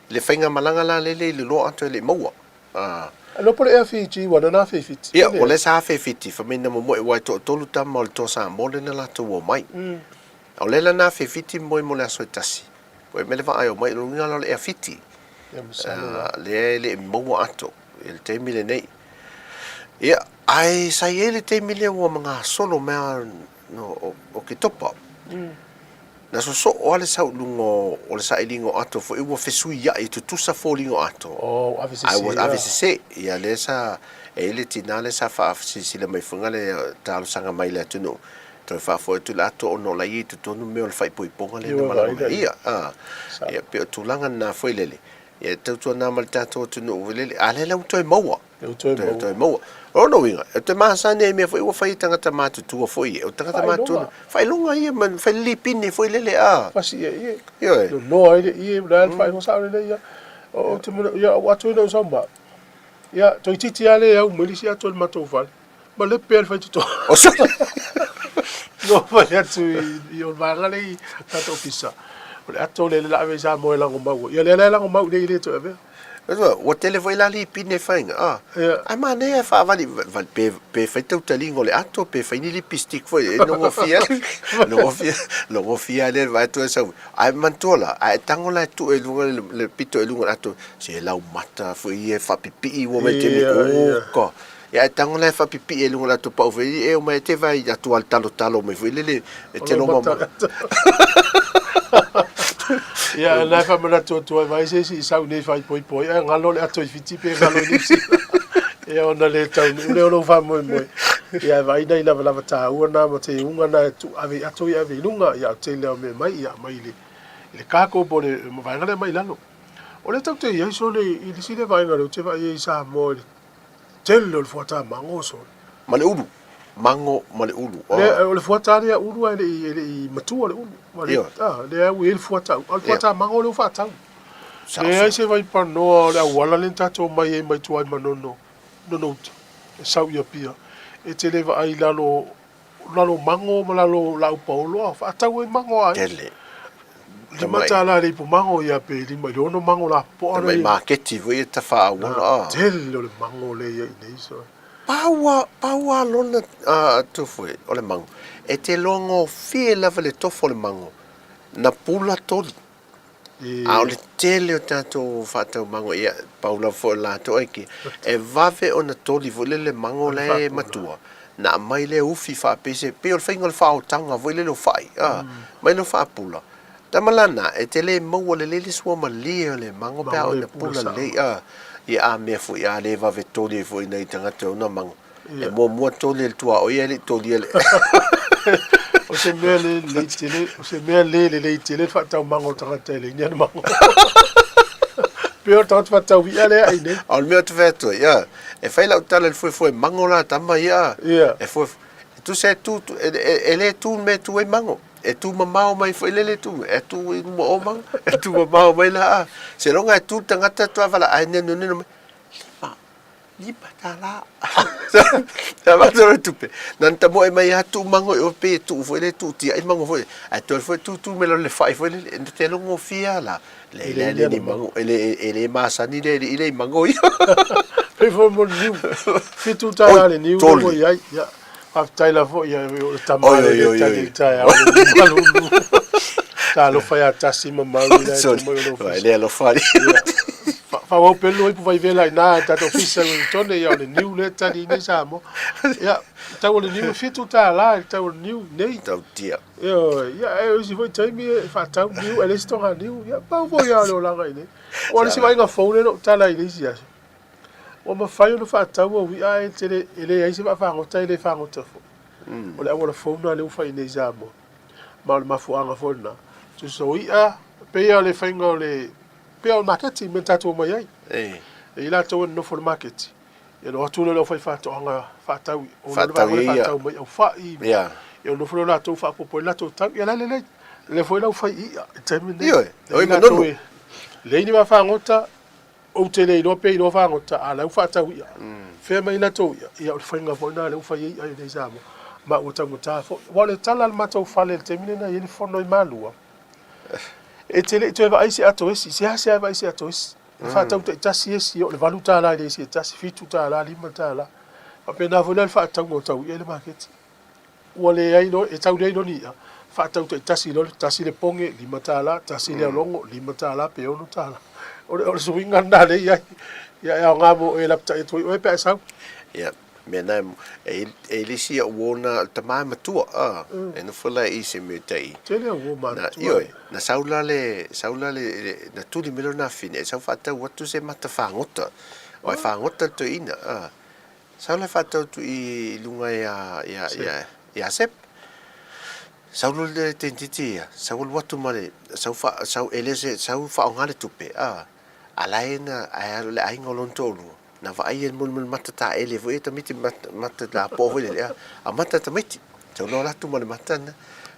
le faigamalaga la lele i le loa ato e le i maua, a. Iloa po o le Air Fiji ua nana 1007. Ia, o lea sa 1007, fai mai na momoe aua e toatolu tama o le toa Samoa lea na latou omai. O lea la na 1007 moe mo le aso e tasi. Ua mele vaai o mai o luga la o le ea fiti. Lea e le i maua ato i le taimi lenei. Ia, ae sa i ai le taimi lea ua magasolo mai lava no, o Ketopa. Na sosoo lava le sau i luga o le sailiga o ato foi ua fesuiai e tutusa foliga o ato. Oh, ua ave sese. Ae ua ave sese. Ia, lea sa, e i ai le tina lea sa faasilasila mai foi le talosaga mai le atunuu. Toe faafoi atu le ato ona o la ia i totonu mea o le faaipoipoga lea na malaga mai. Ia, a, ia, pei o tulaga na foi lele. Ia, e tautuana ma le tatou atunuu foi lele. A lea la ua toe maua. Ua toe maua. Toe maua. O lona uiga, e te masani ai i mea foi ua fai e tagata matutua foi ia. O tagata matutua. Faailoga ia ma fai le lipine foi lele, a. Fasi ia ie. Ioe. Nonoa ai le ie, o le a le faailoga sao lelei ia. O te manaia, ia, ua atu ai na ou sau ma. Ia, toeitiiti lava le au mai le isi ato i le matou fale. Ma le pea le faitotoa. O sole. No fai atu i o le vaega lea i tatou ofisa. O le ato lea le la ave i Samoa e lago mau ai. Ia lea la e lago mau nei le toe avea. Ua tele foi la lipine e fai ah. Ae manaia e faavali vali pe pe fai tautaliga o le ato pe fai ni lipstick foi e nogofia nogofia nogofia lea le vaai atu e sau. Ae manatua la a e tago la e tuu i luga le pito i luga o le ato se laumata foi ia e faapipii ua mai taimi oka. Ia ae tago la e faapipii ai luga o le ato pau foi e omai e te vaai atu a le talotalo mai foi lele e te loma ma. Ia la e faamanatu atu ai vaai se isi i sau nei faaipoipo ai ae galo le ato i Fiti pe galo i Niu Sila. Ia ona le taunuu lea o lou faamoemoe. Ia ae vaai nai lavalava taua na ma teuga na e tuu ave i ato ia ave i luga ia a o le tele lava o mea mai ia aumai i le i le cargo po o le vaega lea mai i lalo. O lea tatou te i ai sole i le isi lea vaega lea ou te vaai ai i Samoa i le Tele o le fuata mago sole. Ma le ulu. Mago ma le ulu. Oh. Le, o le fuata lea ulu ae le i, e le i matua le ulu. Ua le, ah, lea ua i ai le fuata ulu. A o le fuata mago lea ua faatau. Leai se vaipanoa o le auala lea na tatou omai ai mai tua i Manono, Nonouta, e sau i Apia. E te le vaai i lalo lalo mago ma lalo laau paolo, a faatau ai mago a ai. Tele. $5 le ipu mago ia pe 5 i le 6 mago lapopoa lea. Tamai maketi foi e tafa auala a. Tele o le mago lea i ai nei so. Pau a, pau a lona a tofo e, o le mago. E te loa gofie lava le tofo o le mago, na pula toli. A o le tele o tatou faatau mago, ia, pau lava foi o latou aikia, e vave ona toli foi lele mago la e matua, na aumai lea ufi faapei se, pei o le faiga o le faaotaga foi lele o fai, a, mai lea faapula. Tama la na, e te le maua lelei le suamalie o le mago pe a oo ina pula lelei, a, ia a mea foi a le vave toli ai foi nai tagata e ona mago. E muamua toli e le tuaoi ae le i tolia e le. O se mea le lelei tele, o se mea le lelei tele le faataumaga o le tagata e leai ni ana mago. Pei o le tagata faatau i'a lea ai nei. A o le mea ou te fai atu ai, ia, e fai lau tala i le fuefue mago la tama ia, Ia. e fuefue, e tusa e tu, e, e, e le tu le mea e tu ai mago. E tu mamao mai foi lele tu, e tu i luma o mago, e tu mamao mai la a. Seiloga e tu le tagata tuavala ae nenoneno mai, lima, $5. Sa avatu le tupe. Na na tamoe mai lava tuu mago i o pei e tuu foi lele, tuu tiai mago foi lele. Ae toe foi tutu mai lalo i le fai foi lele. E te logofie lava la. Leai la e le ni mago, e le, e le masani le alii lea i mago ia. Pei foi mo le niu. $7 le niu lea ua i ai. Ia, faafetai lava foi ia o le tama lea e tali i le taeao i le malulu. Talofa ia Tasi ma Maui la e tuu mai o le ofisa. E le alofa alii. Faaauau pea le lua ipu vaivela i ina i le tatou ofisa i Wellington, ia o le niu lea e tali ai nei Samoa. Ia, le tau o le niu e $7 i le tau o le niu nei. Tautia. Ioe, ia e o isi foi taimi e faatau niu, e leai se toga niu. Ia, pau foi lava o le olaga i inei. Ua o le isi vaaiga fou lea na ou tala i le isi aso, ua mafai ona faatau au i'a ae tele, e leai se vaafagota e le fagota foi. O le auala fou lena lea ua fai i inei i Samoa. Ma o le mafuaaga foi lena. Tusa o i'a, pei lava o le faiga o le Pei o le maketi, mea na tatou omai ai. E i ai latou e nonofo i le maketi, ia ona o atu lea o le aufaifaatoaga faatau, o le vaega lea faatau mai au fai, ia ona nofo lea o latou faaopoopo ai le latou tau. Ia la e lelei. O lea foi la ua fai i'a i le taimi lenei. Ioe, o i Manono. E leai ni vaafagota, ou te le iloa pe iloa fagota, a o la e ua faatau i'a. Fea mai latou i'a, ia o le faiga foi lena lea ua fai ai i'a i inei i Samoa. Ma ua taugata foi. Aua o le tala a le matou fale i le taimi lena e i ai le fono i Malua, E te le i toe vaai se ato esi, seasea e vaai se ato esi. E faatau taitasi esi, o le $8 i le isi e tasi, $7, $5. Faapena foi la le faatauga o tau i'a i le maketi. Ua leai loa, e tau leai loa ni i'a, faatau taitasi loa, tasi le poge, $5, tasi le alogo, $5 pe $6. O le, o le suiga lena lea e i ai. Ia e aoga mo oe e lapatai atu ai oe pe a e sau. Ia, mea na e, e le isi au uo na, le tama e matua, a, e nofo la i se mea tai. Tele au uo Na, matutua. ioe, na sau la le, sau la le, le, na tuli mai lona afine, e sau faatau atu se mata fagota, aua e fagota le toeaina, a. Sau la faatau atu i luga ia, ia, ia, ia Sep. Sau loa le teinititi ia, sau alu atu ma le, sau fa, sau e le se, sau faaaoga le tupe, a. A la e na, ae alu le aiga o lona toalua, na vaai e le mata taele foi e tamaiti mata, mata lapoa foi lele, a, a mata tamaiti. Sau loa alu atu ma le mata lena.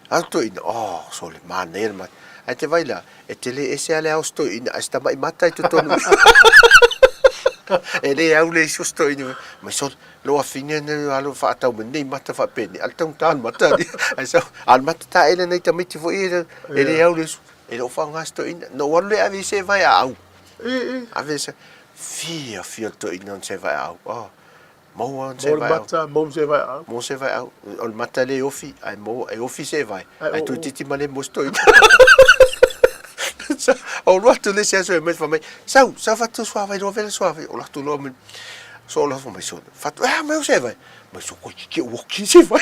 Alu toeaina, oh, sole, manaia le mata. Ae te vaai la, e te le ese lava le ao o si toeaina, ae si tamai mata i totonu. E le au le isi o si toeaina, mai sole, lou afine nei alo faatau mai nei mata faapenei, a le taugata le mata alii. Ae sau, a o le mata taele nai tamaiti foi ia, e le au le isi, e le o faaaoga si toeaina. Na ou alu lea e ave i se vaeaau. Ave se, fiafia le toeaina ona se vaeaau. Oh. Maua ona se vaeau. Maua le mata, maua se vaeau. Maua se vaeau. O le mata lea e ofi, ae maua, e ofi se vae, ae toeitiiti ma le maua se toeaina. Ou alu atu le isi aso e mai fai mai, sau, sau fatu suavai loa vela suavai. Ou alu atu loa ma so loa fai mai so, fatu, ea mai o se vae. Mai so koe kike uoki se vae.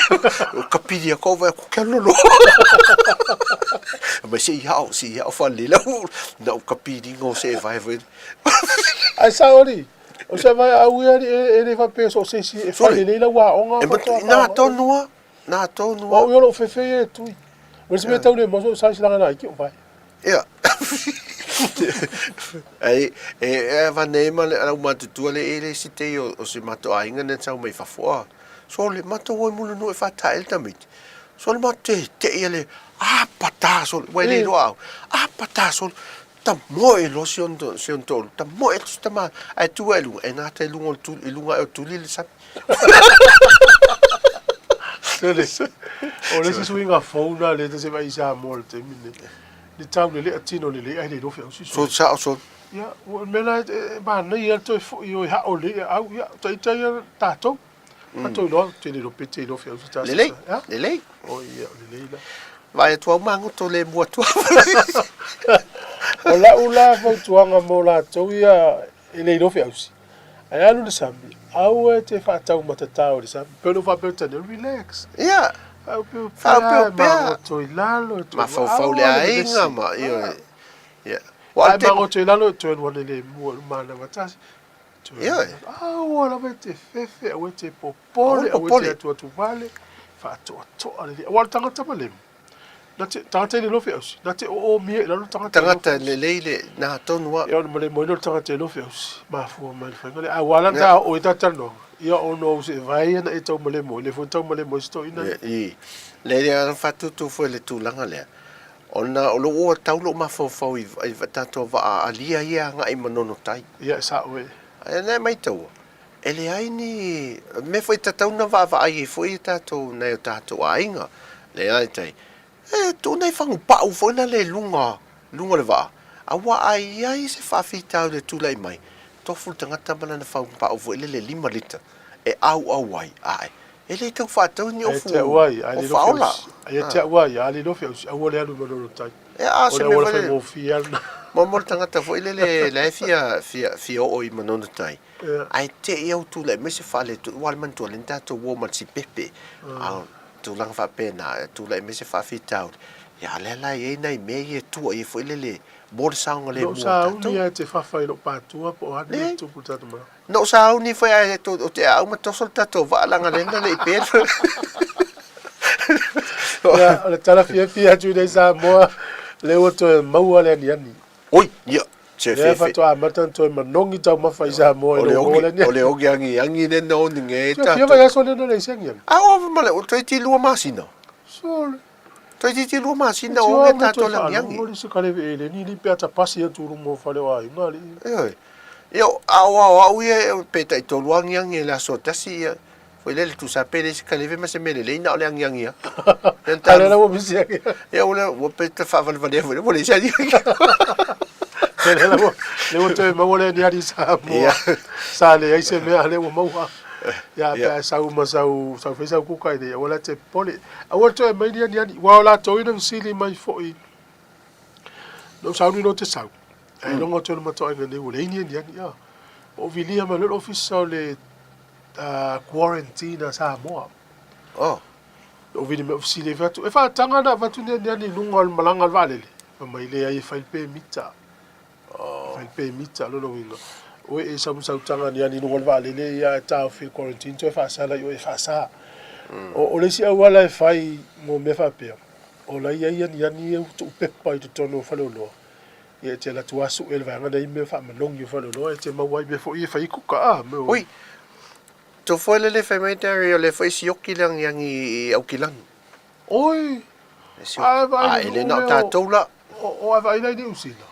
O kapili a kau vae ko ke lolo. Mai se i hao, se i hao whalela. Na o kapili ngō se vae foi. Ai sao alii, O se vaeau ia e le faapea so o se isi e fai lelei lau aoga. E matu, nā tonu a, nā tonu a. O au ia o lou fefe ia e tui. O le isi mea tau le maso o size laga laiti o vae. Ia. Ai, e, e avane ai ma le au matutua le e le isi tei o, o si matou aiga na sau mai fafo a. So le matou oi mulu e whatae le tamiti. So le matou te te ia le a pata so le, wai le iloa au. A pata so Tamoe loa si ona si ona toalua, tamoe atu si tama, ae tu ae i luga, e gata i luga o le tuli, i luga ae o le tuli le sami. Sele, o le isi suiga fou lena lea ta te vaai i Samoa i le taimi lenei, le taulelea tino lelei ae le iloa feausi sole. So sao sole. Ia, o le mea la e manaia le toe foi o e hao lelei aau, ia, ita ia tatou. Tatou iloa, te le iloa pe te iloa feausi ta Lelei, lelei. O ia, o lelei la. Vaai atu au magoto le mua atu O lau la fautuaga mo latou ia e le iloa feausi, ae alu i le sami, aua e te faatau matatao i le sami. Pei ona ou faapea atu tane, relax. Ia. Faaopeopea, Faaopeopea. magoto i lalo. E toe Mafaufau le aua le aiga vevesi. ma, ioe. Ia. Ae magoto i lalo e toe alu ane le mua i le manava tasi. Ioe. Aua lava e te fefe, aua e te popole, aua e te atuatu vale, faatoatoa lelei. Aua o le tagata malemu, na te, tagata e le iloa feausi, na te oomia i lalo tagata. Tagata lelei le, na tonu a. Ia ona malemu ai lea o le tagata e iloa feausi, mafua mai le faiga lea. Aua la ta oo i ta talanoaga, ia ona ou seevae ia na e taumalemu ai, lea foi na taumalemu ai si toeaina lea. I, le le ana faatutu foi le tulaga lea, ona o lou ua tau lou mafaufau i, i tatou vaa alia ia agai i Manono Tai. Ia, e sao e. Ae na e maitaua, e leai ni mea foi e tatau ona vaavaai ai foi tatou nai o tatou aiga. Leai tai, e tuu nai fagupau foi lale i luga, luga o le vaa, aua a i ai se faafitauli e tulai mai, tofu le tagata ma lana fagupau foi lele lima lita e auau ai, ae e le tau faatau ni ofu o faaola. Ia te au ai, a le lofi au, aua le alu i Manono Tai. Ia, a o se mea foi lele. Faigofie lava lena. Mo le tagata foi lele la e fia, fia, fia oo i Manono Tai. Ae te i au tulai mai se faaletonu, aua le manatua lea na tatou uo ma le sipepe, a o tulaga faapena, e tulai mai se faafitauli, ia a o lea la e i ai nai mea ia e tua i ai foi lele mo le saogalemu o tatou. Na ou sauni lava e te fafa i lou patua po o a ni mea e tupu i le tatou malaga. Na ou sauni foi ae ou te aau ma toso le tatou vaa leaga lea na le i pe le. Ia, o le tala fiafia atu i nei Samoa, lea ua toe maua le aniani. Oi, ia, se Lea faatoa amata ona toe manogi taumafa i Samoa i lou o le aniani. O le ogi agiagi lea na oni e tatou. Fia vaiaso lea na leai se agiagi. A o ma le toeitiiti lua masina. Sole. Toeitiiti lua masina o ogi tatou le agiagi. Mo se kale e le ni pe ata pasi atu luga o fale o aiga alii. Ioe. Ia, a o ao au ia pe taitolu agiagi i le aso tasi ia. Foi lele tusa pe leai se kaleve ma se mea lelei na o le agiagi lava. A lea la ua misi agi. Ia ua ua pe te faavalevalea foi ua leai se agiagi. Lea la ua lea ua toe maua le aniani Samoa. Sa leai se mea a lea ua maua. Ia pe a sau ma sau sau fai sau kuka i nei aua la te popole. Aua le toe aumai ni aniani aua o latou ia na fesili mai foi na ou sauni loa te sau. Ae iloga atu ai le matou aiga nei ua leai ni aniani. Ua ou vilia mai loa le ofisa o le quarantine a Samoa. Oh. Ou vili mai fesili ai fai atu, e faataga ona avatu ni aniani i luga o le malaga a le vaalele? Fai mai, leai e fai le pemita. Oh. E fai le pemita, lona uiga, oe e sau ma sau taga aniani i luga o le vaalele, ia ae taofi i le quarantine toe faasala i oe e faasa. O le isi auala e fai mo mea faapea, o la e i ai aniani ia ua tuupepa i totonu o faleoloa, ia e te alu atu lava sue le vaega lea i mea faamanogi o faleoloa e te maua ai mea foi ia e fai ai kuka a mea Oi, to foi lele fai mai Darry o lea foi e sioki le agiagi i Aukilani. Oi! E sioki. A e vaai A i e le le nuu na o lea o tatou la. O a e vaai la i Niu Sila.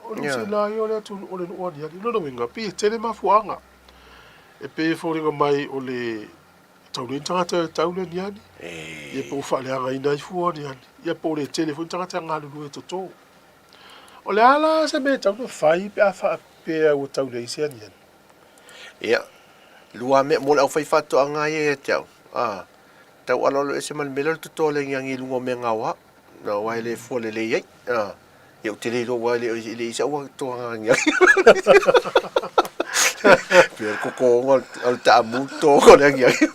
O Niu Sila ia o le atunuu o le nuu aniani. Lona uiga, pei e tele mafuaaga. E pei e foliga mai o le tau leai ni tagata e tau le aniani. Ia po ua faaleagaina ai fua aniani. Ia po o le tele foi ni tagata e galulue e toto. O le a la se mea e tatau ona fai pe a faapea ua tau leai se aniani? Ia, lua mea mo le aufaifaatoaga ia ia te au, a, tau aloalo ese ma le mea lea o le toto o le agiagi i luga o mea gaoa, aua e le fua lelei ai, a, ia ou te le iloa aua e le i leai sau totoga agiagi. Pei o le totoga o le taamu le totoga o le agiagi.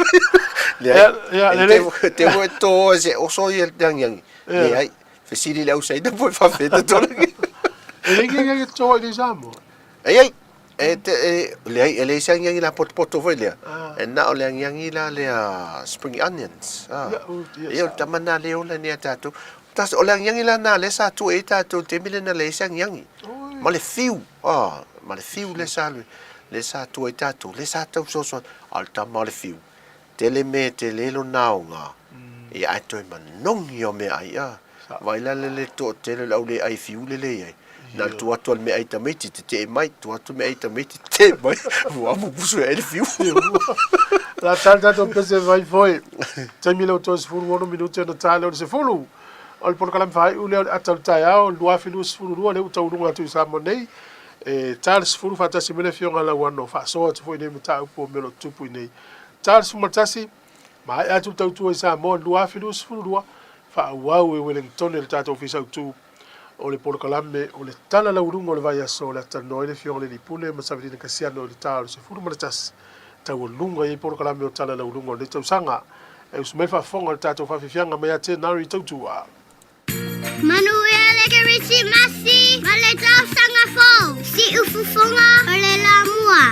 Leai, e te ua e toto e se oso ia le agiagi. Leai, Fesili le au Saina po e faafefea toto lagi. E leai ni agiagi toto i nei Samoa. E iai, e te, e, leai, e leai se agiagi la potopoto foi lea. E na o le agiagi la lea spring onions. Ah. Ia, o le tama na le ola nei a tatou. Tas, o le agiagi la na lea sa tua i ai tatou i le taimi lea na leai se agiagi. Ma le fiu, ah, ma le fiu lea sa, lea sa tua i ai tatou, lea sa tau fesoasoani. A o le tama o le fiu, Tele mea e tele lona aoga, ia ae toe manogi o meaai a. Vaai la le le toatele o le au le ai fiu le leai. Na o le tuu atu o le meaai tamaiti tetee mai, tuu atu meaai tamaiti tetee mai, ua pupusu ai le fiu. La tali tatou pese vai foi. Taimi lea ua toe 16 minute ona ta lea o le 10. O le polokalame faaiu lea o le ata o le taeao 2022 lea ua tauuluga atu i Samoa nei. E ta le 10 faatasi mai le Afioga Lauano faasoa atu foi nei mataupu o mea o lo o tutupu i nei Charles 11, Maea atu le tautua i Samoa i le 2022, faaauau e Wellingtone le tatou Ofisa Autu o le polokalame o le Tala Lauuluga o le Vaiaso o le a talanoa ai le Afioga i le Alii Pule ma Savelina Kasiano i le ta o le 11, taualuga i ai polokalame o Tala Lauuluga o lenei tausaga. E usu mai le faafofoga o le tatou faafiafiaga mai ia Tenari i Tautua. Manuia le Kerisimasi ma le tausaga fou! Siufofoga o le la mua.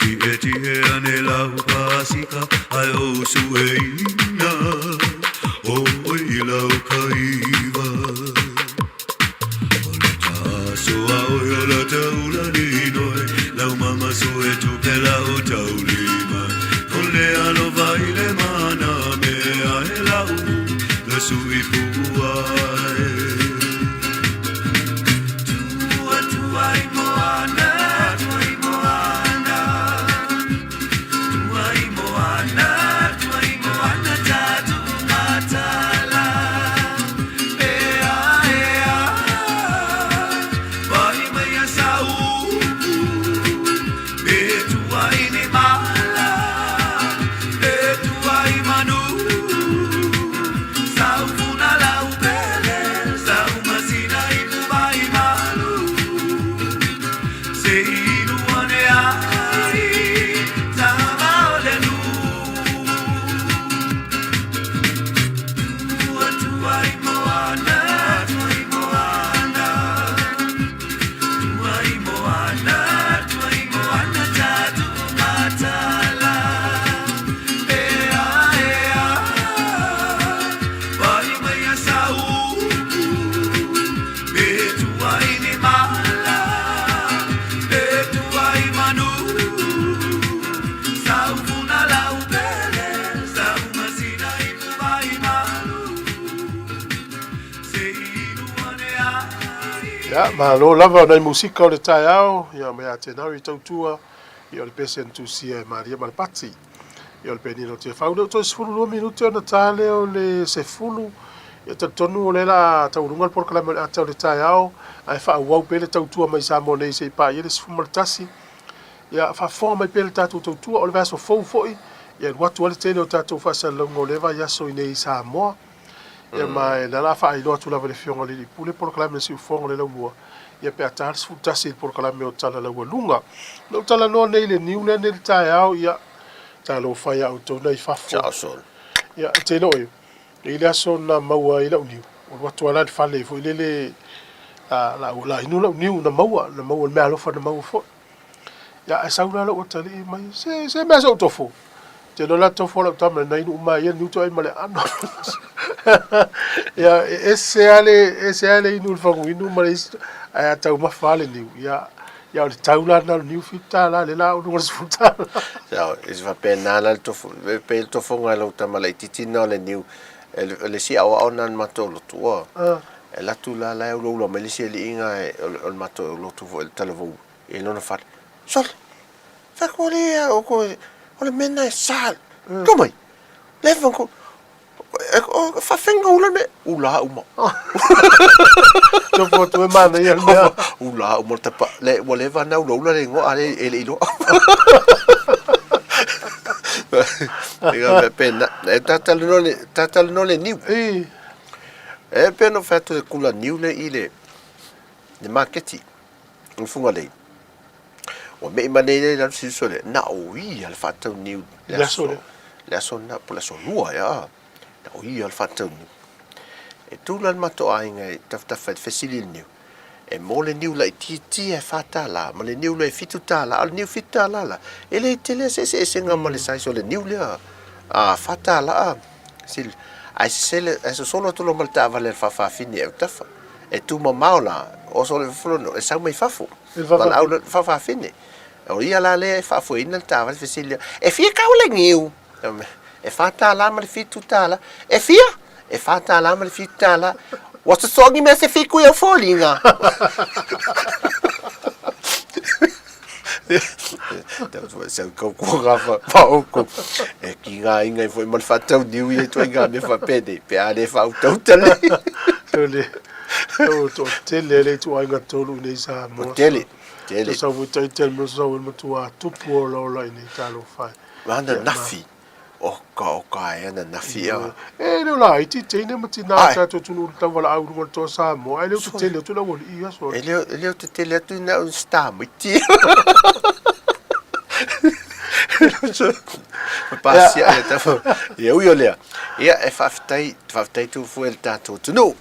Tiʻetiʻe ane lau pasika ae o sueina ʻOe i lau kaiwa O le taso a ʻoe o la taula linoe Lau mama sue tupe lau taulima O le alofa i le mana mea e lau la sui puai Tua tua i moana tua i moana Tua i moana tua i moana tatu matala Ea ea Vai mai a saupu E tua i ni mala E tua i manu Saufuna lau pele Sau masina i puai malu Se inu ane ai Tama o le nu Tua tua i moana Tua i moana Tua i moana Tua i moana Tatu matala Ea ea Vai mai a saupu E tua i ni mala E tua i manu Saufuna lau pele Sau masina i puai malu Se inu ane ai Ia, malo lava o nai musika o le taeao, ia mai a Tenari tautua, ia o le pese na tusia e Maria ma le Pati. Ia o le penina o Tiafau lea ua toe 12 minute ona ta lea o le 10, ia talitonu o lea la taualuga le polokalame o le ata o le taeao, ae faaauau pea le tautua mai Samoa nei se i paia le 11. Ia faafofoga mai pea le tatou tautua, o le vaiaso fou foi, ia alu atu ai le tele o tatou faasalalauga o lea vaiaso i nei i Samoa. Ia ma e la la faailoa atu lava i le Afioga i le Alii Pule polokalame o Siufofoga o le Laumua, ia pe a ta le 11 i le polokalame o Tala Laualuga. Na ou talanoa nei i le niu lea nei i le taeao, ia, talofa ia outou nai fafo. Ciao Sol. Ia, e te iloa e, e i le aso na maua ai lau niu, ua alu atu lava la i le fale foi lele, la, la, la inu lau niu na maua, na maua i le meaalofa na maua foi. Ia, ae sau la lou atalii mai, se, se mea sou tofo. Te iloa la tofo lau tama na inu uma ai ia le niu toai ma le aano. Ia, e ese lava le, ese lava le inu i le faguinu ma le isi, ae a taumafa lava le niu, ia, ia o le tau la lena o le niu $7, lea la ua luga i le $10. Ia, e faapena la le tofo, e pei le tofoga e lau tama laitiiti lena o le niu, e le isi aoao lena o le matou lotu, ua, E alu atu la, la e ulaula mai le isi aliiga o le matou lotu foi i le talavou i lona fale. Sole! Fai atu, alii a o koe, o le mea lena e sa. Kau mai! Leva ko, e faafenga ula le mea. Ula uma. Tofu atu e manaia le mea. Ula uma le tapa. Le, ua leva na ulaula le igoa, a e le i iloa. Ega mea pena. E tatalanoa le, tatalanoa le niu. I. E pei ona fai atu he kula niu lea i le le maketi i Fugalei. Ua me'i mai nei lea i lalo siuso lea, na o ia le faatau niu le aso lea. Le aso na, po o le aso lua ea, na o ia le faatau niu. E tu la le matou aiga i tafatafa i le fesili i le niu, e mo le niu laitiiti e $4 ma le niu lea e $7, a o le niu $7 la, e le tele se eseesega ma le size o le niu lea a $4. Sili, ae sesele, ae sosolo atu loa ma le taavale a le faafafine i autafa. E tu mamao la, oso le fafo, e sau mai fafo. Valaau le faafafine. O ia la lea e faafoeina le taavale fesili lea, e fia kau le niu? E $4 ma le $7. E fia? E $4 ma le $7. Ua sosogi mea se fiku i au foliga. Sau kau kua ngā whaoko. E ki ngā inga i foi ma le whaatau niu i e toi ngā mea whaapene. Pe a le whautauta le. So le, o to tele le tu ainga tolu nei sa mo. Tele, tele. Sa vui tai tele mo sa mo tua tupu o la ola i nei talo whai. Ana nafi. Oka oka e ana nafi a. E leo la iti teine ma tina ta to tunu le tau wala au runga to Samoa. E leo te tele atu la wali i aso. E leo, e leo te tele atu na un star mo iti. Pasia e tafo. Ia ui o lea. Ia e whaafetai, whaafetai tu fue le tātou tunu.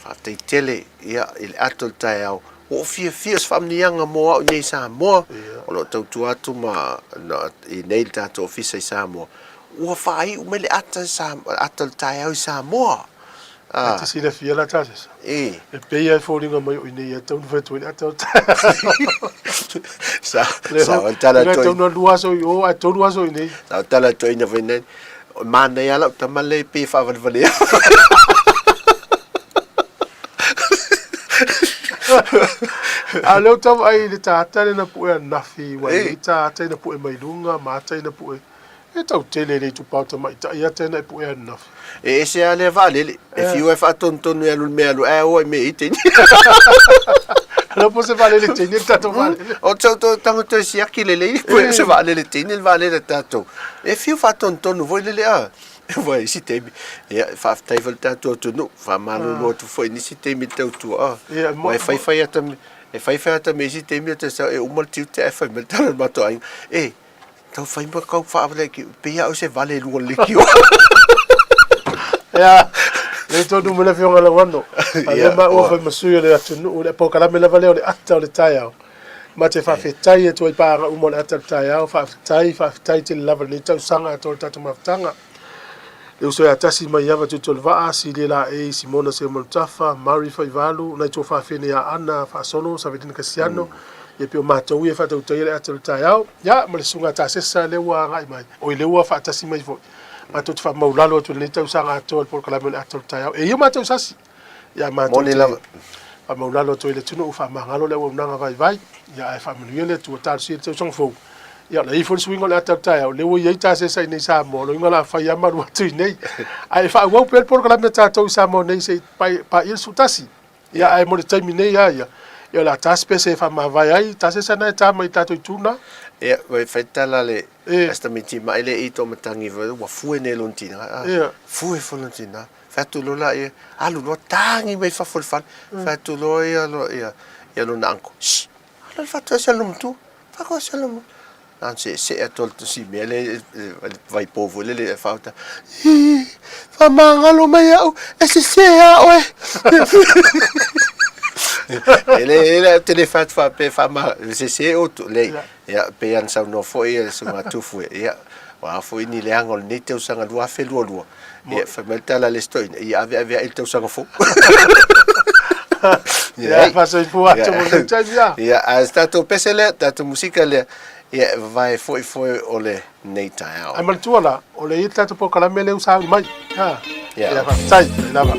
Whaafetai tele, ia, i le ato le taeao. Ua ou fiafia o se faamanuiaga mo au nei i Samoa, o lo o tautua atu ma i nei le tatou ofisa i Samoa, ua faaiu mai le ata ata o le taeao i Samoa. E te silafia la Tasesa, e pei lava e foliga mai o i inei e tatau ona fai atu ai le ata o le taeao. Sa o le tala atu ai. E tatau ona 2 aso i o ae 3 aso i inei. Sa o le tala atu ai na fai nei, manaia lava lau tama lea pei e faavalevalea. A o lea ou te vaai i le ta ata lea na pue ananafi, ua i ai ta ata ina pue mai luga ma ata ina pue. E tau tele le itupa o tamaitai ata ina e pue ananafi. E ese lava lea vaalele, e fiu e faatonutonu e alu i le mea alu, ae o ai me i teine. Ala po se vaalele teine le tatou vaalele. O te au tago toe siaki lelei, po se vaalele teine le vaalele a tatou. E fiu faatonutonu foi lele a. Ua isi taimi, ia, faafetai foi le tatou atunuu, faamalolo atu foi i nisi taimi i le tautua, a. Ia, Aua e faifai ata, e faifai ata me isi taimi o te sau e uma le tiute ae fai mai le tala a le matou aiga, e, tau fai ma kau faavale ki, pei lava o se vale i luga o le leitio. Ia, lea tonu mai le Afioga Lauano. A lea maua fai ma sui o le atunuu, le polokalame lava lea o le ata o le taeao. Ma te faafetai atu ai paaga uma o le ata o le taeao, faafetai, faafetai tele lava i lenei tausaga atoa o le tatou mafutaga. Le uso ia Tasi Maiava Tuitolovaa, Silia Laei, Simona Seumanutafa, Murray Faivalu, nai tuafafine ia Ana Faasolo, Savelina Kasiano, ia pei o matou ia e faatautaia le ata o le taeao, ia ma le susuga a Tasesa lea ua agai mai, oi lea ua faatasi mai foi. Matou te faamaulalo atu i lenei tausaga atoa i le polokalame o le ata o le taeao. E i ai o matou sasi. Ia matou Moni lava. Faamaulalo atu ai le atunuu, faamagalo le auaunaga vaivai, ia ae faamanuia le Atua, talosia le tausaga fou. Ia o le a i ai foi le suiga o le ata o le taeao, lea ua i ai tasesa i inei i Samoa, o lona uiga o le a fai lava ma alu atu i inei. Ae faaauau pea le polokalame a tatou i Samoa nei se i paia le 11. Ia ae mo le taimi nei lava ia, ia o le a ta se pese e faamavae ai tasesa na e ta mai i tatou itu na. Ia, ua fai tala le tamaiti mai le i taumatagi ua fue nei lona tina, fue foi lona tina. Fai atu loa laia, alu loa tagi mai fafo i le fale. Fai atu loa ia ia ia lona uncle, Shh! Alu alu faatoese le matua, faatoese le matua. Na ona seesee atu o le si mea lea le vaipo foi lele e faaota, Ii, faamagalo mai au, e sese lava oe. E le, e le, ou te le fai atu faapea faama, sese outou, leai. Ia, pei ona saunoa foi le Susuga Tufu, ia, o a foi ni leaga o lenei tausaga 2022, ia, fai mai le tala a le isi toeaina, ia aveaveai i le tausaga fou. Ia, faasoifua atu mo lenei taimi, ia. Ia, a o se tatou pese lea, tatou musika lea, ia, e vavae foi foe o lenei taeao. Ae manatua la, o le i le tatou polokalame lea ua sauni mai. Ha. Ia, faafetai, faafetai lava.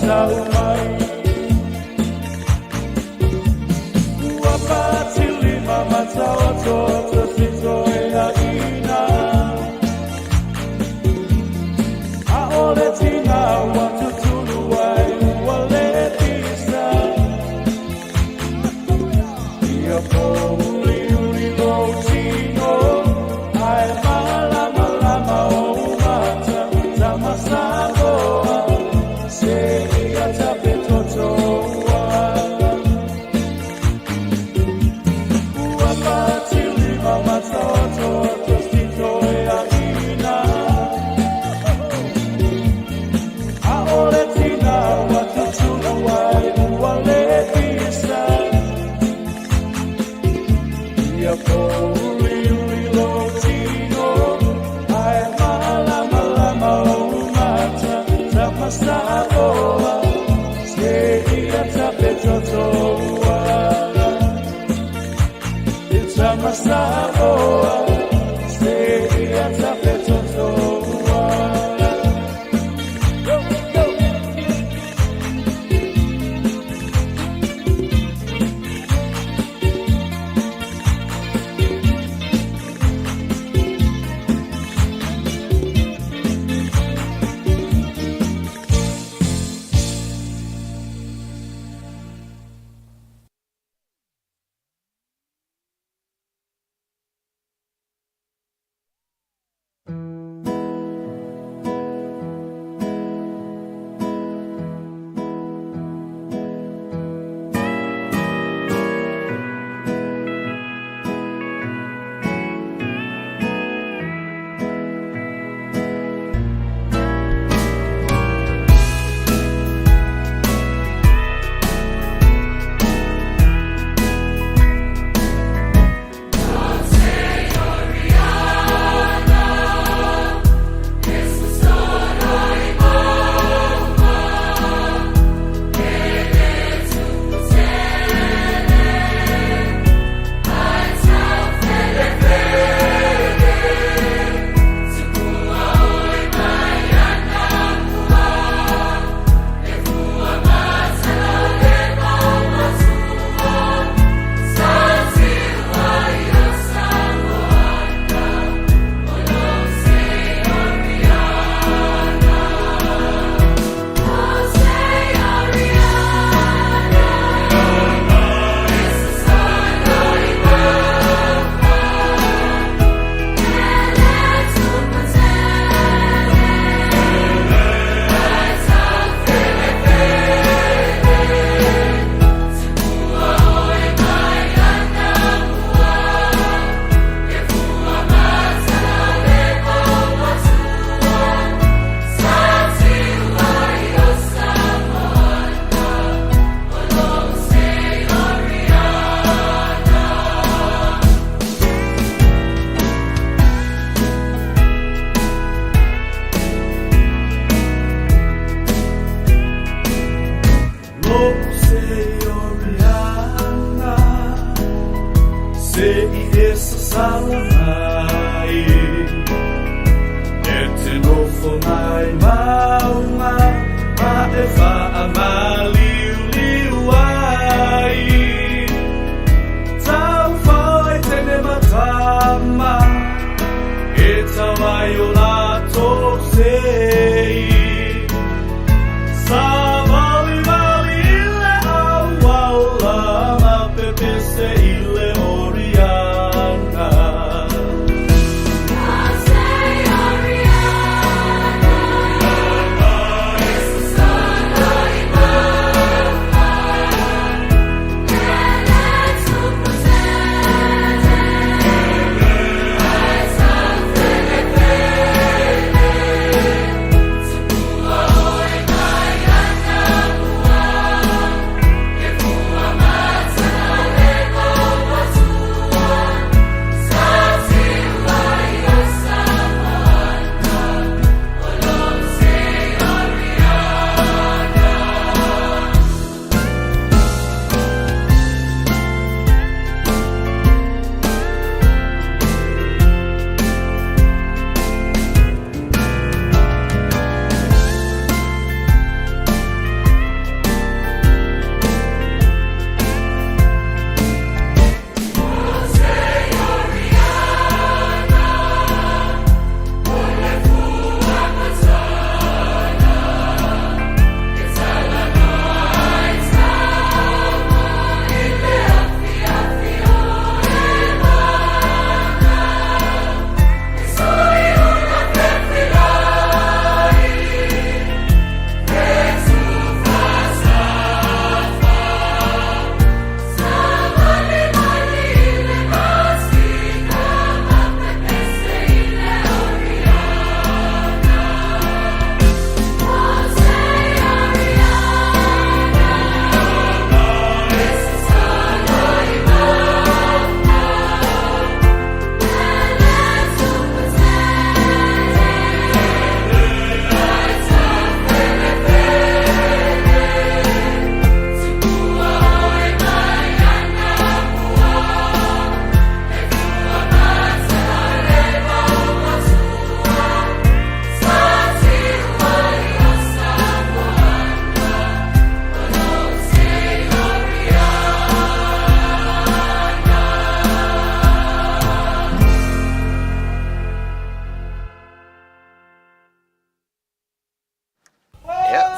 matau mai. Ua patilima mataototo sitoeaina. ʻAʻole tina ua tutulu ai ua lepisa. Ia pōuliuli lou tino, a e mālamalama ou mata, Tama Samoa, seia tape toto ua. Ua patilima mataototo sitoeaina. ʻAʻole tina ua tutulu ai ua lepisa. Ia pōuliuli lou tino, a e mālamalama ou mata, Tama Samoa, seia tape toto ua. Tama Samoa, seia tape toto ua. Go, go!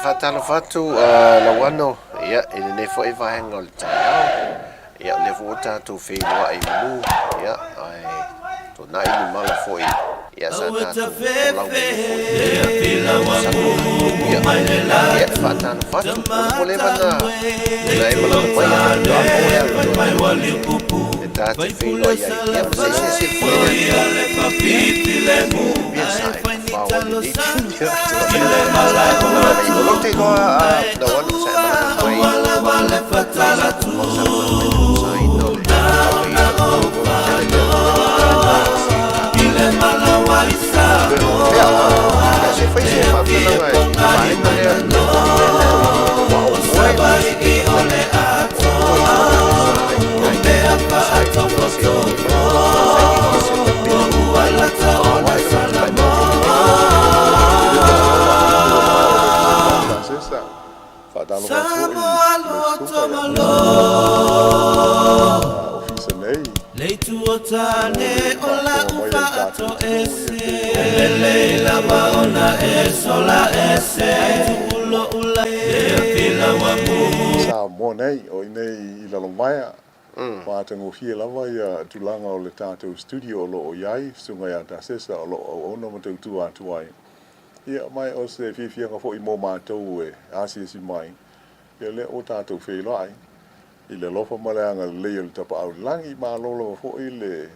Faatalofa atu Lauano ia i lenei foi vaega o le taeao. Ia o lea foi ua tatou feiloai i manu, ia ae tuanai ni mala foi ia sa tatou folau mai foi i le tausaga. Ia, ia faatalofa atu, ua leva na na e malaga mai ana faatoa maua le avanoa e ta te feiloai ai, ia ma se isi esili foi le Ia sa e fafao ai lenei taimi. O lou te iloa Lauano sa e malaga mai Faatalofa atu foi i lau susuga ia Manuia Ofisa nei mo le faafofoga mai a le tatou atunuu ia e pei o Samoa nei, o i inei i Lalomaea. Matagofie lava ia tulaga o le tatou studio o lo o i ai, Susuga ia Tasesa o lo o auauna ma tautua atu ai. Ia, ma o se fiafiaga foi mo matou e asiasi mai, ia lea ua tatou feiloai i le alofa ma le agalelei o le Tapaau i le Lagi. Malo lava foi le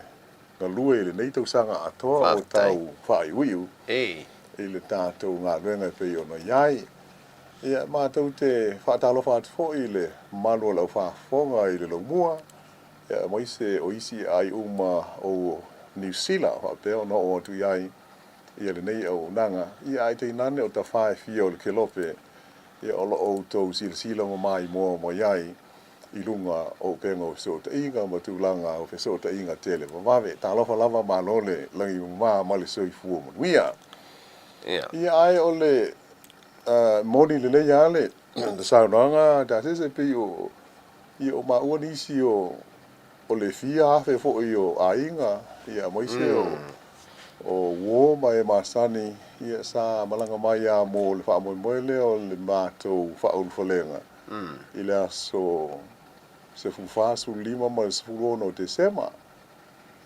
galue i lenei tausaga atoa o tau faaiuiu i le tatou galuega e pei ona i ai. Ia, matou te faatalofa atu foi i le mamalu o le aufaafofoga i le laumua, ia, aemaise o isi aai uma o Niu Sila faapea ona oo atu i ai ia lenei auaunaga, ia ae tainane o tafā e fia o le kelope, ia o lo o outou silasila ma maimoa mai ai i luga o upega o fesootaiga ma tulaga o fesootaiga televavave. Talofa lava malo le lagi mama ma le soifua manuia. Ia ae o le moni lelei lava le saunoaga a Tasese e pei o ia o maua nisi o o le fia afe foi o aiga ia aemaise o o uo ma e masani ia sa malaga mai lava mo le faamoemoe lea o le matou faaulufalega i le aso 14, 15 ma le 16 o Tesema.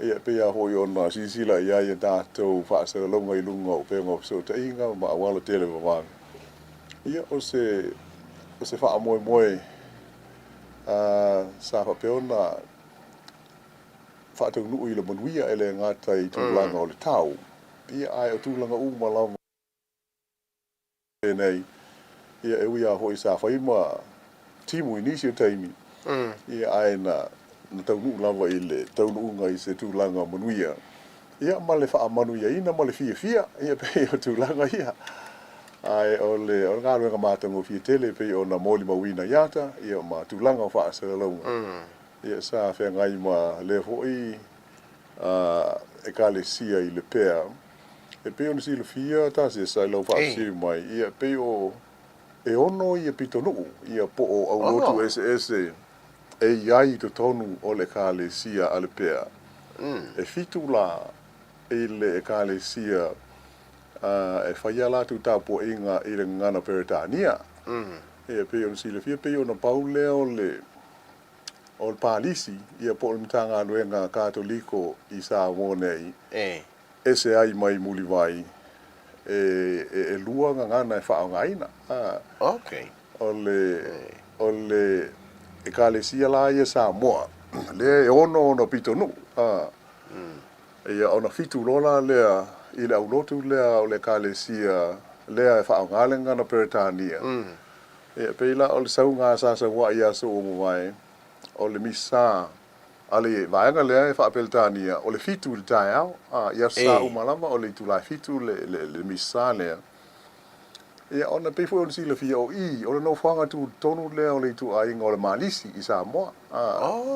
Ia, e pei lava foi ona silasila i ai a tatou faasalalauga i luga o upega o fesootaiga ma auala televavave. Ia, o se, o se faamoemoe sa faapea ona faataunuu i le manuia e le gata i tulaga o le tau, ia, ae o tulaga uma lava. Nei, ia e ui lava foi sa fai ma timu i nisi o taimi, ia ae na na taunuu lava i le taunuuga i se tulaga manuia, ia ma le faamanuiaina ma le fiafia, ia pei o tulaga ia. Ae o le o le galuega matagofie tele e pei ona molimauina i ata, ia ma tulaga o faasalalauga, ia sa feagai ma lea foi Ekalesia i Lepea. E pei ona silafia Tasesa i lau faafesili mai, ia e pei o e ono ia pitonuu, ia po o aulotu eseese e i ai i totonu o le Ekalesia a Lepea. E fitu la i le Ekalesia e fai a latou tapuaiga i le gagana Peretania. Ia e pei ona silafia, e pei ona pau lea o le o le palisi, ia po o le Matagaluega Katoliko i Samoa nei, ese ai mai Mulivai, e lua gagana e faaaogaina. O le, o le Ekalesia la ia Samoa, lea e ono ona pitonuu, ia ona fitu loa la lea i le aulotu lea o le Ekalesia lea e faaaoga le gagana Peretania. Ia, pei la o le sauga sa sauaʻi i aso ua mavae, o le misa a le vaega lea e faa-Peretania, o le fitu i le taeao, a, i aso sa uma lava o le itula e fitu le, le, le misa lea. Ia, ona pei foi ona silafia o i, o le nofoaga tutotonu lea o le ituaiga o le Malisi i Samoa, a,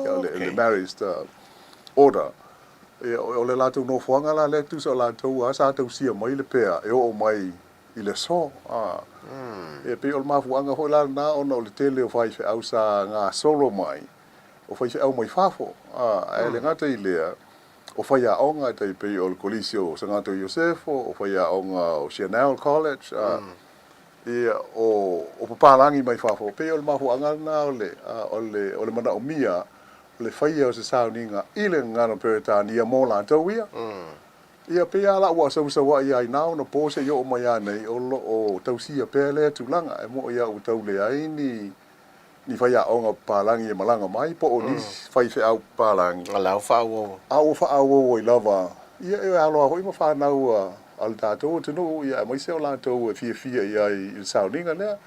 ia, o le, le Marist Order. Ia, o, o le latou nofoaga la lea, tusa o latou lava sa tausia mai le pea e oo mai i le aso. A, e pei o le mafuaaga foi la lena ona o le tele o faifeau sa gasolo mai, o faifeau mai fafo, a, ae le gata i lea, o faiaoga e tai pei o le Kolisi o Sagato Iosefo, o faiaoga o Chanel College, a, Ia, o, o papalagi mai fafo, pei o le mafuaaga lena o le, o le, o le manaomia o le faia o se sauniga i le gagana Peretania mo latou ia. Ia, pei lava la ua sauasaua'i ai na ona po seia oo mai a nei, o lo o tausia pea lea tulaga, e mo'i a ua tau leai ni, ni faiaoga papalagi e malaga mai po o ni faifeau papalagi. A la ua faaauau. A ua faaauau ai lava. Ia e alo lava foi ma fanau a le tatou atunuu, ia aemaise o latou e fiafia i ai i le sauniga lea.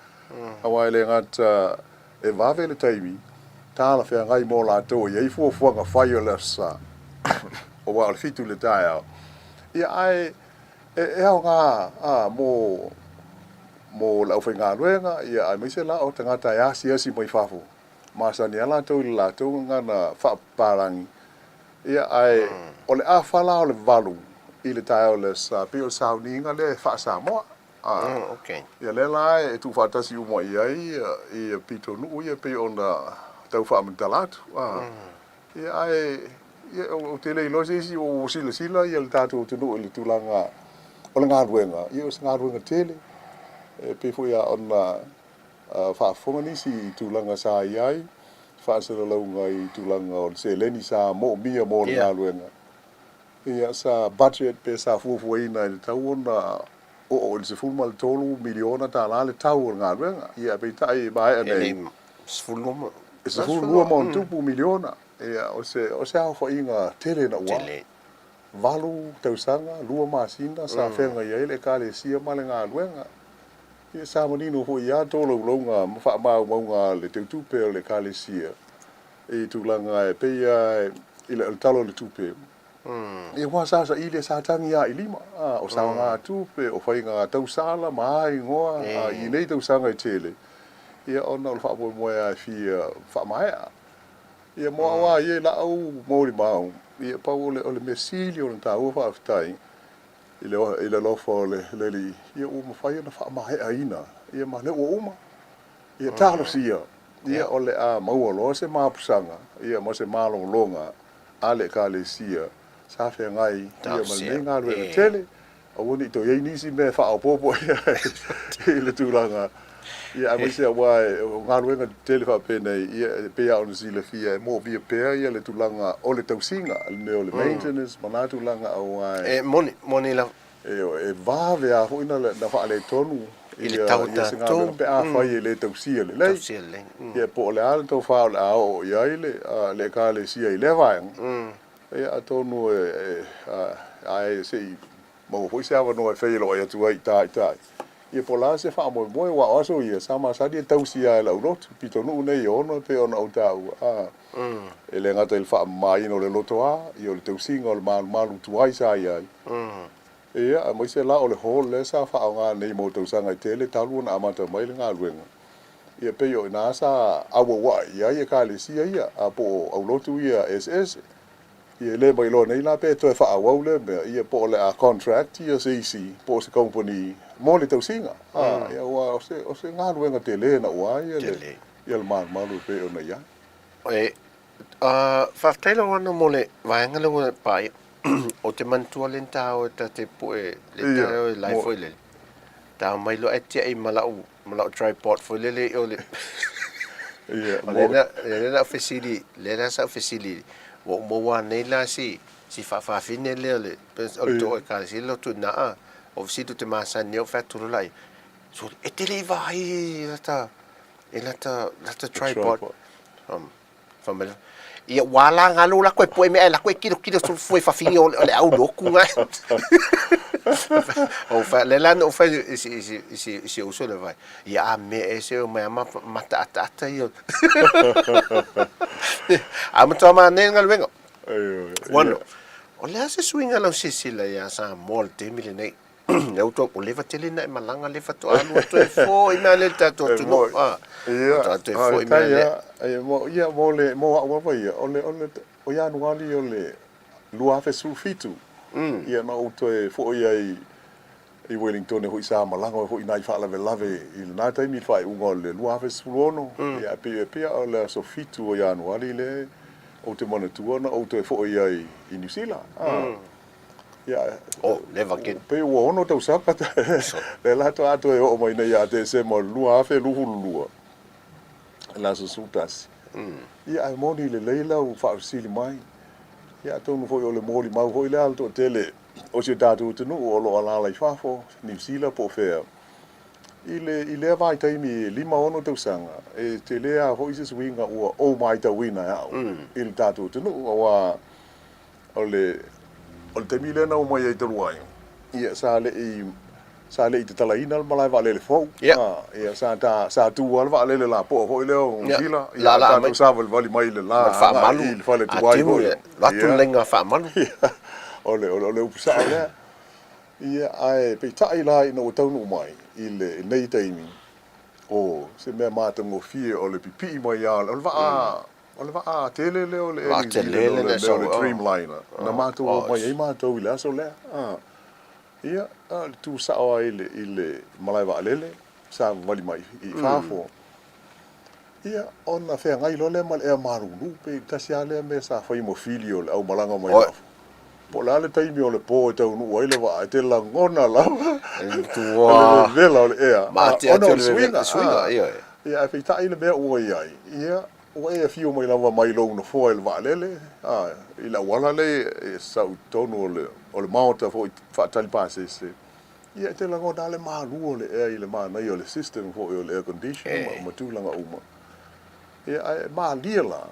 Aua e le gata e vave le taimi talafeagai mo latou e i ai fuafuaga fai o le Aso Sa, aua o le 7 i le taeao. Ia ae e aoga mo mo le aufaigaluega, ia aemaise la o tagata e asiasi mai fafo, masani lava latou i le latou gagana faapapalagi, ia ae o le afa la o le 8 i le taeao o le Aso Sa, pei o le sauniga lea e faa-Samoa. Ia lea la e tuufaatasi uma i ai ia pitonuu ia pei ona tau faamatala atu. Ia ae ia ou te le iloa se isi ua silasila ia le tatou atunuu i le tulaga o le galuega, ia o se galuega tele. E pei foi lava ona faafofoga nisi i tulaga sa i ai, faasalalauga i tulaga o le seleni sa moomia mo le galuega. Ia sa budget pe sa fuafuaina e tatau ona oo i le $13 miliona tala le tau o le galuega. Ia peitai e maea nei, e 12 ma ona tupu miliona. Ia o se o se aofaiga tele naua. 8 tausaga, 2 masina sa feagai ai le Ekalesia ma le galuega. Ia sa manino foi ia tolaulauga ma faamaumauga a le teutupe o le Ekalesia i tulaga e pei lava i le Tala o le Tupe. Ia aua sa saili sa tagi lava i lima, o saogatupe, o faiga tausala ma a igoa i nei tausaga e tele, ia ona o le faamoemoe lava e fia faamaea. Ia mo au lava ia i lau molimau, ia pau o le mea sili ona taua faafetai i le alofa o le Alii, ia ua mafai ona faamaeaina, ia ma lea ua uma. Ia talosia, ia o le a maua loa se mapusaga, ia ma se malologa a le Ekalesia sa feagai ia ma lenei galuega tele, aua ne i toe i ai nisi mea e faaopoopo i ai i le tulaga, ia aemaise aua o galuega tetele faapenei, ia e pei lava ona silafia e moomia pea ia le tulaga o le tausiga, le mea o le maintenance ma na tulaga aua e moni, moni lava. E vave lava foi na faaletonu I le tau ia se galuega pe afai e le tausia lelei. Tausia lelei. Ia po o le a le tofa o le a oo i ai le Ekalesia i lea vaega, ia atonu e ae se i maua foi se avanoa e feiloai atu ai i Taitai. Ia po o le a se faamoemoe, aua o aso ia sa masani e tausi lava e lau lotu, pitonuu nei e ono e pei ona ou taua, a, e le gata i le faamamaina o le lotoa, ia o le tausiga o le malumalu tuai sa i ai. Ia, aemaise la o le hall lea sa faaaoga nei mo tausaga e tele talu ona amata mai le galuega. Ia, pei o i ina sa auauai i ai Ekalesia ia, a po o aulotu ia eseese. Ia, e le mailoa nei la pe toe faaauau lea mea, ia po o le a contract ia se isi po o se company mo le tausiga. A, ia, aua o se, o se galuega tele naua ia le, ia le malumalu e pei ona i ai. E, Faafetai lau Afioga mo le vaega lea ua paia. Ou te manatua le taeao e ta te pue, le taeao e live foi lele. Tao mai loa ae tiai ma lau, ma lau tripod foi lele i o le... O lea na, lea na fesili, lea la sa ou fesili, ua ou maua nei la si, si faafafine lea o le, o le toa ekalesia le lotu ina a. O fesili ou te masani ai ou fai atu loa laia, sole, e te le i vaai i lata, i lata, lata tripod. Fai mai, Ia ua la galo la koe poe mea la koe kilo kilo su fue fafine o le au loku ngai. O fa le la no fa isi isi isi isi uso le vai. Ia a me e se o mai ama mata ata ata ia. A matua ma ne galuega. Wano. O le a se suiga lau silasila ia Samoa i le taimi lenei? Lea ua ua leva tele ona e malaga lea faatoa alu atu e foi mai lea i le tatou atunuu. A, faatoa toe foi mai lea. Ia, ia, mo le, mo au lava ia, o le, o le, o Ianuari o le 2017, ia na ou toe foi ai i Wellington foi sa malaga ai foi i nai faalavelave i lena taimi i le faaiuga o le 2016, ia ae pei, pei o le aso 7 o Ianuari lea ou te manatua na ou toe foi ai i Niu Sila. Ia, Oh, never again. pei ua ono tausaga lea la faatoa toe oo mai nei ia Tesema o le 2022, le aso 11. Ia, ae moni lelei lau faafesili mai. Ia, atonu foi o le molimau foi lea a le toatele o si o tatou atunuu o lo o alaala i fafo, Niu Sila po o fea, i le, i lea vaitaimi e lima ono tausaga, e tele lava foi se suiga ua ou matauina e au i le tatou atunuu, aua O le, o le taimi lea na omai ai talu ai, ia, sa le i, sa le i tatalaina le malae vaalele fou. Ia. Ia, sa ta, sa tu lava le vaalele lapoa foi lea o Niu Sila, ia, Laalaa mai. tatou savalivali mai i le la Ma le faamalu. agai i le fale tuai Atonu foi. e alu atu le laina faamalu. Ia, o le, o le, o le upu sao lea. Ia, ae peitai la ina ua taunuu mai i le, i lenei taimi, o se mea matagofie o le pipii mai lava, o le vaa, O le vaa tele lea o le Air New Zealand o le mea o le Dreamliner na matou omai ai matou i le aso lea. Ia, le tu sao lava i le malae vaalele, savavali mai i fafo. Ia, ona feagai loa lea ma le ea malulu, pei tasi lava lea mea sa fai ma fili o le aumalaga mai fafo. Po o le a le taimi o le po e taunuu ai le vaa, e te lagona lava le vevela o le ea, ona o le suiga. Ia, ae peitai le mea ua i ai, ia, Ua e afio mai lava mai lou nofoa i le vaalele, a, i le auala lea e sau i totonu o le, o le maota foi faatali pasese, ia e te lagona lava le malu o le ea i le manaia o le system foi o le air condition ma, ma tulaga uma. Ia, ae malie la,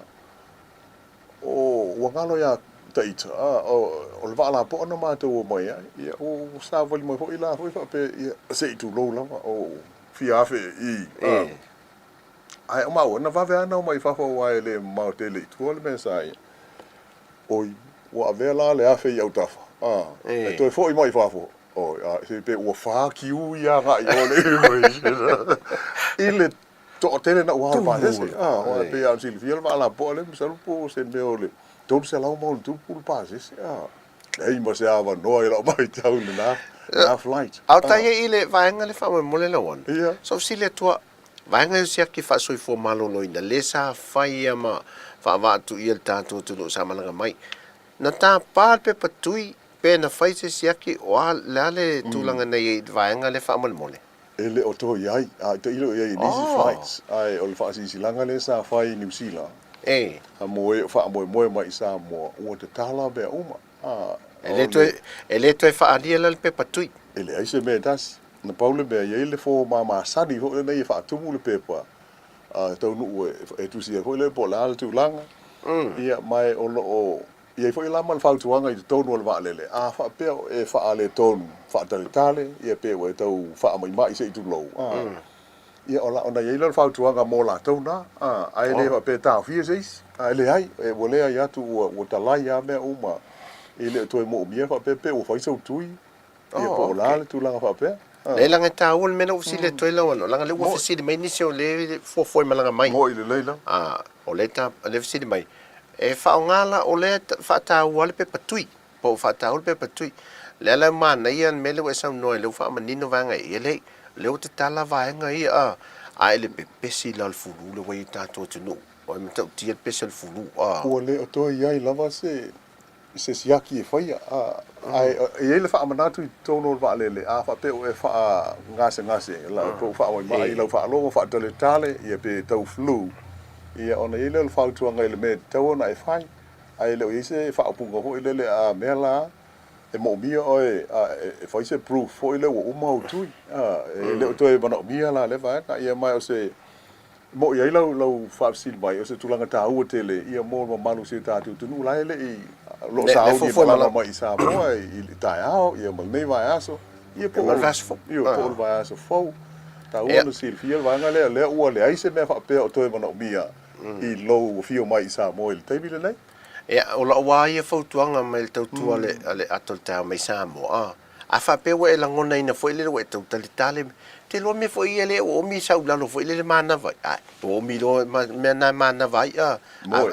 o, ua galo iā taita, a, o, o le vaa lapoa na matou omai ai, ia, ua savali mai foi la foi faapea, ia, se i tulou lava, o fia afe i, a. Ae o maua, na vave lava ona omai i fafo aua e le mamao tele i tua le mea sa ia. Oi, ua avea la le afe i autafa, a, e toe foi mai i fafo, oi, a, se pe ua fa kiu ia agai i o le immigration. I le toatele na ua ao i le pasese, a, aua e pei lava ona silafia le vaa lapoa lea, masalo po o se mea o le 300 ma ono tupu le pasese, a. Leai ma se avanoa i lau matau i lena, lena flight. A o tai ai i le vaega le faamolemole lau ana. Ia. Sa ou fesili atu a, vaega ia o siaki faasoifua maloloina le sa faia ma faavaatu ia le tatou atunuu sa malaga mai. Na tapa le pepa tui pe na fai se siaki o a, le a le tulaga na i ai i le vaega lea faamolemole? E le o toe i ai, a i tailo i ai i nisi flights, ae o le faasilasilaga lea sa fai i Niu Sila, mo e o faamoemoe mai i Samoa, ua tatala mea uma. A, E le toe, e le toe faaalia la le pepa tui. E leai se mea e tasi. Na pau le mea, e i ai le foma masani foi lenei e faatumu le pepa, a taunuu e tusi ai foi lea po o le a le tulaga. Ia, ma e o lo o i ai foi la ma le fautuaga i totonu o le vaalele, a faapea o e faaletonu, faataletale, ia pe ua e tau faamaimai se i tulou, a, ia o la, ona i ai lea o le fautuaga mo latou na, a, ae le faapea e taofia se isi, ae leai, e, ua leai atu ua, ua talai lava mea uma, e le o toe moomia faapea pe ua fai sau tui, ia po o le a le tulaga faapea. Leai leaga e taua le mea lea ua fesili atu ai lau Afioga, leaga o lea ua fesili mai nisi o lea e fuafua e malaga mai. Mo'i lelei lava. A, o lea ta, o lea e fesili mai, e faaaoga la, o lea e faataua lava le pepa tui, po o faataua le pepa tui. O lea la e manaia le mea lea ua e saunoa ai, lea ua faamanino vaega ia, ia leai, o lea ua tatala vaega ia, a, a e le pepesi la o le fulu lea ua i ai tatou atunuu, ua matautia le pesi o le fulu, a. Ua le o toe i ai lava se se siaki e faia, ae e i ai le faamanatu i totonu o le vaalele, a faapea ua e faagasegase, pe ua faamaimai i lau faalogo, faataletale, ia pe tau flu, ia ona i ai lea o le fautuaga i le mea e tatau ona e fai, ae le o i ai se faaupuga foi lele a mea la, e moomia oe e fai se proof foi lea ua uma ou tui, e le o toe manaomia la lea vaega, ia ma o se Moʻi ai lau lau faafesili mai, o se tulaga taua tele ia mo le mamalu o si o tatou atunuu la e le i o lo o sauni e malaga mai i Samoa i le taeao ia ma lenei vaiaso, ia po o le vaiaso fou, ioe, po o le vaiaso fou. Taua ona silafia le vaega lea, lea ua leai se mea faapea o toe manaomia i lou afio mai i Samoa i le taimi lenei. Ia, o lau lava ia fautuaga mai le tautua a le ata o le taeao mai Samoa, A faapea ua e lagonaina foi lele ua e tau taletale, te iloa mea foi ia lea ua omi sau i lalo foi lele manava ai. Ae, ua omi loa mea na e manava ai, a,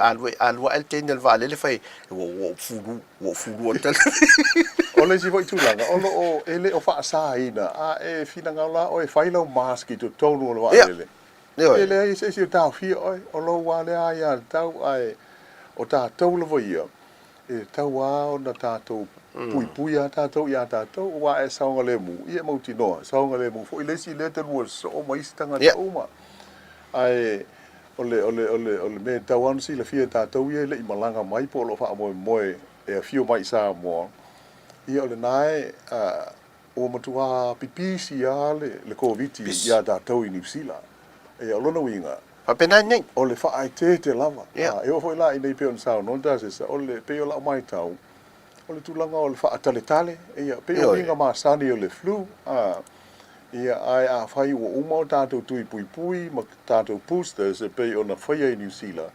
alu, alu ae le teine o le vaalele fai, ua, ua ou fulu, ua ou fulu atu. O le isi foi tulaga, o lo o, e le o faasaina, a e finagalo lava oe e fai lau mask i totonu o le vaalele, e leai se isi o taofia oe, o lou lava lea aiatatau, ae o tatou lava ia, e tatau lava ona tatou. Puipui a tatou iā tatou, aua a e saogalemu, ia e mautinoa, e saogalemu foi le isi lea e te lua sosoo ma isi tagata uma. Ae o le, o le, o le, o le mea e tatau lava ona silafia e tatou ia e le i malaga mai po o lo o faamoemoe e afio mai i Samoa, ia o lena e, a, ua matua pipisi lava le, le Koviti iā tatou i Niu Sila. Ia, o lona uiga, Faapena nei. O le faaeteete lava. A, e oo foi la i nei pei ona saunoa Tasesa, o le, pei o lau matau, o le tulaga o le faataletale, ia, pei o uiga masani o le flu, a, ia, ae afai ua uma o tatou tui puipui ma tatou boosters e pei ona faia i Niu Sila,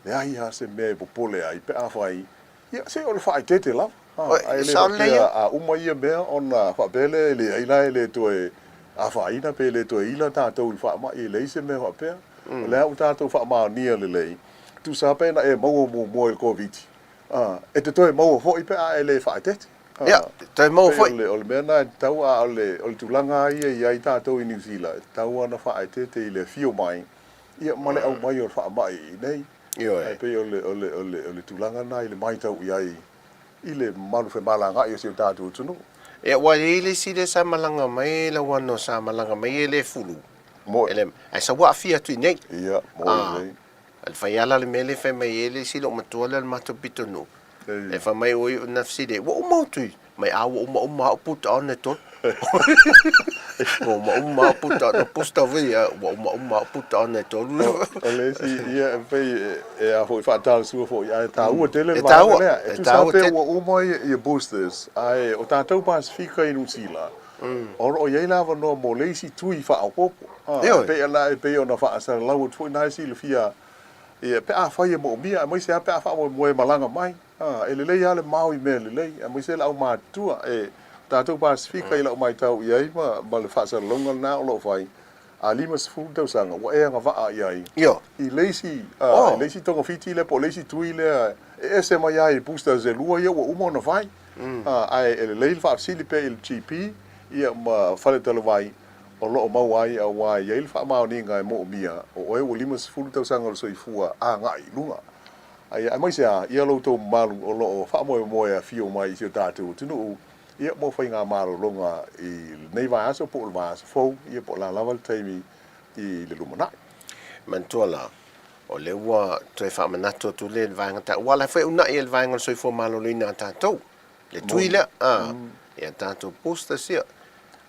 leai lava se mea e popole ai pe afai, ia, se o le faaeteete lava, a, ae le faapea a uma ia mea ona faapea lea e leai la e le toe afaina pe le toe ila tatou i le faamai, e leai se mea faapea. O lea ua tatou faamaonia lelei, tusa pe na e maua muamua i le Koviti, A, e te toe maua foi pe a e le faaeteete. A, Ia, toe maua foi. Pei o le mea lena e tatau, a o le, o le tulaga lava ia e i ai tatou i Niu Sila, e tatau lava ona faaeteete i le afio mai, ia, ma le aumai o le faamai i inei. Ioe. Ae pei o le, o le, o le, o le tulaga lena i le matau i ai i le mamalu femalagaai o si o tatou atunuu. Ia, ua i ai le isi lea sa malaga mai lauano sa malaga mai e le fulu. Moe. E le, ae sa ua aafia atu i inei. Ia, moe lelei. A fai ala le mea lea fai mai ai le isi loomatua lea o le matou pitonuu, e fai mai oi na fesili ai, ua uma ou tui? Mai a ua uma uma au puta ona e tolu. Ua uma uma au puta ona pusta foi ia, ua uma uma au puta ona e tolu. O le isi ia e pei e a foi faatalasua foi ae taua tele le vaega lea. E tusa lava pe ua uma ia boosters ae o tatou Pasefika i Niu Sila, O lo o i ai le avanoa mo le isi tui faaopoopo. E pei la e pei ona faasalalau atu foi na e silafia ia pe afai e moomia aemaise lava pe a faamoemoe e malaga mai. E lelei lava le mao i mea lelei aemaise le aumatutua. E tatou Pasefika i lau matau i ai ma ma le faasalalauga lena o lo o fai, a 50 tausaga ua e agavaa i ai i le isi i le isi togafiti lea po o le isi tui lea e ese mai ai i boosters e lua ia ua uma ona fai. Ae e lelei le faafesili pea i le GP ia ma faletalavai o lo o maua ai aua e i ai le faamaoniga e moomia o oe ua 50 tausaga o le soifua agai i luga. Ae aemaise a ia lo outou mamalu o lo o faamoemoe e afio mai i si o tatou atunuu ia mo faigamalologa i lenei vaiaso po o le vaiaso fou ia po o le a lava le taimi i le lumanai. Manatua la, O lea ua toe faamanatu atu le vaega ta, aua o la e foi e uunai e le vaega o le soifua maloloina a tatou, le tui lea, a, ia tatou boosters ia.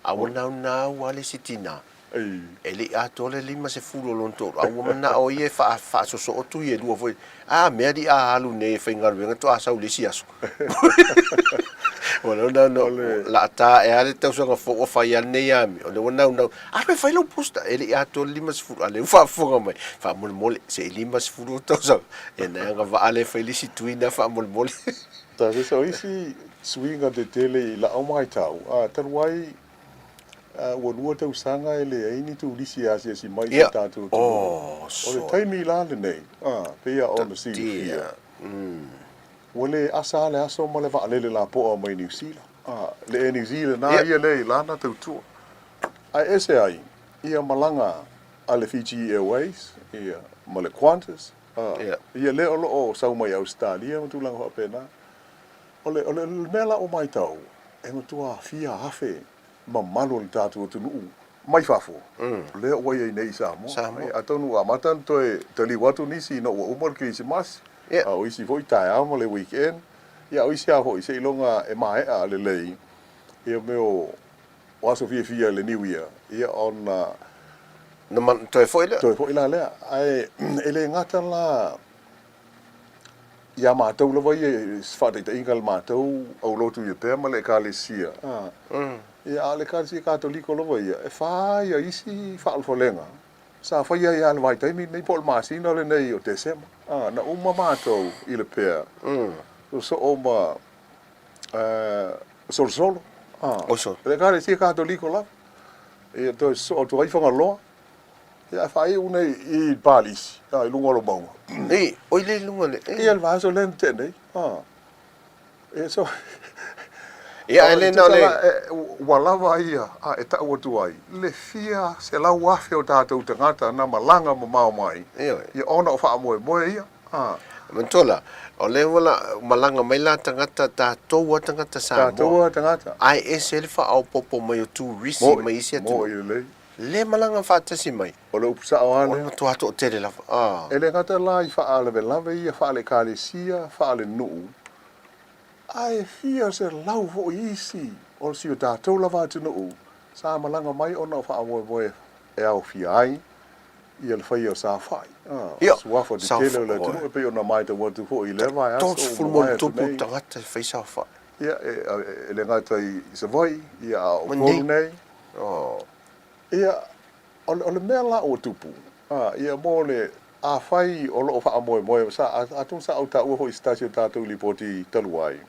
A ua naunau lava le isi tina, e le i atoa le 50 o lona toalua, a ua manao ia e faasoosoo tui e lua foi, a mea alii a alu nei e faigaluega faatoa sau i le isi aso. Ua naunau, o le a ta ae lava le tausaga fou ua fai lava lenei amio, o lea ua naunau, Alu e fai lau booster, e le i atoa le 50, a o lea ua faafofoga mai, faamolemole, se i 50 ou tausaga, ia ona e agavaa lea e fai le isi tui lena faamolemole. Tasi o isi suiga tetele i lau matau, talu ai ua lua tausaga e leai ni turisi e asiasi mai i si o tatou atunuu. O le taimi la lenei, pei lava ona silafia, ua le asa lava le aso ma le vaalele lapoa mai Niu Sila. Le Air New Zealand lava ia lea i lana tautua. Ae ese ai ia malaga a le Fiji Airways ia ma le Qantas ia lea o lo o sau mai Ausetalia ma tulaga faapena. O le o le mea la ua matau e matua fia afe mamalu o le tatou atunuu mai fafo lea ua i ai nei i Samoa. Atonu ua amata ona toe taliu atu nisi ina ua uma le Kerisimasi, a o isi foi taeao ma le weekend, ia a o isi lava foi seiloga e maea lelei ia mea o O aso fiafia i le New Year, ia ona. Na toe foi lea. Toe foi la lea. Ae e le gata la iā matou lava ia i se faataitaiga i le matou aulotu i Apea ma le Ekalesia, ia a o le Ekalesia Katoliko lava ia, e fā ia isi faaolofalega sa faia ai lava i le vaitaimi lenei po o le masina lenei o Tesema. Na uma matou i Lepea, sosoo ma Solosolo, Oso. Le Ekalesia Katoliko lava. Ia toe sosoo atu ai Fagaloa. Ia ae faaiu nei i Palisi, i luga o le mauga. I, oi le luga le. Ia le vaiaso lea na tea nei. Ia so. Ia ae le na o le. Ua lava ia e tau atu ai le fia 100,000 o tatou tagata na malaga mamao mai. Ioe. Ia ona o faamoemoe ia. Manatua la, o lea ua la, malaga mai la tagata, tatou a tagata Samoa. Tatou a tagata. Ae ese le faaopoopo mai o turisi mai isi atunuu. Mo'i lelei. Le malaga faatasi mai. O le upu sao lava lea. O le matua toatele lava, a. E le gata la i faalavelave ia faale-ekalesia, faale-nuu, ae fia selau foi isi o si o tatou lava atunuu sa malaga mai ona o faamoemoe e aofia ai ia le faia o saofai, a, suafa tetele o le atunuu e pei ona matau atu foi i lea vaiaso ua mavae atu nei. 30 tagata e fai saofai. Ia, e le gata i Savaii, ia, a o Upolu nei. Ia, o le mea la ua tupu, a, ia, mo le, afai o lo o faamoemoe, sa, atonu sa ou taua foi i se tasi o tatou lipoti talu ai,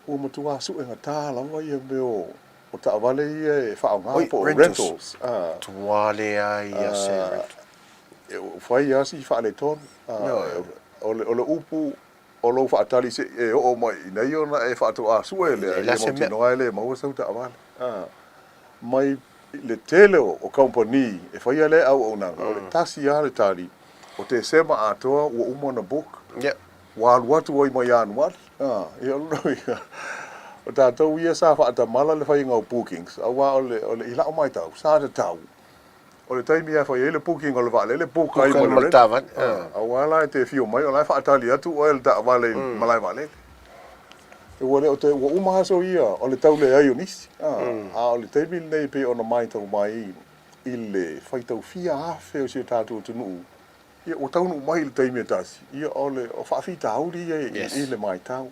ua matua suegata lava ia mea o O taavale ia e faaaoga po o rentals. Tua leai ia se rental. E fai lava si faaletonu. O le upu o lou faatali se i e oo mai i inei ona e faatoa sue lea, ia mautinoa e le maua sau taavale. Mai le tele o kamupani e faia lea auaunaga, o le tasi lava le tali, o Tesema atoa ua uma ona book. Ua alu atu ai ma Ianuari. Ia, o lona uiga, o tatou ia sa faatamala le faiga o bookings, aua o le, o le, i lau matau, sa tatau, o le taimi e fai ai le booking o le vaalele, book ai ma le rent. Aua la e te afio mai o la e faatali atu oe e le taavale i le malae vaalele. Ua le o te, ua uma aso ia o le tau leai o nisi. A o le taimi lenei e pei ona matau mai i le faitau fia afe o si o tatou atunuu Ia, ua taunuu mai i le taimi e tasi, ia, o le o faafitauli ia i le matau.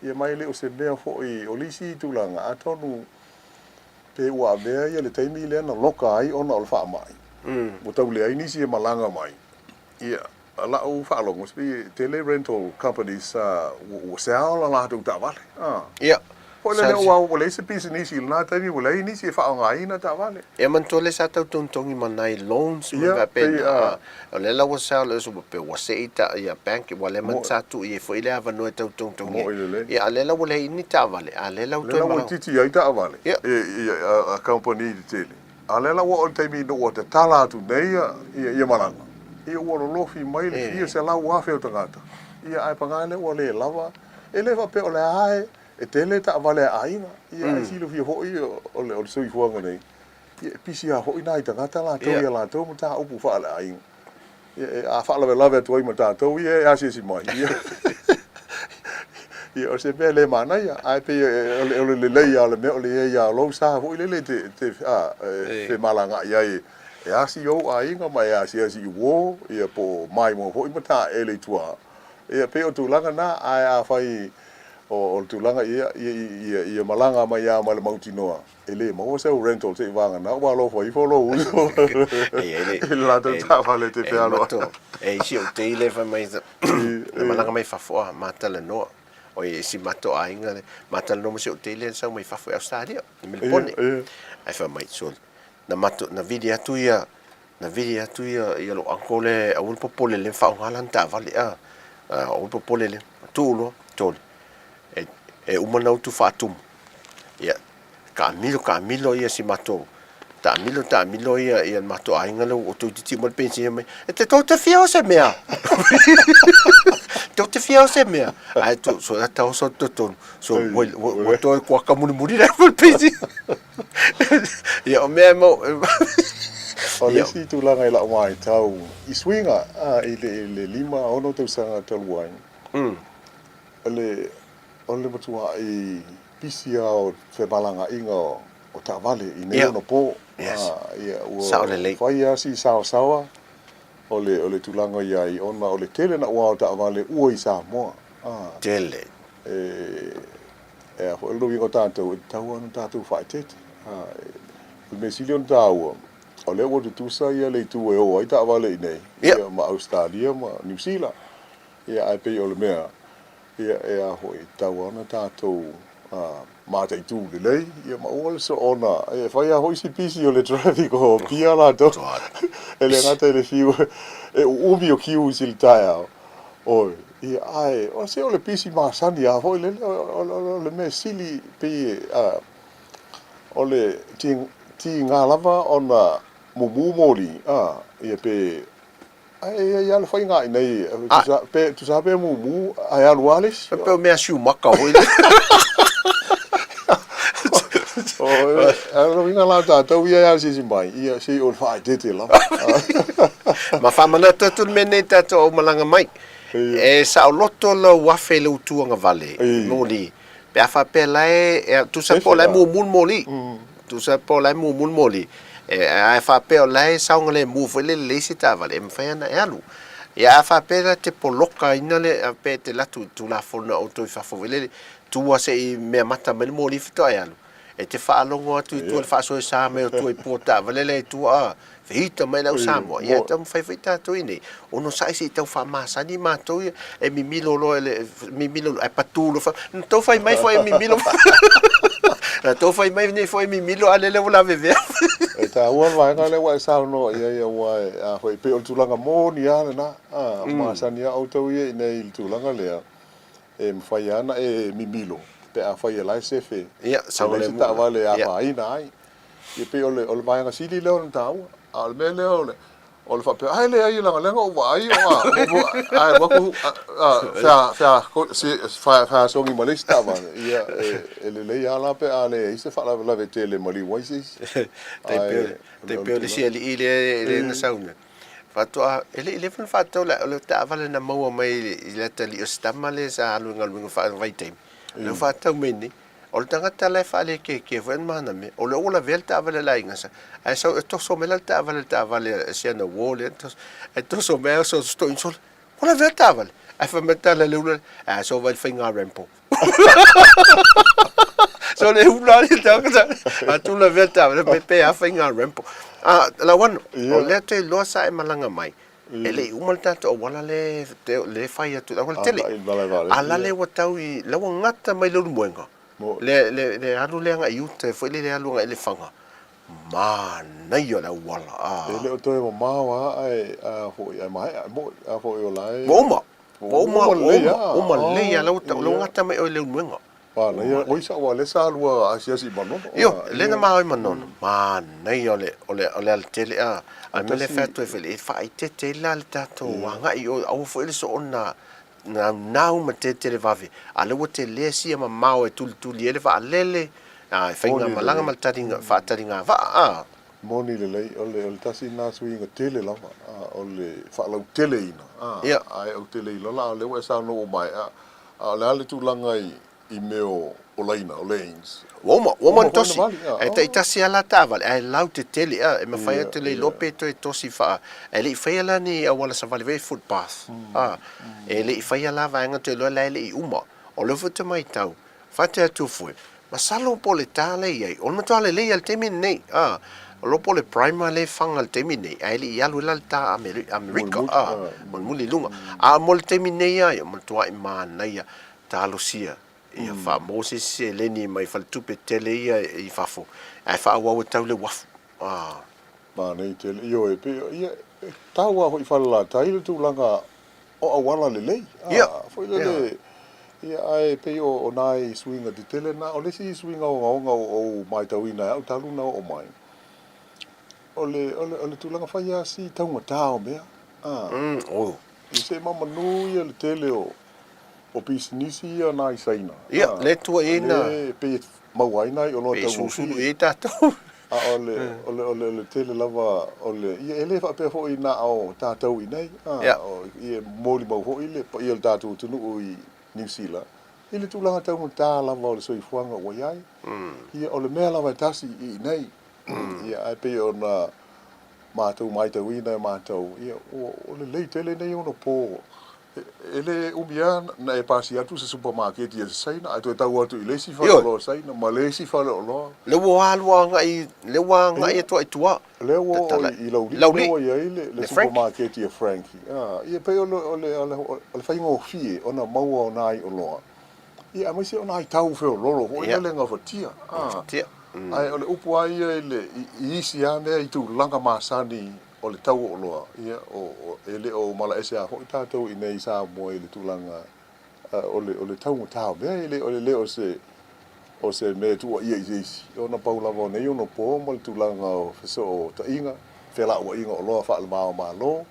Ia, ma e le o se mea foi o le isi tulaga, atonu pe ua avea ia le taimi lea na loka ai ona o le faamai, ua tau leai nisi e malaga mai. Ia, lau faalogo, pei e tele rental companies sa ua sell a latou taavale. Ia. Foi lele ua ua leai se pisinisi i lena taimi, ua leai nisi e faaaogaina taavale. Ia manatua lea sa tau togitogi ma nai loans ma mea faapena. O lea la ua sell pe ua sei ta ia bank ua lea man sa tuu i ai foi le avanoa e tau togitogi ai. Ia a o lea la ua leai ni taavale, a o lea la ua toe malaga. Lea la ua itiiti ai taavale i a kamupani tetele. A o lea la ua oo i le taimi ina ua tatala atu nei ia malaga, ia ua lolofi mai le fia 100,000 o tagata. Ia ae paga lea ua le lava. E le faapea o le a e E tele taavale a aiga, ia ae silafia foi o le soifuaga nei, ia e pisi lava foi nai tagata latou i a latou mataupu faaleaiga. Ia a faalavelave atu ai ma tatou ia e asiasi mai, ia, ia o se mea le manaia, ae pei o le lelei lava o le mea o le i ai lava o lou sa foi lele e te femalagaai ai e asi ou aiga ma e asiasi i uo, ia po o maimoa foi ma taeele i tua. Ia pei o tulaga na, ae afai O le tulaga ia, ia, ia malaga mai lava ma le mautinoa, e le maua sau rental se i vagana ua alofa ifo lou uso i le latou taavale e te fealuai. E isi ou te ile fai mai na malaga mai fafo a ma talanoa. Oi e si matou aiga le ma talanoa ma si ou teile na sau mai fafo i Australia, i Melipone. Ae fai mai, sole, na matou, na vili atu ia, na vili atu ia, ia lou uncle le, aua le popole le faaaoga lana taavale, a, aua le popole le, tuu loa, sole, e, e uma ona utu faatumu. Ia, taamilo, taamilo ia si matou, taamilo, taamilo ia, ia le matou aiga lea ua toeitiiti uma le penisini mai, e te tou te fia o se mea. Tou te fia o se mea. Ae tu, so e taoso atu totonu, so ua, ua, ua toe kuaka mulimuli la ma le penisini. Ia, o mea e mau... O le isi tulaga i lau matau i suiga i le 5, 6 tausaga talu ai, o le, o le matuai pisi lava o femalagaaiga o taavale i nei ona po. Ia, ua fai lava si saosaoa o le, o le tulaga i ai ona o le tele naua o taavale ua i Samoa. Tele. E, e a foi o le uiga o tatou, e tatau lava ona tatou faaeteete. O le mea sili ona taua, o lea ua tutusa ia le itu e o ai taavale i inei, ia, ma Ausetalia ma Niu Sila. Ia, ae pei o le mea, ia, e a foi, e tatau lava ona tatou mataitu lelei, ia, ma aua le soona, e fai lava foi si pisi o le traffic o Apia latou. E le gata i le fiu e uumi o queues i le taeao, Oi, ia, ae, o se o le pisi masani lava foi lele, o le mea sili pei e, o le tiga lava ona mumu moli, a, ia pe Ae e i ai lava le faiga i inei, pe tusa lava pe mumu ae alu lava le isi. E pei o mea siumaka foi lea. Ae o le uiga la o tatou ia e asiasi mai, ia se i o le faaeteete lava. Ma faamanatu atu le mea nei tatou aumalaga mai. E saoloto lou afe i lou tuagavale, moli. Pe a faapea la e, tusa po o la e mumu le moli. Tusa po o la e mumu le moli. A faapea o la e saogalemu foi lele i le isi taavale, e mafai ona e alu. Ia a faapea la e te polokaina le, pe e te alu atu i Tulafono a outou i fafo foi lele, tua se i mea mata mai le moli faatoa e alu. E te faalogo atu i tua i le faasoesa mai o tua i pua taavale la i tua, a, fehita mai le au Samoa, ia e taumafai foi tatou i inei, onosai se i tau faamasani matou ia, e mimilo loa i le, mimilo ae patu loa, na tou fai mai foi e mimilo, na tou fai mai nei foi e mimilo, a o lele ua lavevea. E taua le vaega lea ua e saunoa i ai, aua a foi, e pei o le tulaga moni lava lena, a, masani lava outou ia i inei i le tulaga lea, e mafai lava ona e mimilo pe afai e la e sefe, e leai se taavale e afaina ai. Ia pei o le, o le vaega sili lea ona taua. A o le mea lea o le, o le faapea, ai leai, leaga lea na ou vaai o a, ae alu atu fea, fea, fea, feasogi ma le isi taavale, ia, e, e lelei lava la pe a leai se faalavelave tele e maliu ai se isi. Tai pei o le, tai pei o le isi alii lea, lea na sau nei, faatoa, e le i leva ona faatau le, o le taavale na maua mai i le atalii o si tama lea sa alu i galuega faavaitaimi, lea ua faatau mai nei. O le tagata la e faalekeke foi ma ana mea, o lea ua lavea le taavale a le aiga sa, ae sau e toso mai la le taavale i le taavale a si ana uo lea, ae toso mai ae oso toeaina sole, ua lavea le taavale. Ae fai mai le tala a le ula lea, a so vaai i le faiga Rambo. So le ula le tagata, a tu lavea le taavale, pe pe a faiga Rambo. A, Lauano, o lea toe iloa sa e malaga mai, E le i uma le tatou auala le le fai atu i le auala tele. A la le ua tau i la ua gata mai Leulumoega le le le alu lea agai i uta foi lele alu agai i Lefaga. Manaia le auala a. E le o toe mamao lava ae a foi ae maea e moni a foi o la e. Ua uma. Ua uma ua uma uma lelei lava la ua la ua gata mai oe i Leulumoega. Manaia, oi sa aua lea sa alu a asiasi i Manono. Io, lea na ma i Manono. Manaia o le o le o le alatele a a mea lea fai atu ai foi e faaeteete ai la le tatou agai i o aua foi le soona naunau ma tetelevave a lea ua tele sia mamao e tulituli ai le vaalele a e faigamalaga ma le taliga faataliga vaa a. Moni lelei, o le o le tasi lena suiga tele lava a o le faalauteleina a ae ou te le iloa la o lea ua e saunoa ua maea A o le a le tulaga i i mea o o laina, o lanes? Ua uma, ua uma ona tosi. E taitasi lava la taavale, ae lautetele a, e mafai atu le iloa pe toe tosi faa, e le i faia la ni auala savali foi footpath, a, e le i faia la vaega toe iloa la e le i uma. O lea foi ou te matau, fate atu foi, masalo po o le ta lea e i ai, o le matua lelei lava i le taimi lenei, a, o lo po o le primer lea e faga i le taimi lenei, ae le i alu ai la le ta Amerika, a, mulimuli i luga. A mo le taimi nei lava ia, matuai manaia, talosia, ia faamaua se isi seleni mai faletupe tele ia i fafo, ae faaauau e tau le uafu, a. Manaia tele, ioe, pei, ia, e tau lava foi i Falelatai le tulaga o auala lelei, a, foi lele, ia, ae pei o nai suiga tetele na. O le isi suiga ogaoga ua ou matauina e au talu na oo mai, o le, o le, o le tulaga fai lava si taugata o mea, a. I se mamanu ia le tele o, o pisinisi ia nai Saina, a, lea e pei e maua ai nai oloa taugofie. Pei e susulu i ai tatou. A o le, o le, o le, o le tele lava o le, ia e le faapea foi na o tatou i inei, a, o, ia e molimau foi le paia o le tatou atunuu i Niu Sila, i le tulaga taugata lava o le soifuaga ua i ai. Ia o le mea lava e tasi i inei, ia ae pei ona matou matauina e matou, ia ua, ua lelei tele nei ona po. E le umi lava na e pasi atu se supamaketi a se Saina ae toe tau atu i le isi faleoloa Saina ma le isi faleoloa. Lea ua alu agai, lea ua agai atu ai i tua. Lea ua oo i Laulii lea ua i ai le supamaketi a Frankie. Ia pei o le faigofie ona maua o nai oloa, ia aemaise o nai tau feoloolo foi lele e gafatia. Ae o le upu lava ia i isi lava mea i tulaga masani O le tau o oloa, ia, o, e le o malaese lava foi tatou i inei i Samoa i le tulaga o le, o le taugata o mea, e le, e le o se, o se mea e tuuaia i se isi, ona pau lava o nei ono po ma le tulaga o fesootaiga, felauaiga o oloa faale-va o Malo.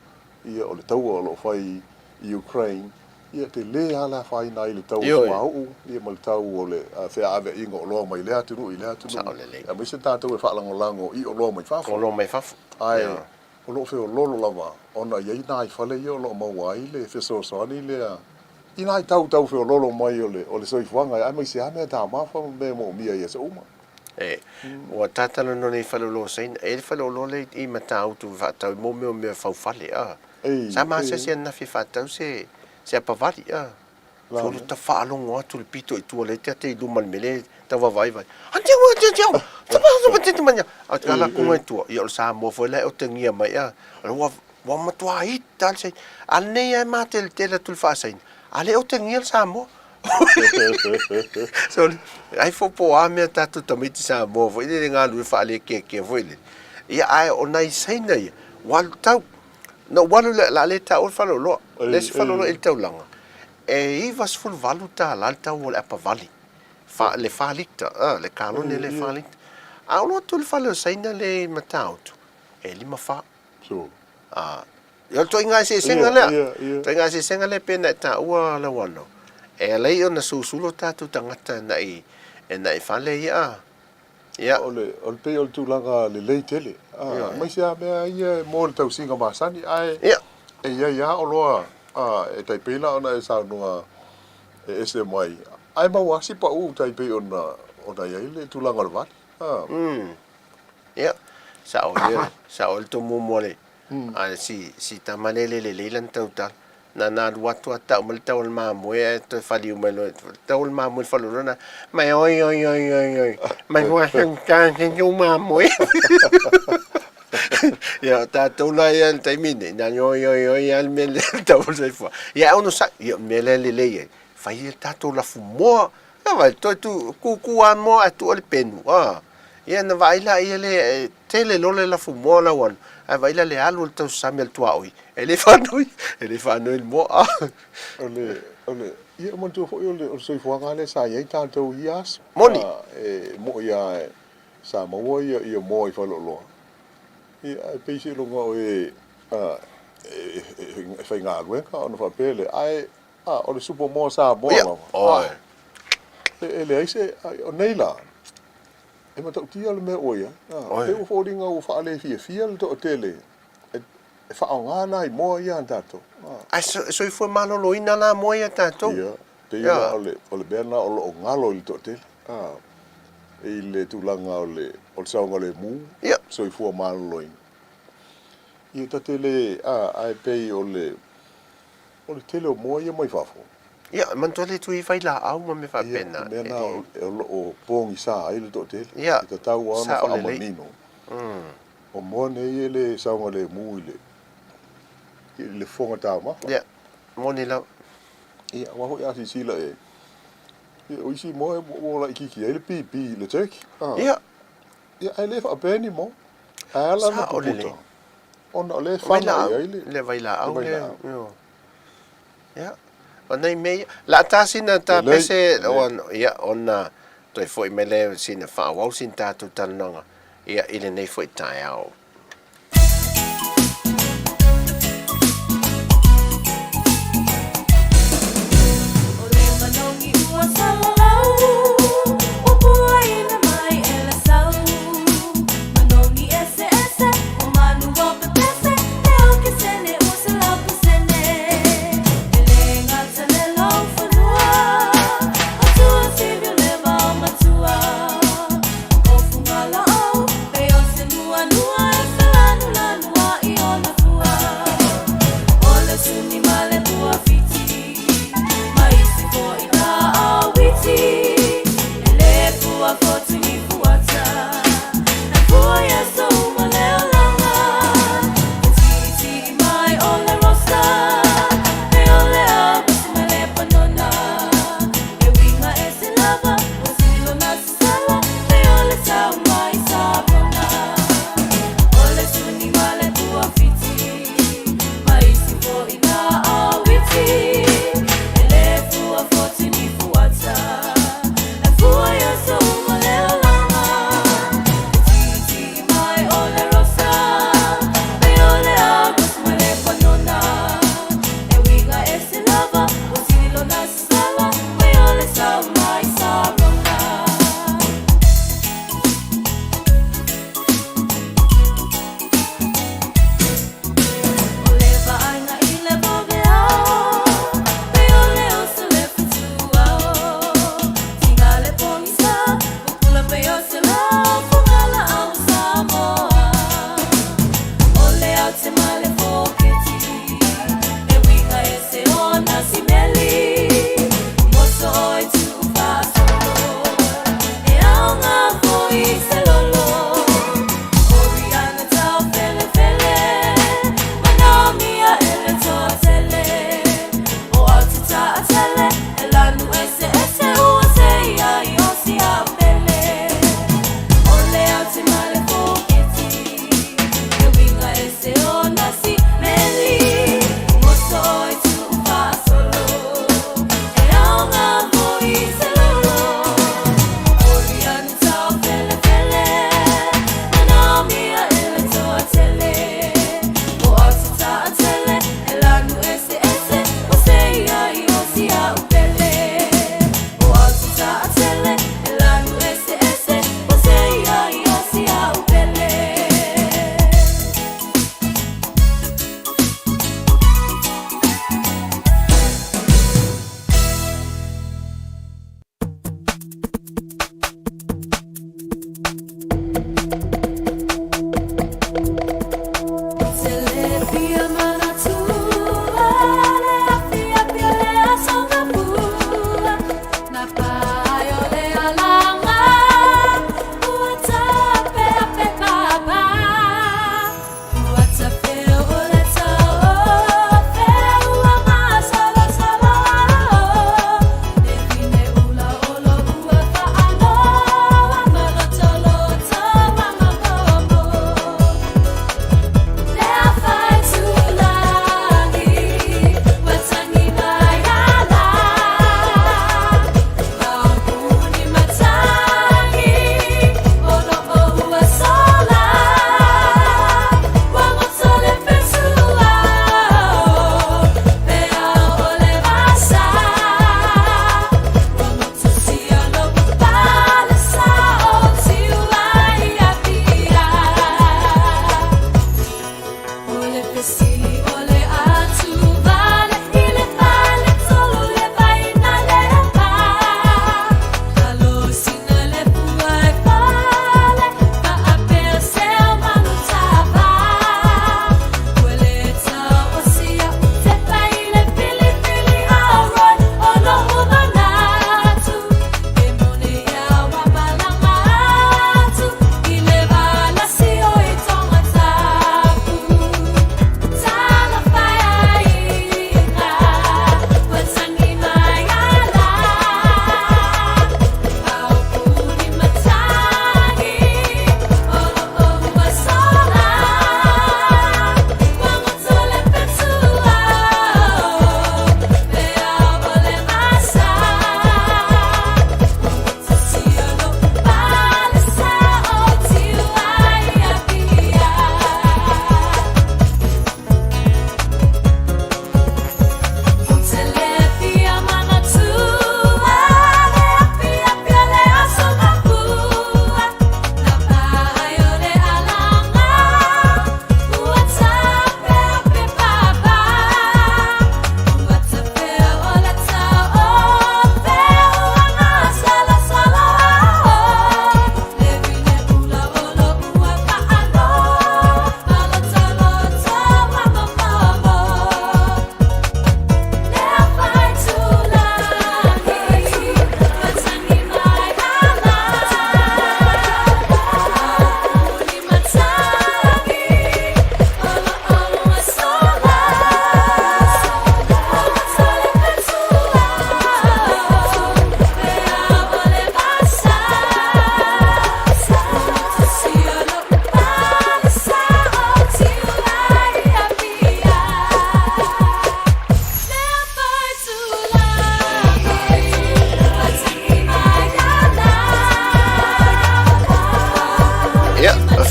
Ia, o le taua o lo o fai i Ukraine, ia, tele lava le afaina ai i le tau o le suauu, ia, ma le tau o le feaaveaiga o oloa mai lea atunuu i lea atunuu, aemaise tatou e faalagolago i oloa mai fafo. Oloa mai fafo. Ae o lo o feoloolo lava ona e i ai nai fale ia o lo o maua ai le fesoasoani lea i nai tau tau feoloolo mai o le soifuaga, aemaise lava mea taumafa ma mea e moomia i aso uma. E, ua tatalanoa nei i faleoloa o Saina. E i ai le faleoloa lea i Matautu e faatau ai mo mea o mea faufale, a. Sa masease ananafi e faatau se, se apavali, a. Solo ta faalogo atu le pito i tua lea te ate i luma o le mea lea e tau vaavaai. A alu atu i tua, ia o le Samoa foi la e otegia mai, a. Ua, ua matua ita lava le Saina. A lenei lava e mateletele atu i le faa-Saina, a le otegia le Samoa. Sorry. Ai fo po a mea tatou tamaiti Samoa foi lele galulue faalekeakea foi lele. Ia ae o nai Saina ia, ua alu tau. Na ou alu lea, o le a le taua le faleoloa. O le isi faleoloa i le taulaga, e $98 le tau o le apavali, fa, le fa lita, le kalone le fa lita. A ou alu atu i le fale o Saina lea i Matautu, e 54. Sure. A, o le ituaiga eseesega lea. Ituaiga eseesega lea pei ona e taua Lauano, e ala ai ona susulu o tatou tagata agai i fale ia. Ia. O le, o le pei o le tulaga lelei tele, aemaise lava mea ia e mo le tausiga masani, ae e i ai lava oloa e tai pei la ona e saunoa e ese mai, ae maua lava si pau tai pei ona, ona i ai le tulaga o le vali. Ia, sao ia, sao le tou muamua le, a si, si tama lea e le lelei lana tautala. Na na alu atu a tau mai le tau o le mamoe ae toe faliu mai loa, tau o le mamoe i le faleoloa na, mai oi oi oi oi oi, mai hua heng ta se tou mamoe. Ia, o tatou la ia i le taimi lenei, na oi oi oi lava le mea lea le tau o le soifua. Ia ae onosai, ia o le mea lea e lelei ai, fai le tatou lafumoa. Ia vaai, toe tu, kūkū lava moa ae tuu ai le penu, a. Ia na vaai laia lea e tele loa le lafumoa Lauano, ae vaai la le alu o le tausasami a le tuaoi, e le faanoi, e le faanoi le moa, a. O le, o le, ia manatua foi o le, o le soifuaga lea sa i ai tatou i ia aso. Moni. E moi lava sa maua ia, ia moa i faleoloa. Ia, ae pei seiloga o e, e, e faigaluega ona faapea lea, ae A, o le supo moa Samoa lava. Ioe. E leai se, o nei la, e matautia le mea ua i ai. A, pei ua foliga ua faalefiafia le toatele e faaaoga nai moa ia a tatou. Ae soifua maloloina la moa ia a tatou. Ia, pei la o le, o le mea lena o lo o galo i le toatele, a, i le tulaga o le, o le saogalemu, soifua maloloina. Ia, ta te le, a, ae pei o le, O le tele o moa ia mai fafo. Ia, e manatua le tui vailaau ma mea faapena. Ia, o mea na o lo o pogisa ai le toatele. Ia, e tatau lava ona faamanino. O moa nei e le saogalemu i le i le fofoga taumafa. Ia, moni lava. Ia, aua foi a silasila i ai, ia, o isi moa ua laitiiti ai le pipi i le turkey. Ia. Ia, ae le faapea ni moa. Ae ala ona puputa. Ona o lea e fana i ai le. Le vailaau lea. Ia. O nai mea ia. La ta sina ta pese ia ona toe foi mai lea sina faaauau sina tatou talanoaga ia i lenei foi taeao.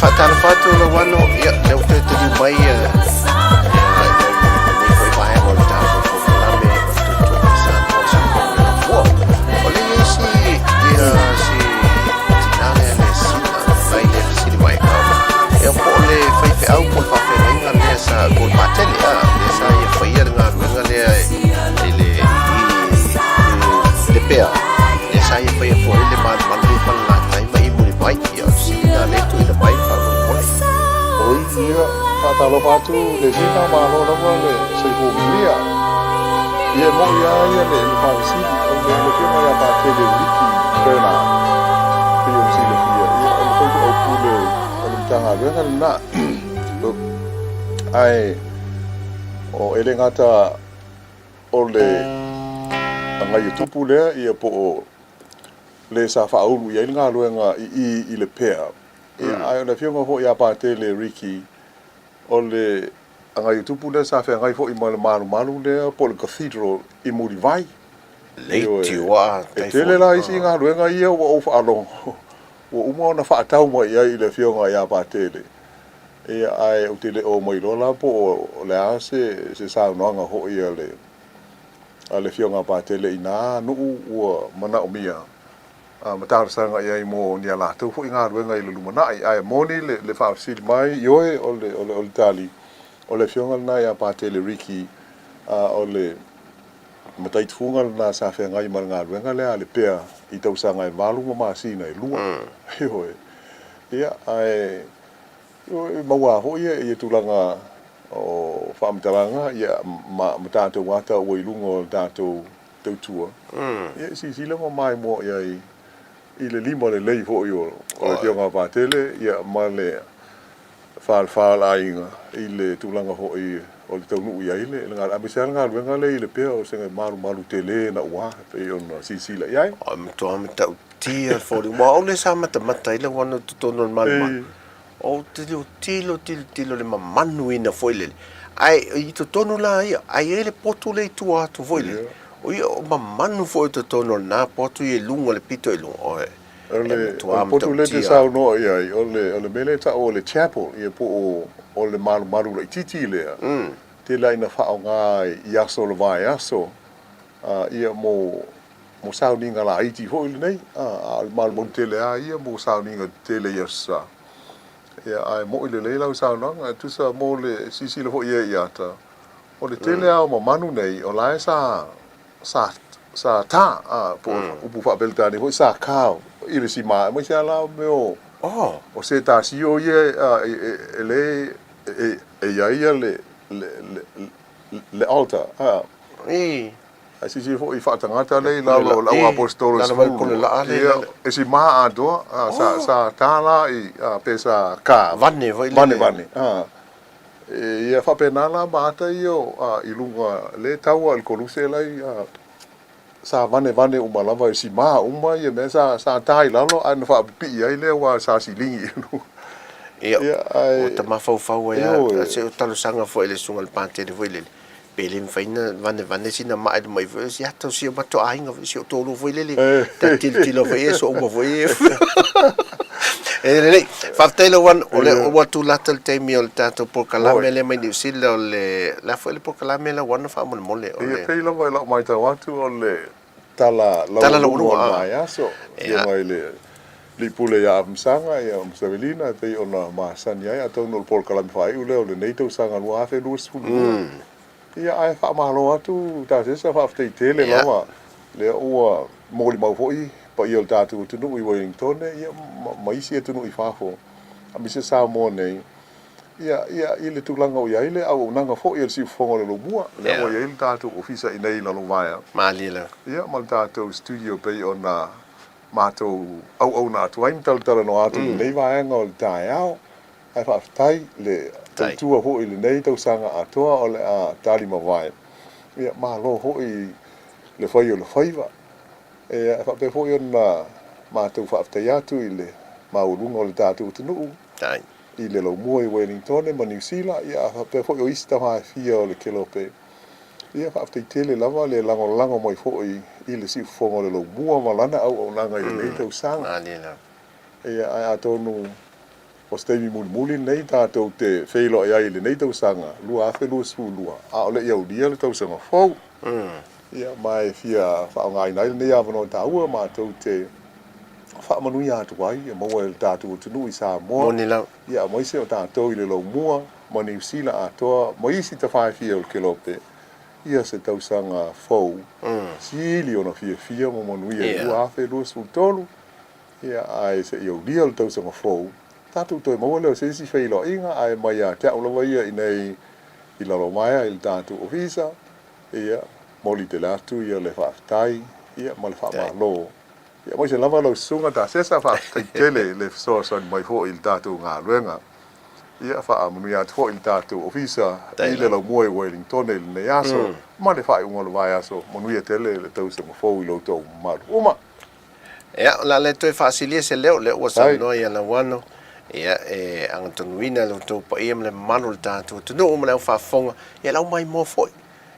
Faatalofa atu Lauano, ia, lea ua toe taliu mai ia, ia, lenei foi vaega o le tatou polokalame o le Tautua Samoa Soifua ma Lafua. O le i ai si, ia, si tina lea le sina mai le fesili mai, ia, po o le faifeau po o le faafeagaiga lea sa, po o le patele, a, lea sa ia faia le galuega lea i le, i le pea, lea sa ia faia foi le malumalu i Falelatai ma i Mulivai. Ia, o le fesili lena lea e tuuina mai faamolemole. Oi, ia, faatalofa atu le sina, malo lava le soifua manuia. Ia, e moʻi lava ia le faafesili, o le Afioga ia Patele Ricky Bernard, pei ona silafia, ia, o le faifeau pule o le Matagaluega lena. Ae, o, e le gata o le agaiotupu lea, ia, po o le sa faaulu i ai le galuega i i i Lepea. Ia, ae o le afioga foi ia Patele Ricky, o le agaiotupu lea sa feagai foi ma le malumalu lea po o le Cathedral i Mulivai. Ioe. E tele la isi galuega ia ua ou faalogo ua uma ona faatau mai i ai i le afioga ia Patele. Ia, ae ou te le o mailoa la po o le a se se saunoaga foi a le a le Afioga a Patele i nā nuu ua manaomia ma talosaga i ai mo ni a latou foi galuega i le lumanai. Ae moni le, le faafesili mai, ioe, o le, o le, o le tali, o le afioga lena ia Patele Ricky, a o le mataitufuga lena sa feagai ma le galuega lea a Lepea i tausaga e valu ma masina e lua. Ioe. Ia, ae E maua foi ia tulaga o faamatalaga ma tatou ata ua i luga o le tatou tautua, ia e silasila ma maimoa i ai i le lima lelei foi o le Afioga a Patele ma le falefa o le aiga i le tulaga foi o le taunuu i ai le galuega, aemaise lava le galuega lea i Lepea o se malumalu tele naua e pei ona silasila i ai. E matua matautia le foliga, aua o lea sa matamata ai le uana i totonu o le malumalu. Ou te tilotilo tilotilo i le mamanuina foi lele, ae i totonu la ia, ae i ai le potu lea i tua atu foi lele, o ia o mamanu foi i totonu o lena potu ia i luga, le pito i luga, oe, e matua matautia. O le potu lea e te saunoa i ai, o le mea lea e tau o le chapel, ia po o le malumalu laitiiti lea, tele lava ina faaaoga i aso o le vaiaso, ia mo mo sauniga laiti foi lenei, a o le malumalu tele lava ia mo sauniga tetele i Aso Sa. Ia, ae moʻi lelei lau saunoaga, e tusa mo le silasila foi i ai i ata, o le tele lava o mamanu nei, o la e sa, sa, sa tā, a, po o upu faa-Peretania foi, sa carve i le sima, aemaise lava la mea o, o setasio ia e, e, e le, e, e i ai ia le, le, le, le altar, a. Ae silasila foi i faatagata lea i lalo o le au aposetolo e 12, ia, e sima atoa, sa, sa ta la i, pe sa ka, Vane foi lele. Vane, vane, a. Ia faapena la ma ata ia i luga, lea e tau lava i le koluse la i, sa vane vane uma lava e sima uma ia mea sa, sa ta i lalo ae na faapipii ai lea aua sa siligi i luga. Ia, o ta mafaufau ai lava, se o talosaga foi i le susuga i le Patele foi lele, Pe le mafai na vanevane sina maa i luma ifo, si ata o si o matou aiga foi, si o toalua foi lele, ta tilotilo foi e souma foi e. E lelei, faafetai Lauana, o lea ua tulata le taimi o le tatou polokalame lea mai Niu Sila o le, le a foi le polokalame Lauana faamolemole? O le. Ia, pei lava i lau matau atu o le tala laualuga o le vaiaso, afioga i le Alii Pule ia Afamasaga, ia ma Savelina e pei ona masani ai, atonu o le polokalame faaiu lea o lenei tausaga 2022. Ia, ae faamalo atu Tasesa, faafetai tele lava, lea ua molimau foi paia o le tatou atunuu i Wellingtone, ia, ma isi atunuu i fafo, aemaise Samoa nei, ia, ia, i le tulaga o i ai le auaunaga foi a le Siufofoga o le Lomua, lea ua i ai le tatou ofisa i nei i Lalovaea, ia, ma le tatou studio e pei ona matou auauna atu ai ma talatalanoa atu i lenei vaega o le taeao. Ae faafetai le tautua foi i lenei tausaga atoa o le a talimavae. Ia, malo foi i le fai o le faiva. E faapea foi ona matou faafetai atu i le maualuga o le tatou atunuu i le laumua i Wellingtone ma Niu Sila, ia a faapea foi o isi tama e fia o le Kelope. Ia faafetai tele lava le lagolago mai foi i le siufofoga o le laumua ma lana auaunaga i lenei tausaga. Ia, ae atonu. O se taimi mulimuli lenei tatou te feiloai ai i lenei tausaga 2022, a o le i aulia le tausaga fou. Ia, ma e fia faaaogaina ai lenei avanoa taua matou te faamanuia atu ai e maua e le tatou atunuu i Samoa, Moni lava. ia, aemaise o tatou i le Laumua ma Niu Sila atoa ma isi tafae fia o le Kelope, ia se tausaga fou sili ona fiafia ma manuia i 2023. Ia, ae se i aulia le tausaga fou, tatou toe maua lea o se isi feiloaiga, ae mai ia te au lava ia i nei i Lalomaea i le tatou ofisa, ia, momoli tele atu ia le faafetai, ia, ma le faamalo. Ia, aemaise lava lau Susuga Tasesa, faafetai tele le fesoasoani mai foi i le tatou galuega. Ia, faamanuia atu foi i le tatou ofisa i le Laumua i Uelingtone i lenei aso, ma le faaiuga o le vaiaso. Manuia tele le tausaga fou i lo outou mamalu uma. Ia, o le a le toe faasilia se leo, lea ua saunoa ia Lauano, ia, e agatonuina lo outou paia ma le mamalu o le tatou atunuu ma le aufaafofoga, ia le aumaimoa foi,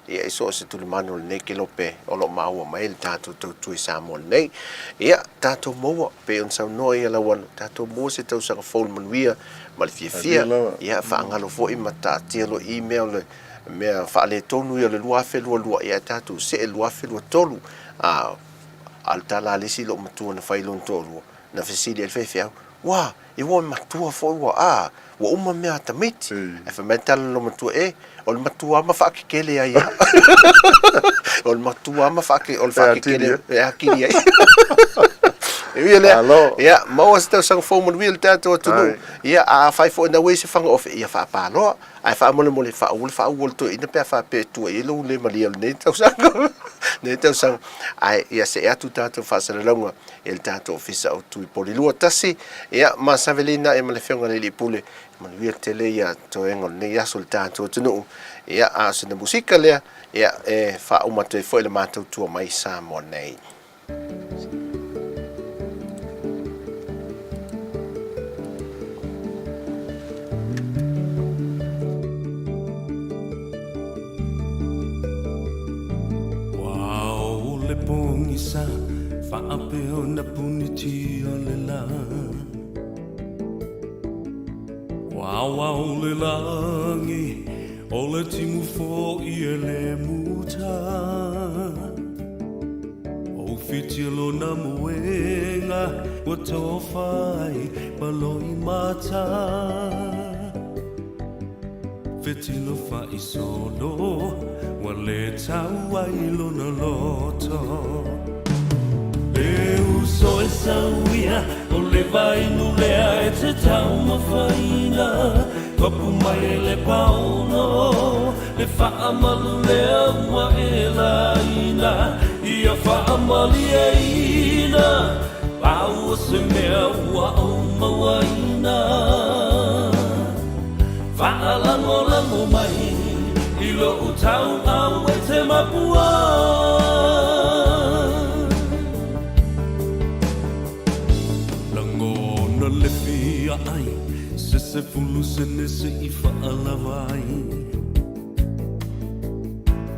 ia, i so o se tulimanu o lenei kelope o lo o maua mai ai le tatou tautua i Samoa nei. Ia, tatou maua, pei ona saunoa ia Lauano, tatou maua se tausaga fou i le manuia ma le fiafia, ia, faagalo foi ma taatia loa i mea o le mea faaletonu ia o le 2022, ia, ae tatou see i le 2023, a, A o le tala a le isi loomatua na fai i lona toalua, na fesili ai le faifeau, Ua! E ua matua foi ua, a, ua uma mea a tamaiti. Ae fai mai le tala a le loomatua, E, o le matua lava ma faakekele ai lava. O le matua lava ma faake, o le faakekele e atili ai. E ui o lea, ia, maua se tausaga fou manuia i le tatou atunuu. Ia, a afai foi na ua i se fagaofe, ia faapaloa. Ae faamolemole, faaua le faaua o le toeaina pe a faapea e tua i ai lou le malie o lenei tausaga, lenei tausaga. Ae ia see atu tatou faasalalauga i le tatou Ofisa Autu i Polilua 1, ia, ma Savelina ia ma le Afioga i le Alii Pule, manuia tele ia toega o lenei aso i le tatou atunuu. Ia, a o sina musika lea, ia, e faauma atu ai foi le matou tua mai Samoa nei. Ua o le pogisa faapea ona punitia le la. Ua ao le lagi o le timu foi e le muta. O whiti lona moenga ua tofa ai ma loimata. Fetilo faisolo ua le tau ai lona loto. Le uso e sauia o le vainu lea e te taumafaina. Topu mai e le paono Le faamalu lea ua e laina Ia faamalieina Pau o se mea ua ou mauaina Faalagolago mai I lou tauau e te mapua. Lagona le fia ai Se sefulu sene se i faalava ai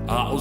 A o.